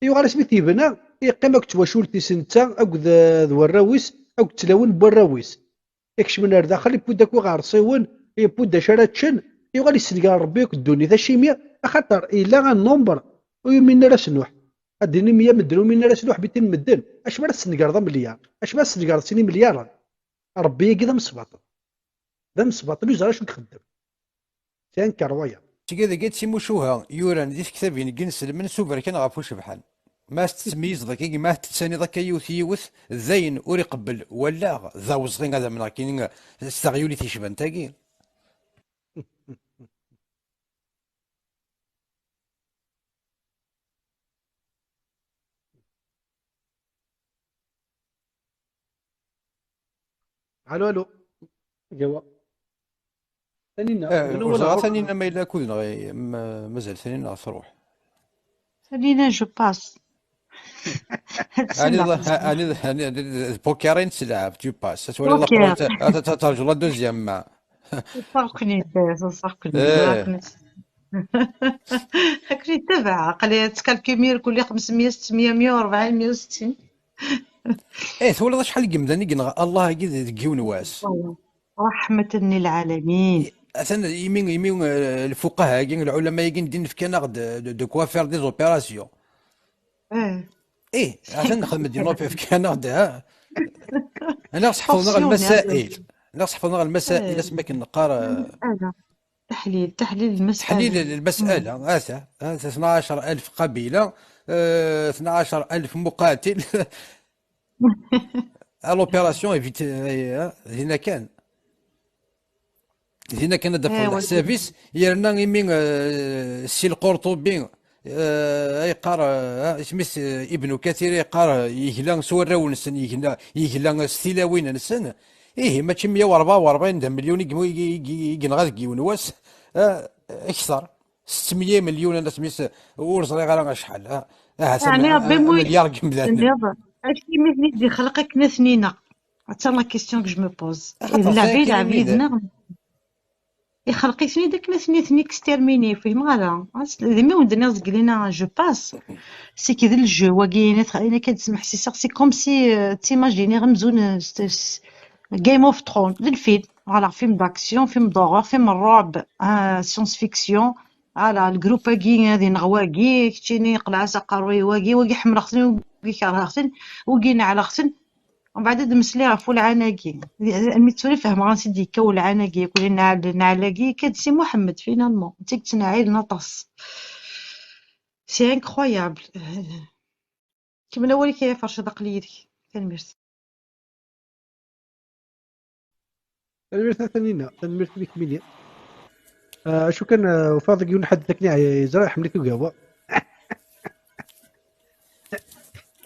yuɣal asmi t-yebna, yeqqim akked twacult-is netta, akked, eh, d warraw-is, akked tlawin n warraw-is. Ikecmen ar daxel, yewwi-d akk iɣersiwen, yewwi-d acu ara ččen, yuɣal yessenger Ṛebbi akk ddunit. Acimi? Axaṭer yella un nombre ur yumin ara s Nuḥ. Ad d-inin meyya medden ur yumin ara s Nuḥ, mitin medden. Acimi ara tessengereḍ amelyaṛ? Acimi ara tessengereḍ sin imelyaren? Ṛebbi-agi d amesbaṭel. D amesbaṭel, ur yeẓri acu i ixeddem. C'est incroyable. Tigi dagi d timucuha yuran di tektabin n yinselmen s uberkan ɣef ucebḥan. Ma as-tettmeyyizeḍ akka, ma as-tettaniḍ akka yiwet yiwet, d ayen ur iqebbel wallaɣ, d awezɣi ad amneɣ kini s taɣyulit yecban tagi. Allô, allô. Gawa. Taninna, eh, wala ur ẓriɣ wala. Taninna ma yella akud neɣ ma-, mazal Taninna truḥ. Taninna, je passe. Ani d, ani d, ani d, d poker i nettlɛab, tu passes. Ad twaliḍ la poker. Première, ad, ad, ad terǧuḍ la deuxième. Ṣṣaḥ-ken-id, ṣṣaḥ-ken-id. Eh. Akken yettabaɛ, aql-i ttkalkimiɣ kul xemsemya, settemya, meyya u rebɛin, meyya u settin. Eh, twalaḍ acḥal n yemdanen i yenɣa Allah-agi deg yiwen wass? Rahmatan lil alamin. Atan imi, imi, eh, lfuqaha-agi, lɛulama-agi n ddin fkan-aɣ-d de, de quoi faire des opérations. Eh. Eh, atan nexdem-d une opé-, fkan-aɣ-d, ha? Anaɣ sḥefḍen-aɣ lmasail. Anaɣ sḥefḍen-aɣ lmasail, eh, asmi akken neqqar, eh, taḥlil, taḥlil lmasala. Taḥlil lmasala, ata, ata tnac alef qabila, eh, tnac alef muqatil. Ah, l'opération évite, eh, dinna kan. Dinna kan ad d-afeḍ leḥsab-is, yerna imi, eh, Si Lqurṭubi, eh, ay qqar, eh, isem-is, eh, Ibnu Kathir, ay qqar, eh, yegla s warraw-nsen, yegla, yegla s tilawin-nsen. Ihi, mačči meyya u rebɛa u rebɛin d amelyun i, i, i, i yenɣa deg yiwen wass, eh, akter. Settemya imelyunen, asmi s-, ur ẓriɣ ara acḥal, ah. Ahat yeɛni, am-, Ṛebbi am-, mu amelyar n yimdanen. Tenniḍ, acimi i ten-id-ixleq akken ad ten-ineɣ? Attends la question que je me pose. Axaṭer d leɛbid, leɛbid-nneɣ. Ixleq-iten-id akken ad ten-, ad ten-exterminer, fehmeɣ ara. As-, d imi wen-d-nniɣ zgelina, je passe. C'est que d le jeu, wagi, ayen akka d-smeḥsiseɣ, c'est comme si, euh, timaginiɣ amzun, euh, s-, s-, Game of Thrones, d lfilm. Voilà, film d'action, film d'horreur, film الرعب, euh, science-fiction. Voilà, lgrup-agi ad ineɣ wagi, keččini qleɛ-as aqerruy i wagi, wagi ḥemmleɣ-ten, wagi kerheɣ-ten, wagi neɛleɣ-ten. Umbeɛd ad d-mmeslayeɣ ɣef ulɛan-agi. Almi d tura i fehmeɣ ansi d-yekka ulɛan-agi, akk neɛl-, neɛl-agi, yekka-d Si Muḥemmed, finalement. D tidet neɛɛilen aṭas. C'est incroyable. Kemmel awal-ik, ay afercad, aql-i yid-k. Tanemmirt. Tanemmirt a Taninna, tanemmirt i kemmini. Ah, acu kan, ah, ufiɣ deg yiwen ḥedd akken yeẓra iḥemmel-ik ugawa.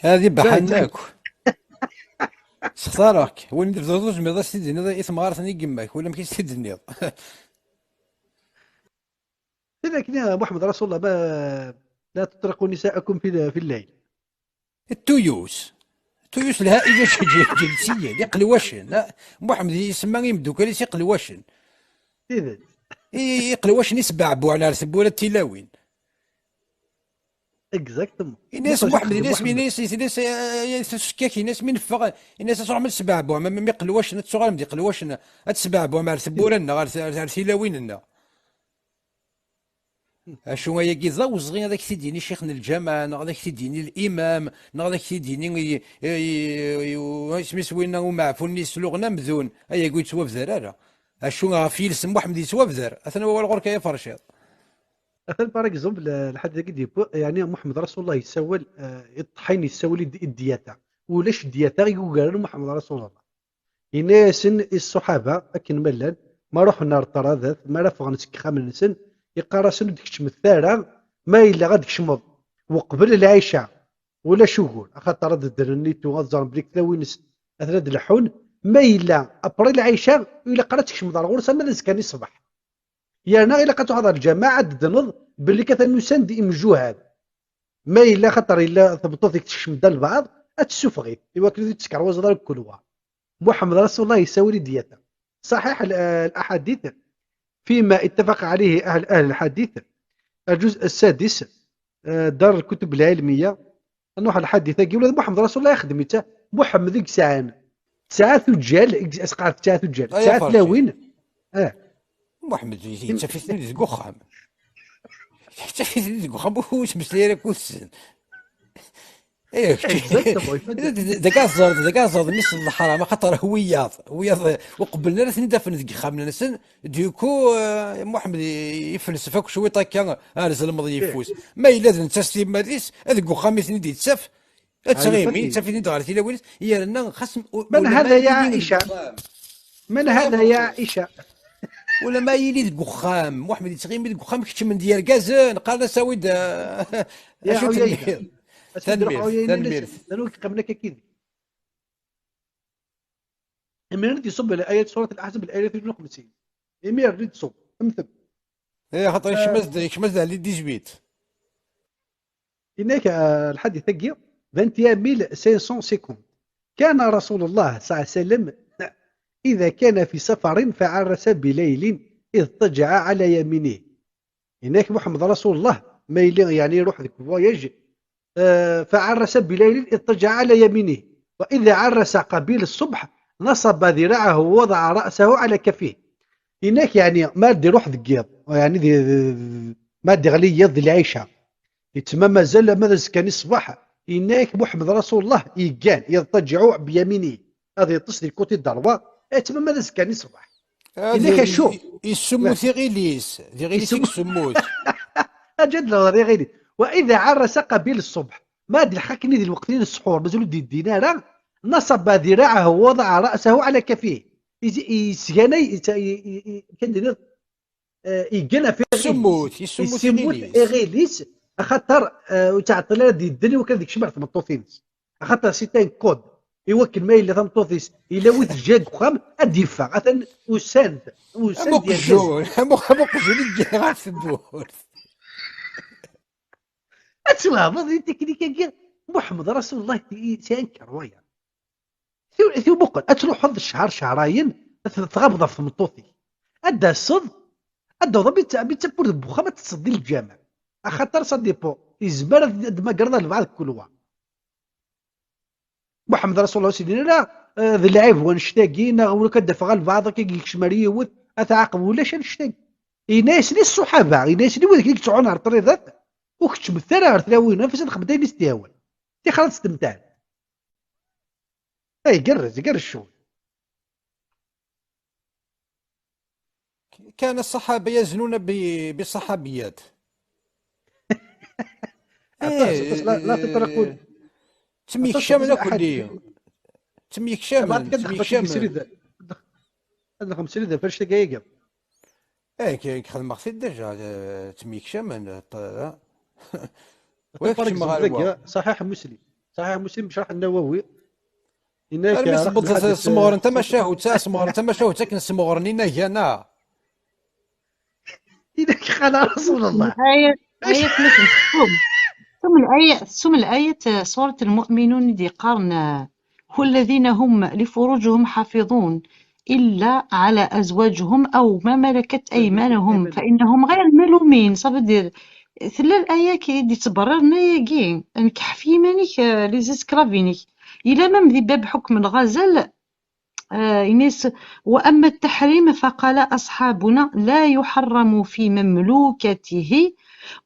Hadi beḥan akk. Sextareɣ-k. Win i d-tebduḍ ur tezmireḍ ad s-t-id-tiniḍ i temɣart-nni n yemma-k, wala amek i s-t-id-tenniḍ. Tella akken, a Muḥemmed Rasulullah, ma la tuṭriqu nisa'akum fi, fi llayl. D tuyus. Tuyus lha-, iǧ-, iǧ-, iǧ-, iǧ-, iqelwacen, ha? Muḥemmed isemma imeddukal-is iqelwacen. Tidet. I-, iqelwacen isbeɛbuɛen ar tewwura d tilawin. Exactement. Ini-as Muḥemmed, ini-as, ini-as, ini-as, eh, eh, eh, tafekka-k, ini-as mi neffeɣ, ini-as ad truḥem ad tesbeɛbuɛem, ma, ma, mi qelwacen, ad tuɣalem d iqelwacen, ad tesbeɛbuɛem ar tewwura-nneɣ, ar, ar, ar tilawin-nneɣ. Acu ayagi d awezɣi ad ak-t-id-yini ccix n lǧameɛ, neɣ ad ak-t-id-yini limam, neɣ ad ak-t-id-yini i, i, i, i, isem-is winna umeɛfun-nni yesluɣen amdun, ayagi ur yettwabdar ara. Acu ɣef yiles n Muḥemmed yettwabdar? Atan wawal ɣur-k ay aferciḍ. Atan, par exemple, eh, lḥadit-agi d-yewwi, yeɛni Muḥemmed Rasulullah yessawal, eh, iṭeḥḥin yessawal i d-, i ddiyata. Ulac ddiyata i yugaren Muḥemmed Rasulullah. Yenna-yasen i ṣṣuḥaba akken ma llan, ma ruḥen ar ṭṭradat, ma ara ffɣen seg yixxamen-nsen, yeqqar-asen ur d-keččmet ara, ma yella ad d-kecmeḍ uqbel lɛica, ulac ugur, axaṭer ad ddren nitu, ad ẓren belli tlawin-nsen atan ad leḥḥun, ma yella après lɛica, ur ilaq ara ad tkecmeḍ ar ɣur-s ama d azekka-nni ṣṣbeḥ. Yerna ilaq ad truḥeḍ ɣer lǧameɛ ad d-tdneḍ belli atan usan-d imjuhad. Ma yella xaṭer yella tmeṭṭut i tekcem-d albaɛḍ, ad tessufeɣ-it, i wakken ur t-id-teskerwazeḍ ara deg kulwa. Muḥemmed Rasulullah yessawel i ddiyata. Ṣaḥiḥ, l-, eh, الأحاديث فيما اتفق عليه أهل، أهل الحديث، الجزء السادس، eh, دار الكتب العلمية، نروح الحديث-agi، ula d Muḥemmed Rasulullah ixdem-itt, Muḥemmed i yesɛan tesɛa tuǧǧal, i yesqeɛd tesɛa tuǧǧal, tesɛa tlawin. Ah. Muḥemmed yettaf-iten deg uxxam. Yettaf-iten deg uxxam, ur yettmeslay ara akked-sen. Eh, kečč. Exactement, ifadden. D-, d-, deg aẓerḍ, deg aẓerḍ, mmi-s n leḥram, axaṭer wiyaḍ, wiyaḍ, eh, ur qebblen ara ad ten-id-afen deg yixxamen-nsen, du coup, eh, Muḥemmed i-, ifelsef akk cwiṭ akka, ar zelmeḍ yeffus. Ma yella d netta s timmad-is, ad deg uxxam i ten-id-yettaf, ad tɣimi, yettaf-iten-id ɣer tilawin-is, yerna xas m-, u-, من هذا يا عائشة؟ من هذا يا عائشة؟ Ula ma yili deg uxxam, Muḥemmed yettɣimi deg uxxam, keččmen-d yergazen, qqaren-as awi-d, eh, acu tenniḍ? Tanemmirt, tanemmirt. Imir ad iṣubb الآية سورة الأحزاب الآية ثنين وخمسين. Imir ad iṣubb, mtem. Eh, xaṭer, eh, yekcem-as-d, yekcem-as-d Ɛli dix-huit. Yenna-k, eh, lḥadit-agi, vingt et un mille cinq cent cinquante. كان رسول الله صلى الله عليه وسلم إذا كان في سفر فعرس بليل اضطجع على يمينه. Yenna-k Muḥemmed Rasulullah, ma yili, yeɛni, iruḥ deg voyage, eh, فعرس بليل اضطجع على يمينه، وإذا عرس قبيل الصبح نصب ذراعه ووضع رأسه على كفه. Yenna-k, yeɛni, ma ad iruḥ deg yiḍ, yeɛni, di, di, di, ma ad iɣli yiḍ di lɛica, yettma mazal ama d azekka-nni ṣṣbeḥ, yenna-k Muḥemmed Rasulullah yeggan, يضطجع بيمينه, ad yeṭṭes di côté droit, yettma ma d azekka-nni ṣṣbeḥ. Ah, yenna-k acu? Yessumut iɣil-is, d iɣil-is i yessumut. Aǧa ad d-lɣer iɣil-is. وإذا عرس قبيل الصبح, ma ad ilḥeq akken di lweqt-nni n ṣṣḥur, mazal ur d-yeddin ara, نصب ذراعه ووضع رأسه على كفه. Yesganay, kan d-iniḍ, eh, yeggan ɣef iɣil-is. Yessumut, yessumut iɣil-is. Iɣil-is, axaṭer, eh, ur yettɛeṭṭil ara ad yedden i wakken ad yekcem ɣer tmeṭṭut-ines. Axaṭer c'est un code. I wakken ma yella tameṭṭut-is, yella wi teǧǧa deg uxxam, ad d-yeffeɣ. Atan usan-d, usan-d yergazen. Am uqjun, am uq-, am uqjun i yeggan ɣef tewwurt. Ad twehmeḍ di teknik-agi, Muḥemmed Rasulullah, c'est un cœur waya. Tiw-, tiw muqel, ad truḥeḍ ccher, cehrayen, t-, tɣabeḍ ɣef tmeṭṭut-ik. Ad d-taseḍ, ad d-taweḍ, mi tt-, mi tt-tewwiḍ deg uxxam, ad teṭṭseḍ di lǧameɛ. Axaṭer ça dépend, yezmer ad, ad d-tmagreḍ albaɛḍ deg kulwa. Muḥemmed Rasulullah ur s-yenni ara, eh, d lɛib wanect-agi, neɣ ur akka d-afeɣ albaɛḍ akka yekcem ar yiwet, ad t-ɛaqeb, ulac annect-agi. Yenna-yasen i ṣṣuḥaba, yenna-yasen i wid i yettɛun ar ṭṭridat, ur keččmet ara ɣer tlawin, anef-as ad xedmet ayen i s-t-yehwan. Tixer ad s-temtal. Ay, igerrez, igerrez ccɣel. كان الصحابة يزنون ب-، بالصحابيات. Aṭas, aṭas, la, la تطرقون. Ttemyekcamen akk-nni. Ttemyekcamen, ttemyekcamen. Ad nxedmeɣ srid, ad nxedmeɣ srid ɣef annect-agi. Eh, k-, k-, xedmeɣ-t-id déjà, eh, ttemyekcamen, eh, ṭ-, Atan, par exemple, dagi, Ṣaḥiḥ Muslim. Ṣaḥiḥ Muslim, Cerḥ Nawawi. Armi tewweḍ, eh, semɣren tamacahut, semɣren tamacahut akken semɣren inagan-a. Inak xala Rasulullah. Ayat, ayat, tesum, tesum الآية, tesum الآية, eh, سورة المؤمنون i d-yeqqaren, eh, والذين هم لفروجهم حافظون إلا على أزواجهم أو ما ملكت أيمانهم فإنهم غير ملومين. Ça veut dire, tella l'aya qui d-yettberriren ayagi, nekk ḥef yiman-ik, euh, les esclaves-inek. Yella même di bab حكم الغزل, euh, ini-as, وأما التحريم فقال أصحابنا لا يحرم في مملوكته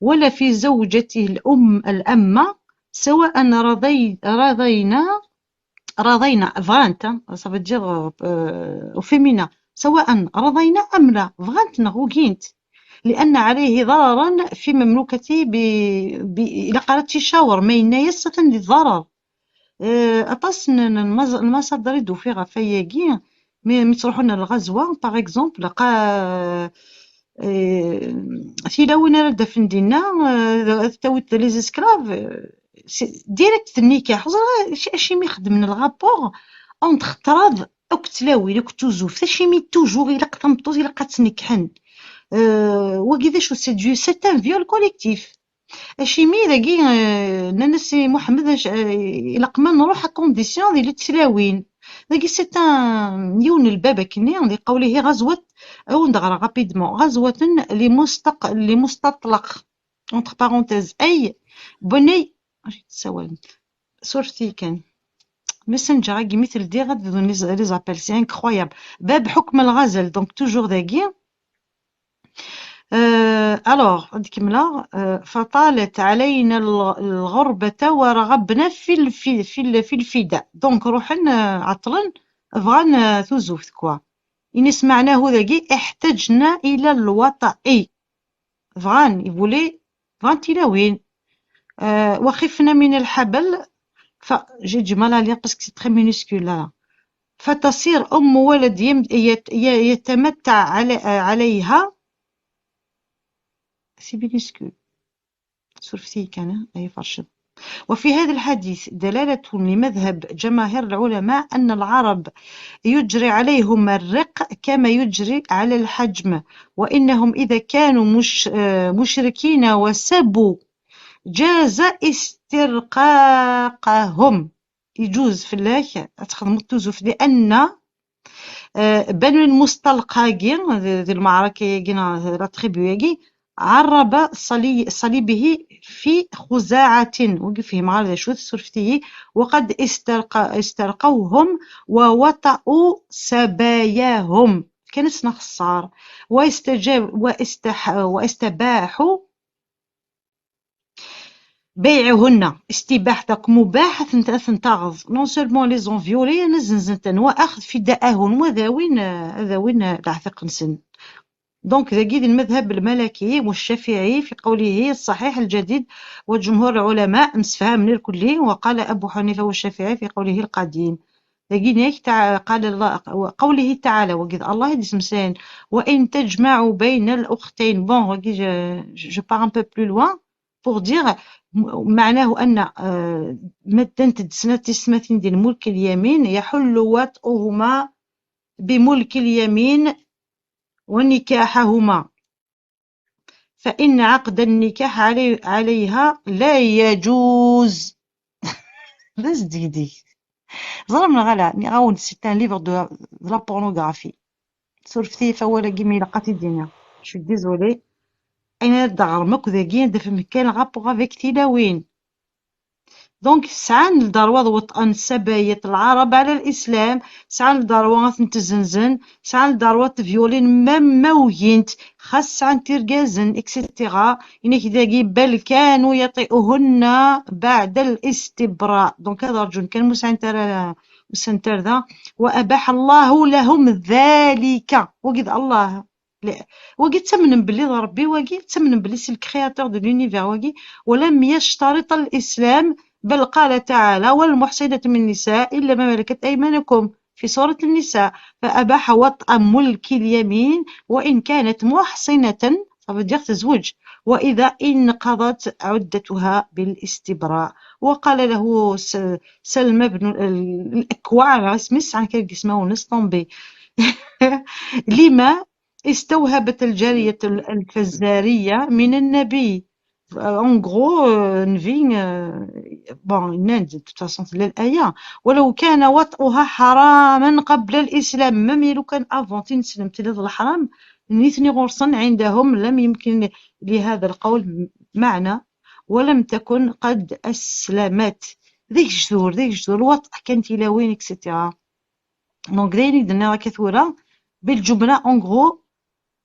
ولا في زوجته الأم الأمة سواء رضي رضينا رضينا, bɣant, ça veut dire, euh, au féminin, سواء رضينا أم لا, bɣant neɣ ugint, لأن عليه ضررا في مملوكته ب... ب... إلا قالت شي شاور ما ينايس ستن للضرر. Euh, aṭas n, n, n lmaẓ-, lmaṣader i d-ufiɣ ɣef wayagi, mi, mi ttruḥun ar lɣazwa, par exemple, qa-, euh, tilawin ara d-afen dinna, euh, ad tawiḍ les esclaves, euh, c'est direct nnikah. Ẓriɣ aci-, acimi xedmen le rapport entre ṭṭrad akked tlawin akked tuzuft, acimi toujours ilaq tameṭṭut, ilaq ad tt-nekḥen. Euh, wagi d acu, c'est du, c'est un viol collectif. Acimi dagi, euh, nnan-as i Muḥemmed, ac-, euh, ilaq ma nruḥ à condition di tlawin. Dagi c'est un, yiwen n lbab akkenni, di qawlihi ɣazwat, ad wen-d-ɣreɣ rapidement, ɣazwaten li mustaq-, li mustaṭlaq, entre parenthèses, ay, bunay, acu tessawalem? Surfet-iyi kan. Messenger-agi mi t-ldiɣ ad d-dun les, les appels, c'est incroyable. Bab ḥukm lɣazal, donc toujours dagi. Euh, alors, ad kemmleɣ, euh, فطالت علينا ال-, الغربة ورغبنا في الف-, في ال-, في الفداء. Donc, ruḥen, euh, ɛeṭṭlen, bɣan, euh, tuzuft, quoi. Ini-as meɛnahu dagi, احتجنا إلى الوطأ. Bɣan, ils voulaient, bɣan tilawin. Euh, وخفنا من الحبل, ف-, j'ai du mal à lire parce que c'est très minuscule, là. فتصير أم ولد يم-، يت-، ي-، يتمتع علي-، عليها. C'est minuscule. سورفتي كان أي فرشد. وفي هذا الحديث دلالة لمذهب جماهير العلماء أن العرب يجري عليهم الرق كما يجري على الحجم، وإنهم إذا كانوا مش-، آه، مشركين وسبوا جاز استرقاقهم. يجوز فلاك تخدم التوزف، لأن، آه، بنو المصطلق هاكي، ذي المعركة ياكي، لا تريبيو ياكي، عرب صلي-، صليبه في خزاعة، وقف فيه مع هذا شو السرفتي، وقد استرق-، استرقوهم ووطئوا سباياهم. كانت نخسار. واستجاب-، واستح-، واستباحوا بيعهن استباح، donc مباح أثن-، أثنتاغض. Non seulement les ont violés, أنا زنزنتن، وأخذ فداءهن، وذاوين، آه، ذاوين، آه، العتق نسن. Donc ذاكي ذي المذهب المالكي والشافعي في قوله الصحيح الجديد، وجمهور العلماء مسفها من الكل، وقال أبو حنيفة والشافعي في قوله القديم. Dagi nek تع-، قال الله، قوله تعالى, وقد الله يدي سمسان: وإن تجمعوا بين الأختين. Bon, wagi, je, je, je pars un peu plus loin pour dire, م-، معناه أن, آه، مدنت السنة تسمتين ديال ملك اليمين يحل وطئهما بملك اليمين ونكاحهما. فإن عقد النكاح علي-، عليها لا يجوز. بس ديدي. ظلم الغلا، نغاون c'est un livre de, de la pornographie. سولفتي فوالا كيما لقاتي دينا. Je suis désolée. أنا دغر مكو ذاكي دفع مكان rapport avec تيلاوين. Donc, سعان لدار وضع وطأن سباية العرب على الإسلام، سعان لدار وغاث نتزنزن، سعان لدار وطأ فيولين مام موجينت، خاص سعان تيرجازن، et cetera. إنك داقي بل كانوا يطئهن بعد الاستبراء. Donc, هذا رجل كان مسعان ترى، مسعان ترى ذا، وأباح الله لهم ذلك. وقد الله ل-، wagi ttamnen belli d Ṛebbi, wagi ttamnen belli c'est le créateur de l'univers, wagi ولم يشترط الإسلام، بل قال تعالى: والمحصنات من النساء إلا ما ملكت أيمانكم في سورة النساء، فأباح وطأ ملك اليمين وإن كانت محصنة، ça veut dire تزوج، وإذا انقضت عدتها بالاستبراء. وقال له س-، سلمى بن ال-، الأكوع، اسمي ساعة كان اسمه نسطنبي. لما استوهبت الجارية ال-، الفزارية من النبي. En gros, euh, Nevi, euh, bon, nnan-d, de toute façon, tella الآية: "ولو كان وطئها حراما قبل الإسلام". Même لو كان avant تنسلم تلد الحرام، نيتني غرصن عندهم لم يمكن لهذا القول معنى، ولم تكن قد أسلمت. ذيك الجذور، ذيك الجذور، الوطء كان تلاوين، et cetera. Donc داين يدنا كثورة بالجملة، en gros،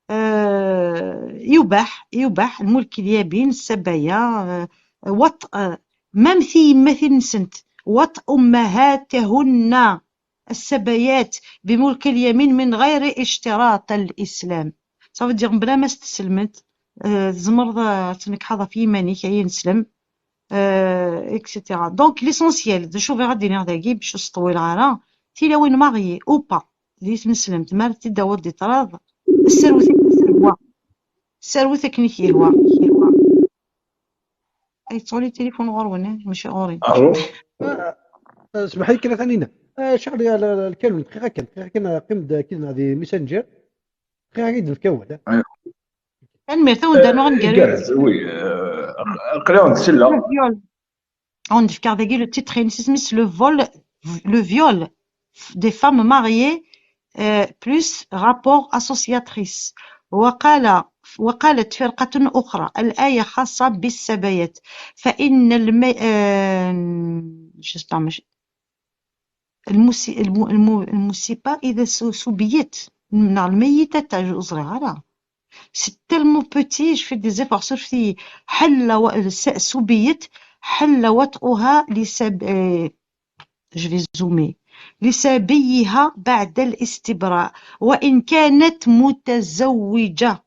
آه، يباح، يباح الملك اليمين، السبايا، آه، وط، آه، même ثي يمثل نسنت وط أمهاتهن السبايات بملك اليمين من غير اشتراط الإسلام. صافي دير بلا ما استسلمت، آه، تزمرض، آه، تنك حظا في يمانيك، هي نسلم، آه، et cetera. Donc l'essentiel، شوفي غادي نغدا كي باش تطوي الغارة، تيلاوين marié ou pas، دي تنسلم، تمار تداوض دي طراض، السروت السروة، السروت كنيك يهوى، يهوى. اي تصولي تليفون غوروني، ماشي غوري. آه، آه، اسمح لي كده ثانينا. آه، شغلي على الكلمة دقيقة كان، دقيقة كان قيم دا كده هذه ميسنجر. دقيقة كده في كوة. Tanemmirt-awen, da nuɣ ngar Igerrez, oui. Euh, aql-aɣ nsella. Le viol. On difkar dagi le titre-ines, le vol, le viol des femmes mariées, euh, plus rapport associatrice. وقال، وقالت فرقة أخرى: الآية خاصة بالسبايات، فإن الم... آه، je sais pas، ماشي، المسي... الم... الم... المسيبة إذا سو... سبيت، نهار الميتة تاع جو صغيرة، c'est tellement petit، je fais des efforts، صرفتي حل و... س- سبيت، حل وطئها لسب... آه، je vais zoomer، لسبيها بعد الاستبراء، وإن كانت متزوجة.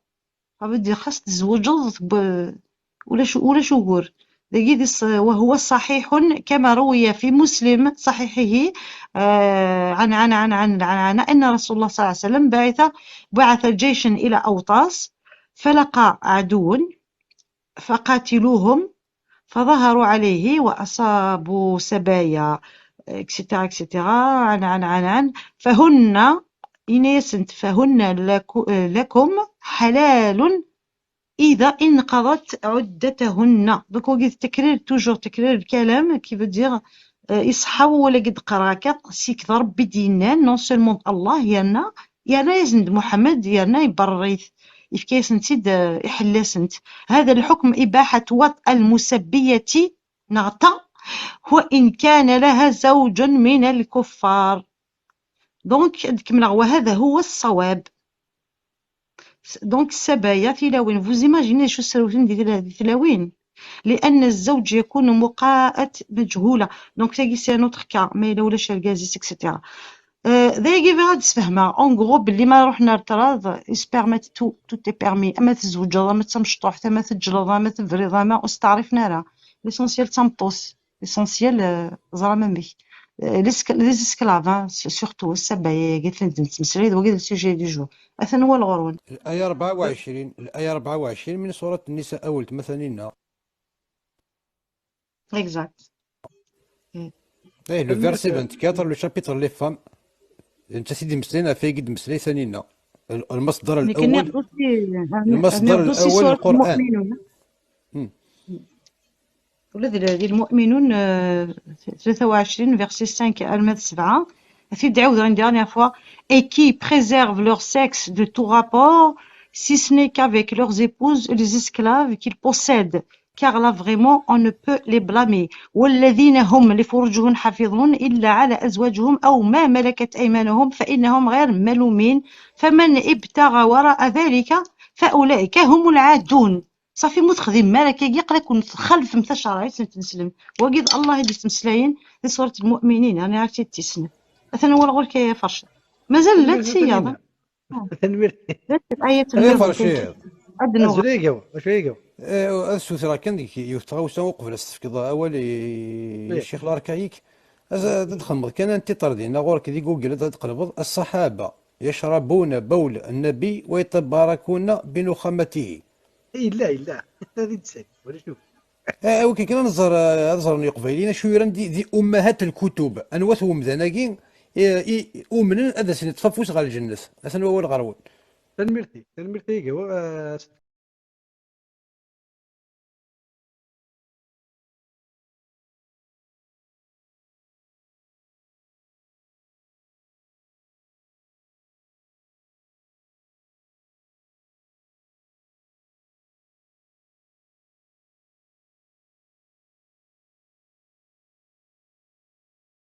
Ça veut dire خاص تزوجض ب... ولا شو، ولا شو غور. دقيقة، وهو صحيح كما روي في مسلم صحيحه، آه، عن، عن، عن، عن، عن، عن أن رسول الله صلى الله عليه وسلم بعث، بعث جيشا إلى أوطاس فلقى عدو فقاتلوهم فظهروا عليه وأصابوا سبايا، et cetera، et cetera، عن، عن، عن، عن، فهن، إنيسنت، فهن لك-، لكم حلال إذا انقضت عدتهن. Donc وقت تكرير، toujours تكرير الكلام qui veut dire، آه، يصحى ولا قد قراك سيك ربي دينان، non seulement الله يانا، يانا يزند محمد، يانا يبريث، يفكيسنت، آه، يحلسنت. هذا الحكم إباحة وطء المسبية نغطى وإن كان لها زوج من الكفار. Donc نكمل، وهذا هو الصواب. Donc السبايا تلاوين، vous imaginez شو سروتين دي تلا-، دي تلاوين، لأن الزوج يكون مقاءة مجهولة. Donc تاقي c'est un autre cas، ما إلا ولا شرقازيس، et cetera. آه، دايقي فيها هاد السفهمة. En gros بلي ما روحنا لطراز، ils se permettent tout، tout est permis. أما تزوج، ما تمشطوح، ما تجلض، ما تبريض، ما أستعرفنا راه. L'essentiel تمطوس. L'essentiel، آه، زرا مامك. آه، les escl-، les esclaves، hein، surtout السبايا، قلت لك نتمسلي، وقيت le sujet du jour. أثن هو الغرون. الآية أربعة وعشرين، الآية أربعة وعشرين من سورة النساء أول ثمانين. Exact. إيه، le verset vingt-quatre، le chapitre les femmes. أنت سيدي مسلين، فيك قد مسلي ثانينا. المصدر الأول، المصدر الأول القرآن. ولاد الذي المؤمنون، آه، ثلاثة وعشرين، verset cinq، أرمد سبعة. في دعوة une dernière fois: et qui préservent leur sexe de tout rapport, si ce n'est qu'avec leurs épouses et les esclaves qu'ils possèdent, car là vraiment on ne peut les blâmer. والذين هم لفروجهم حافظون إلا على أزواجهم أو ما ملكت أيمانهم فإنهم غير ملومين، فمن ابتغى وراء ذلك فأولئك هم العادون. صافي متخذين مالك يقرا كون تخلف متى شرعي تنسلم. وقيد الله يدي تمسلاين في سورة المؤمنين، أنا عرفتي تيسن. أثنى ولا غير كي فرشة. مازال لا تسيا. تنميرتي. لا تسيا، آية غير النور. فرشيض. أدنو. أزريقة، أزريقة. أسو ثرا كان ديك يفتغى وسا وقبل استفكض أول الشيخ الأركايك. تدخل كان أنت طردين غورك دي جوجل تقلبض: الصحابة يشربون بول النبي ويتباركون بنخامته. إي لا، إي لا. هذه تسعي. ولا شوف. آه، وكي كنا نزر، آه، نزر يقبيلين شو يران دي، دي أمهات الكتب. أنوات ومداناكي، آه، إي، أمنن أدسن تففوس غا الجنة. أثن وأول غرون. تنميرتي، تنميرتي، إيقا، آه،